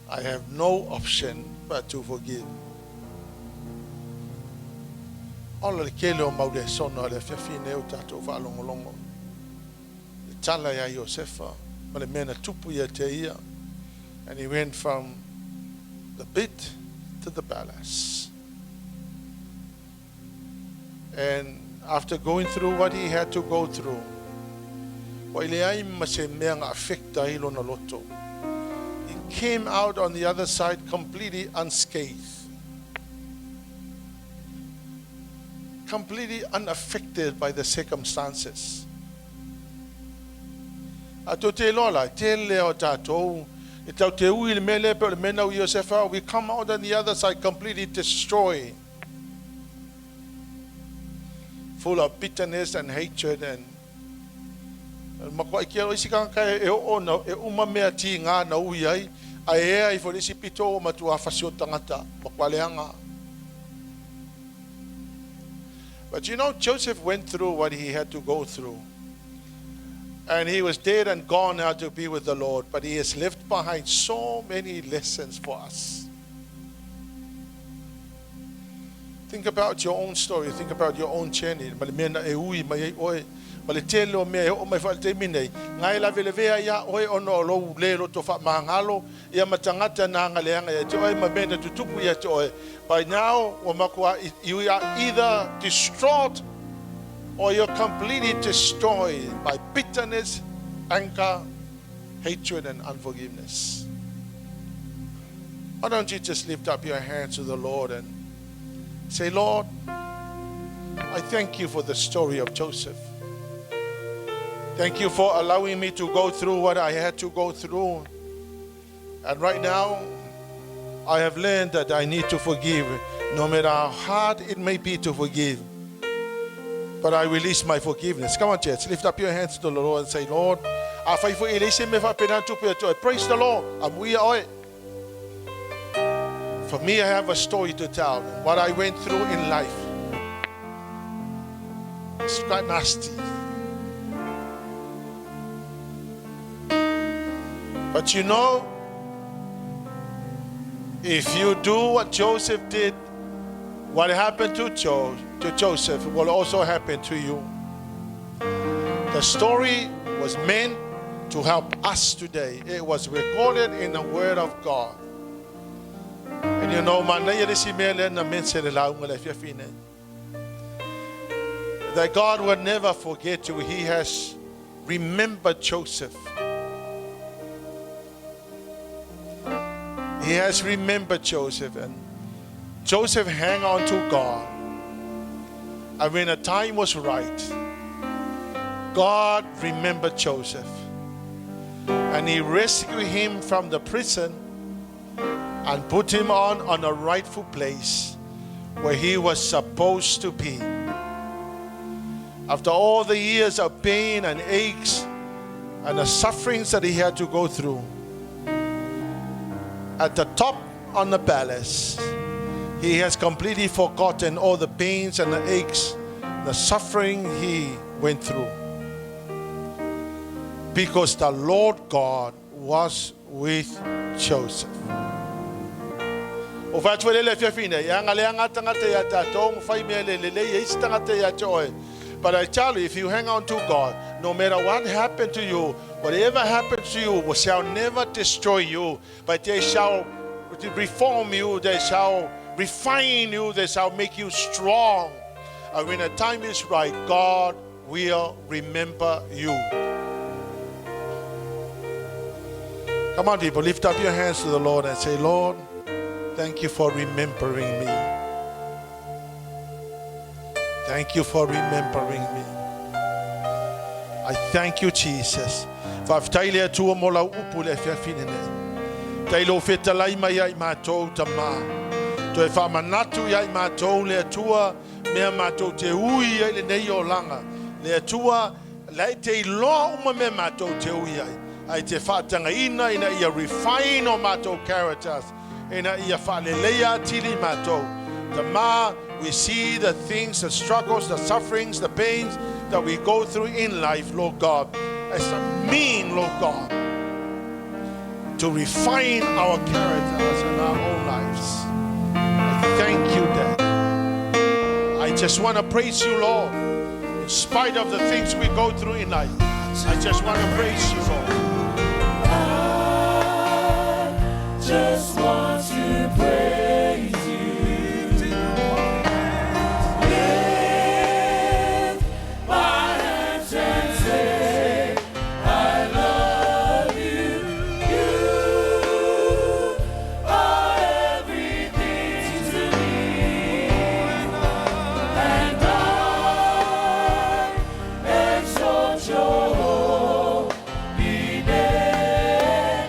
I have no option but to forgive. Ola le tele o mau lesona o le afiafi nei o tatou faalogologo. Le tala ia Iosefa ma le mea na tupu ia te ia. And he went from the pit to the palace. And after going through what he had to go through, ua i leai ma se mea na affect ai lona loto. He came out on the other side completely unscathed. Completely unaffected by the circumstances. A tou te iloa la, tele o tatou e tau te ui i le mea lea pei o le mea na ui Iosefa, we come out on the other side completely destroyed. Full of bitterness and hatred and matua ike o isi tagata e oo na e uma mea tigā na ui ai, ae ea ifo i le isi pito ua matua fasi o tagata, matua leaga. But you know, Joseph went through what he had to go through. And he was dead and gone now to be with the Lord, but he has left behind so many lessons for us. Think about your own story, think about your own journey. Ma le mea na e ui mai ai oe, ma le tele o mea e oo mai foi i le taimi nei, na e lavelavea iā oe ona o lou le loto faamagalo, ia ma tagata na agaleaga ia te oe ma mea na tutupu ia te oe. By now, ua matua, you are either distraught or you're completely destroyed by bitterness, anger, hatred and unforgiveness. Why don't you just lift up your hands to the Lord and say, Lord, I thank you for the story of Joseph. Thank you for allowing me to go through what I had to go through. And right now, I have learned that I need to forgive, no matter how hard it may be to forgive. But I release my forgiveness. Come on, church. Lift up your hands to the Lord and say, Lord, afai foi e leai se mea faapena tupu ia te oe. Praise the Lord. Amuia oe. For me, I have a story to tell. What I went through in life. It's quite nasty. But you know, if you do what Joseph did, what happened to, jo- to Joseph will also happen to you. The story was meant to help us today. It was recorded in the Word of God. And you know, that God will never forget you. He has remembered Joseph. He has remembered Joseph, and Joseph hang on to God. And when the time was right, God remembered Joseph. And he rescued him from the prison and put him on, on a rightful place where he was supposed to be. After all the years of pain and aches and the sufferings that he had to go through, at the top on the palace, he has completely forgotten all the pains and the aches, the suffering he went through. Because the Lord God was with Joseph. O whātua le le fiafine, ia nga le anga tangata ia tātou, whai mea le le le isi tangata ia te oe. But I tell you, if you hang on to God, no matter what happened to you, whatever happens to you shall never destroy you, but they shall reform you, they shall refine you, they shall make you strong. And when the time is right, God will remember you. Come on, people, lift up your hands to the Lord and say, Lord, thank you for remembering me. Thank you for remembering me. I thank you, Jesus. Faafetai le Atua mo lau upu le afiafi lenei. Tai lou fetalai mai ia i matou tama. Toe faamanatu ia i matou le Atua mea matou te ui ai lenei olaga. Le Atua la e te iloa uma mea matou te ui ai. Ae te faatagaina ina ia refine o matou characters ina ia faaleleia atili matou. Tama, we see the things, the struggles, the sufferings, the pains that we go through in life, Lord God, as a mean, Lord God, to refine our characters and our own lives. I thank you, Dad. I just want to praise you, Lord, in spite of the things we go through in life. I just want to praise you, Lord. I just want to praise you. Lift my hands and say, I love you. You are everything to me. And I exalt your holy name.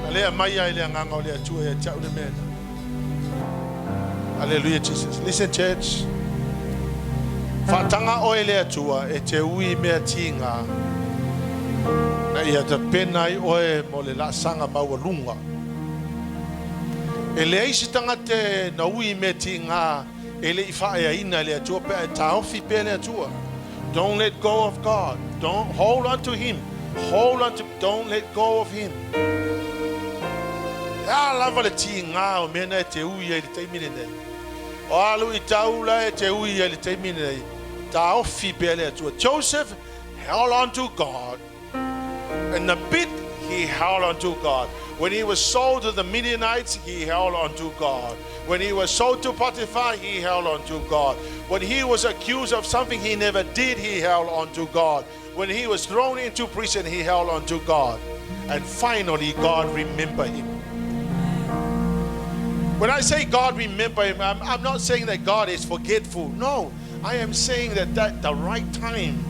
Na lea mai ai le agaga o le Atua ia te au le mea lena. Hallelujah, Jesus. Listen, church. Faataga oe e le Atua e te ui i mea tiga, na ia tapena ai oe mo le laasaga maualuga. E leai se tagata na ui i mea tiga e le i faaeaina e le Atua pe a e taofi pea le Atua. Don't let go of God. Don't hold on to Him. Hold on to, don't let go of Him. E a lava le tiga o mea na e te ui ai i le taimi lenei. O a luitau la e te ui ai i le taimi lenei, taofi pea le Atua. Joseph held on to God. In the pit, he held on to God. When he was sold to the Midianites, he held on to God. When he was sold to Potiphar, he held on to God. When he was accused of something he never did, he held on to God. When he was thrown into prison, he held on to God. And finally, God remembered him. When I say God remember him, I'm, I'm not saying that God is forgetful. No, I am saying that at the right time,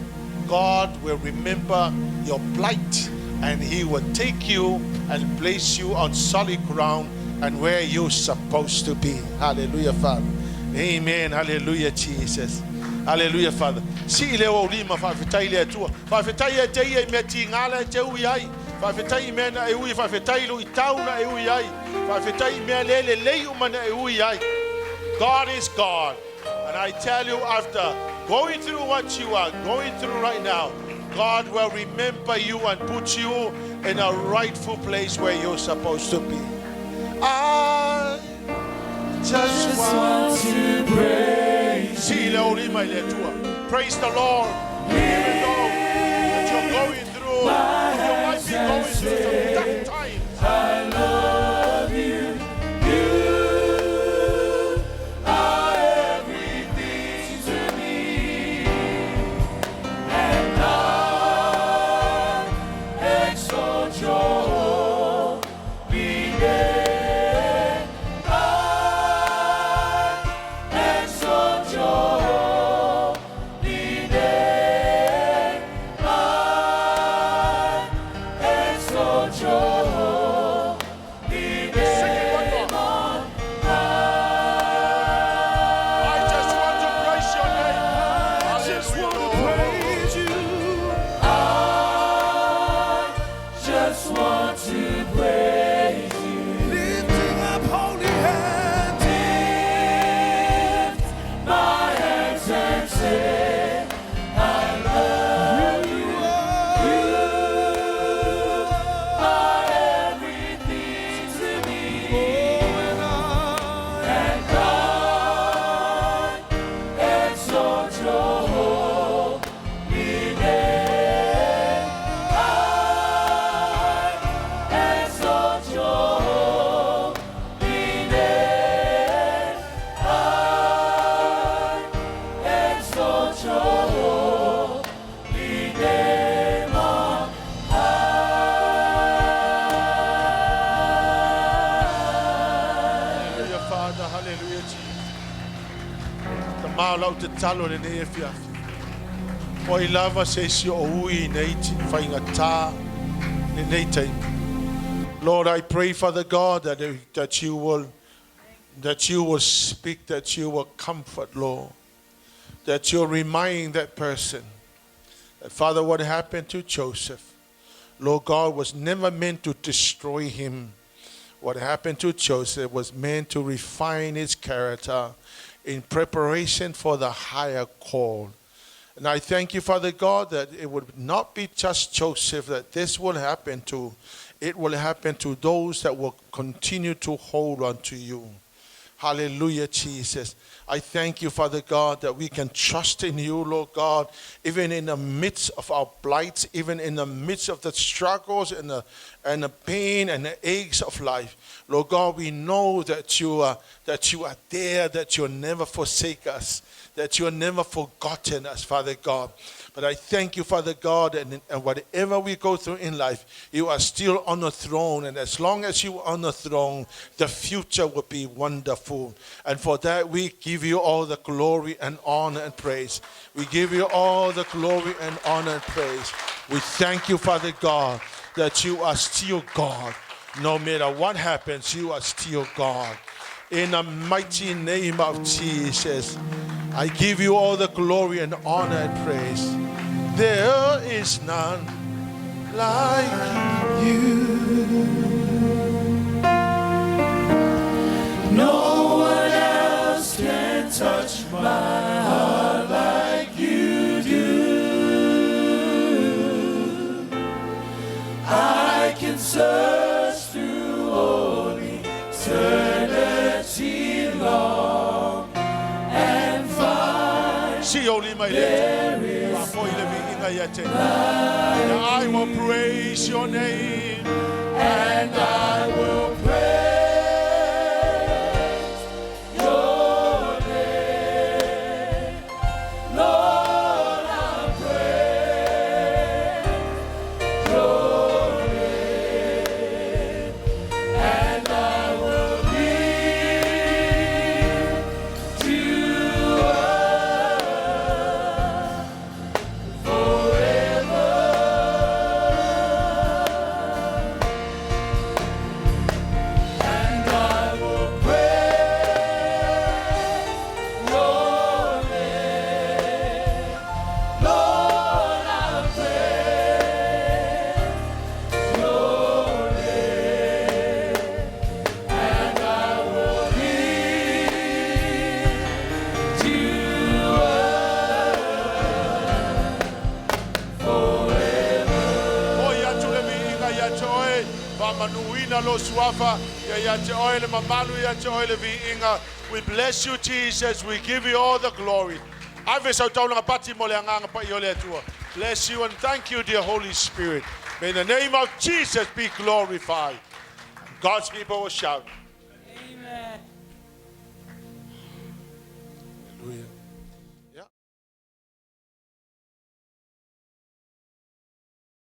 God will remember your plight and he will take you and place you on solid ground and where you're supposed to be. Hallelujah, Father. Amen. Hallelujah, Jesus. Hallelujah, Father. Si le o lima faafetai le Atua. Faafetai ia te ia i mea tigā e te ui ai. Faafetai i mea na e ui, faafetai i luitau na e ui ai. Faafetai i mea le lelei uma na e ui ai. God is God. And I tell you, after going through what you are going through right now, God will remember you and put you in a rightful place where you're supposed to be. I just want to praise Si le o lima i le Atua. Praise the Lord. Even though that you're going through, you might be going through some tough times. I love you. You are everything to me. And I exalt your holy name. I exalt your holy name. I exalt your holy Sing it one name. more. I just want to praise your name. I just want to praise you. I just want to praise you. Lifting up holy hands. Lift my hands and say, I love you. You are everything to me. And I exalt your holy name. I exalt your holy name. I exalt your holy name on high. Hallelujah, Father. Hallelujah, Jesus. Tama lau tatalo lenei afiafi. O ai lava se isi o ui nei faigata lenei taimi. Lord, I pray, Father God, that you will speak, that you will comfort, Lord, that you'll remind that person that, Father, what happened to Joseph, Lord God, was never meant to destroy him. What happened to Joseph was meant to refine his character in preparation for the higher call. And I thank you, Father God, that it would not be just Joseph that this will happen to. It will happen to those that will continue to hold on to you. Hallelujah, Jesus. I thank you, Father God, that we can trust in you, Lord God, even in the midst of our blights, even in the midst of the struggles and the pain and the aches of life. Lord God, we know that you are there, that you'll never forsake us, that you'll never forgotten us, Father God. But I thank you, Father God, and whatever we go through in life, you are still on the throne. And as long as you are on the throne, the future will be wonderful. And for that, we give you all the glory and honor and praise. We give you all the glory and honor and praise. We thank you, Father God, that you are still God. No matter what happens, you are still God. In the mighty name of Jesus, I give you all the glory and honor and praise. There is none like you. No one else can touch my heart like you do. I can search through all eternity long and find Si o lima i le Atua. Le viiga ia te. And I will praise your name. And I will praise your name. Lord, I'll praise your name. And I will lift you up forever. Faamanuina lou suafa, ia ia te oe le mamalu, ia te oe le viiga. We bless you, Jesus. We give you all the glory. Ave sau taulaga pati mo le agaga paia o le Atua. Bless you and thank you, dear Holy Spirit. May the name of Jesus be glorified. God's people will shout. Amen. Hallelujah.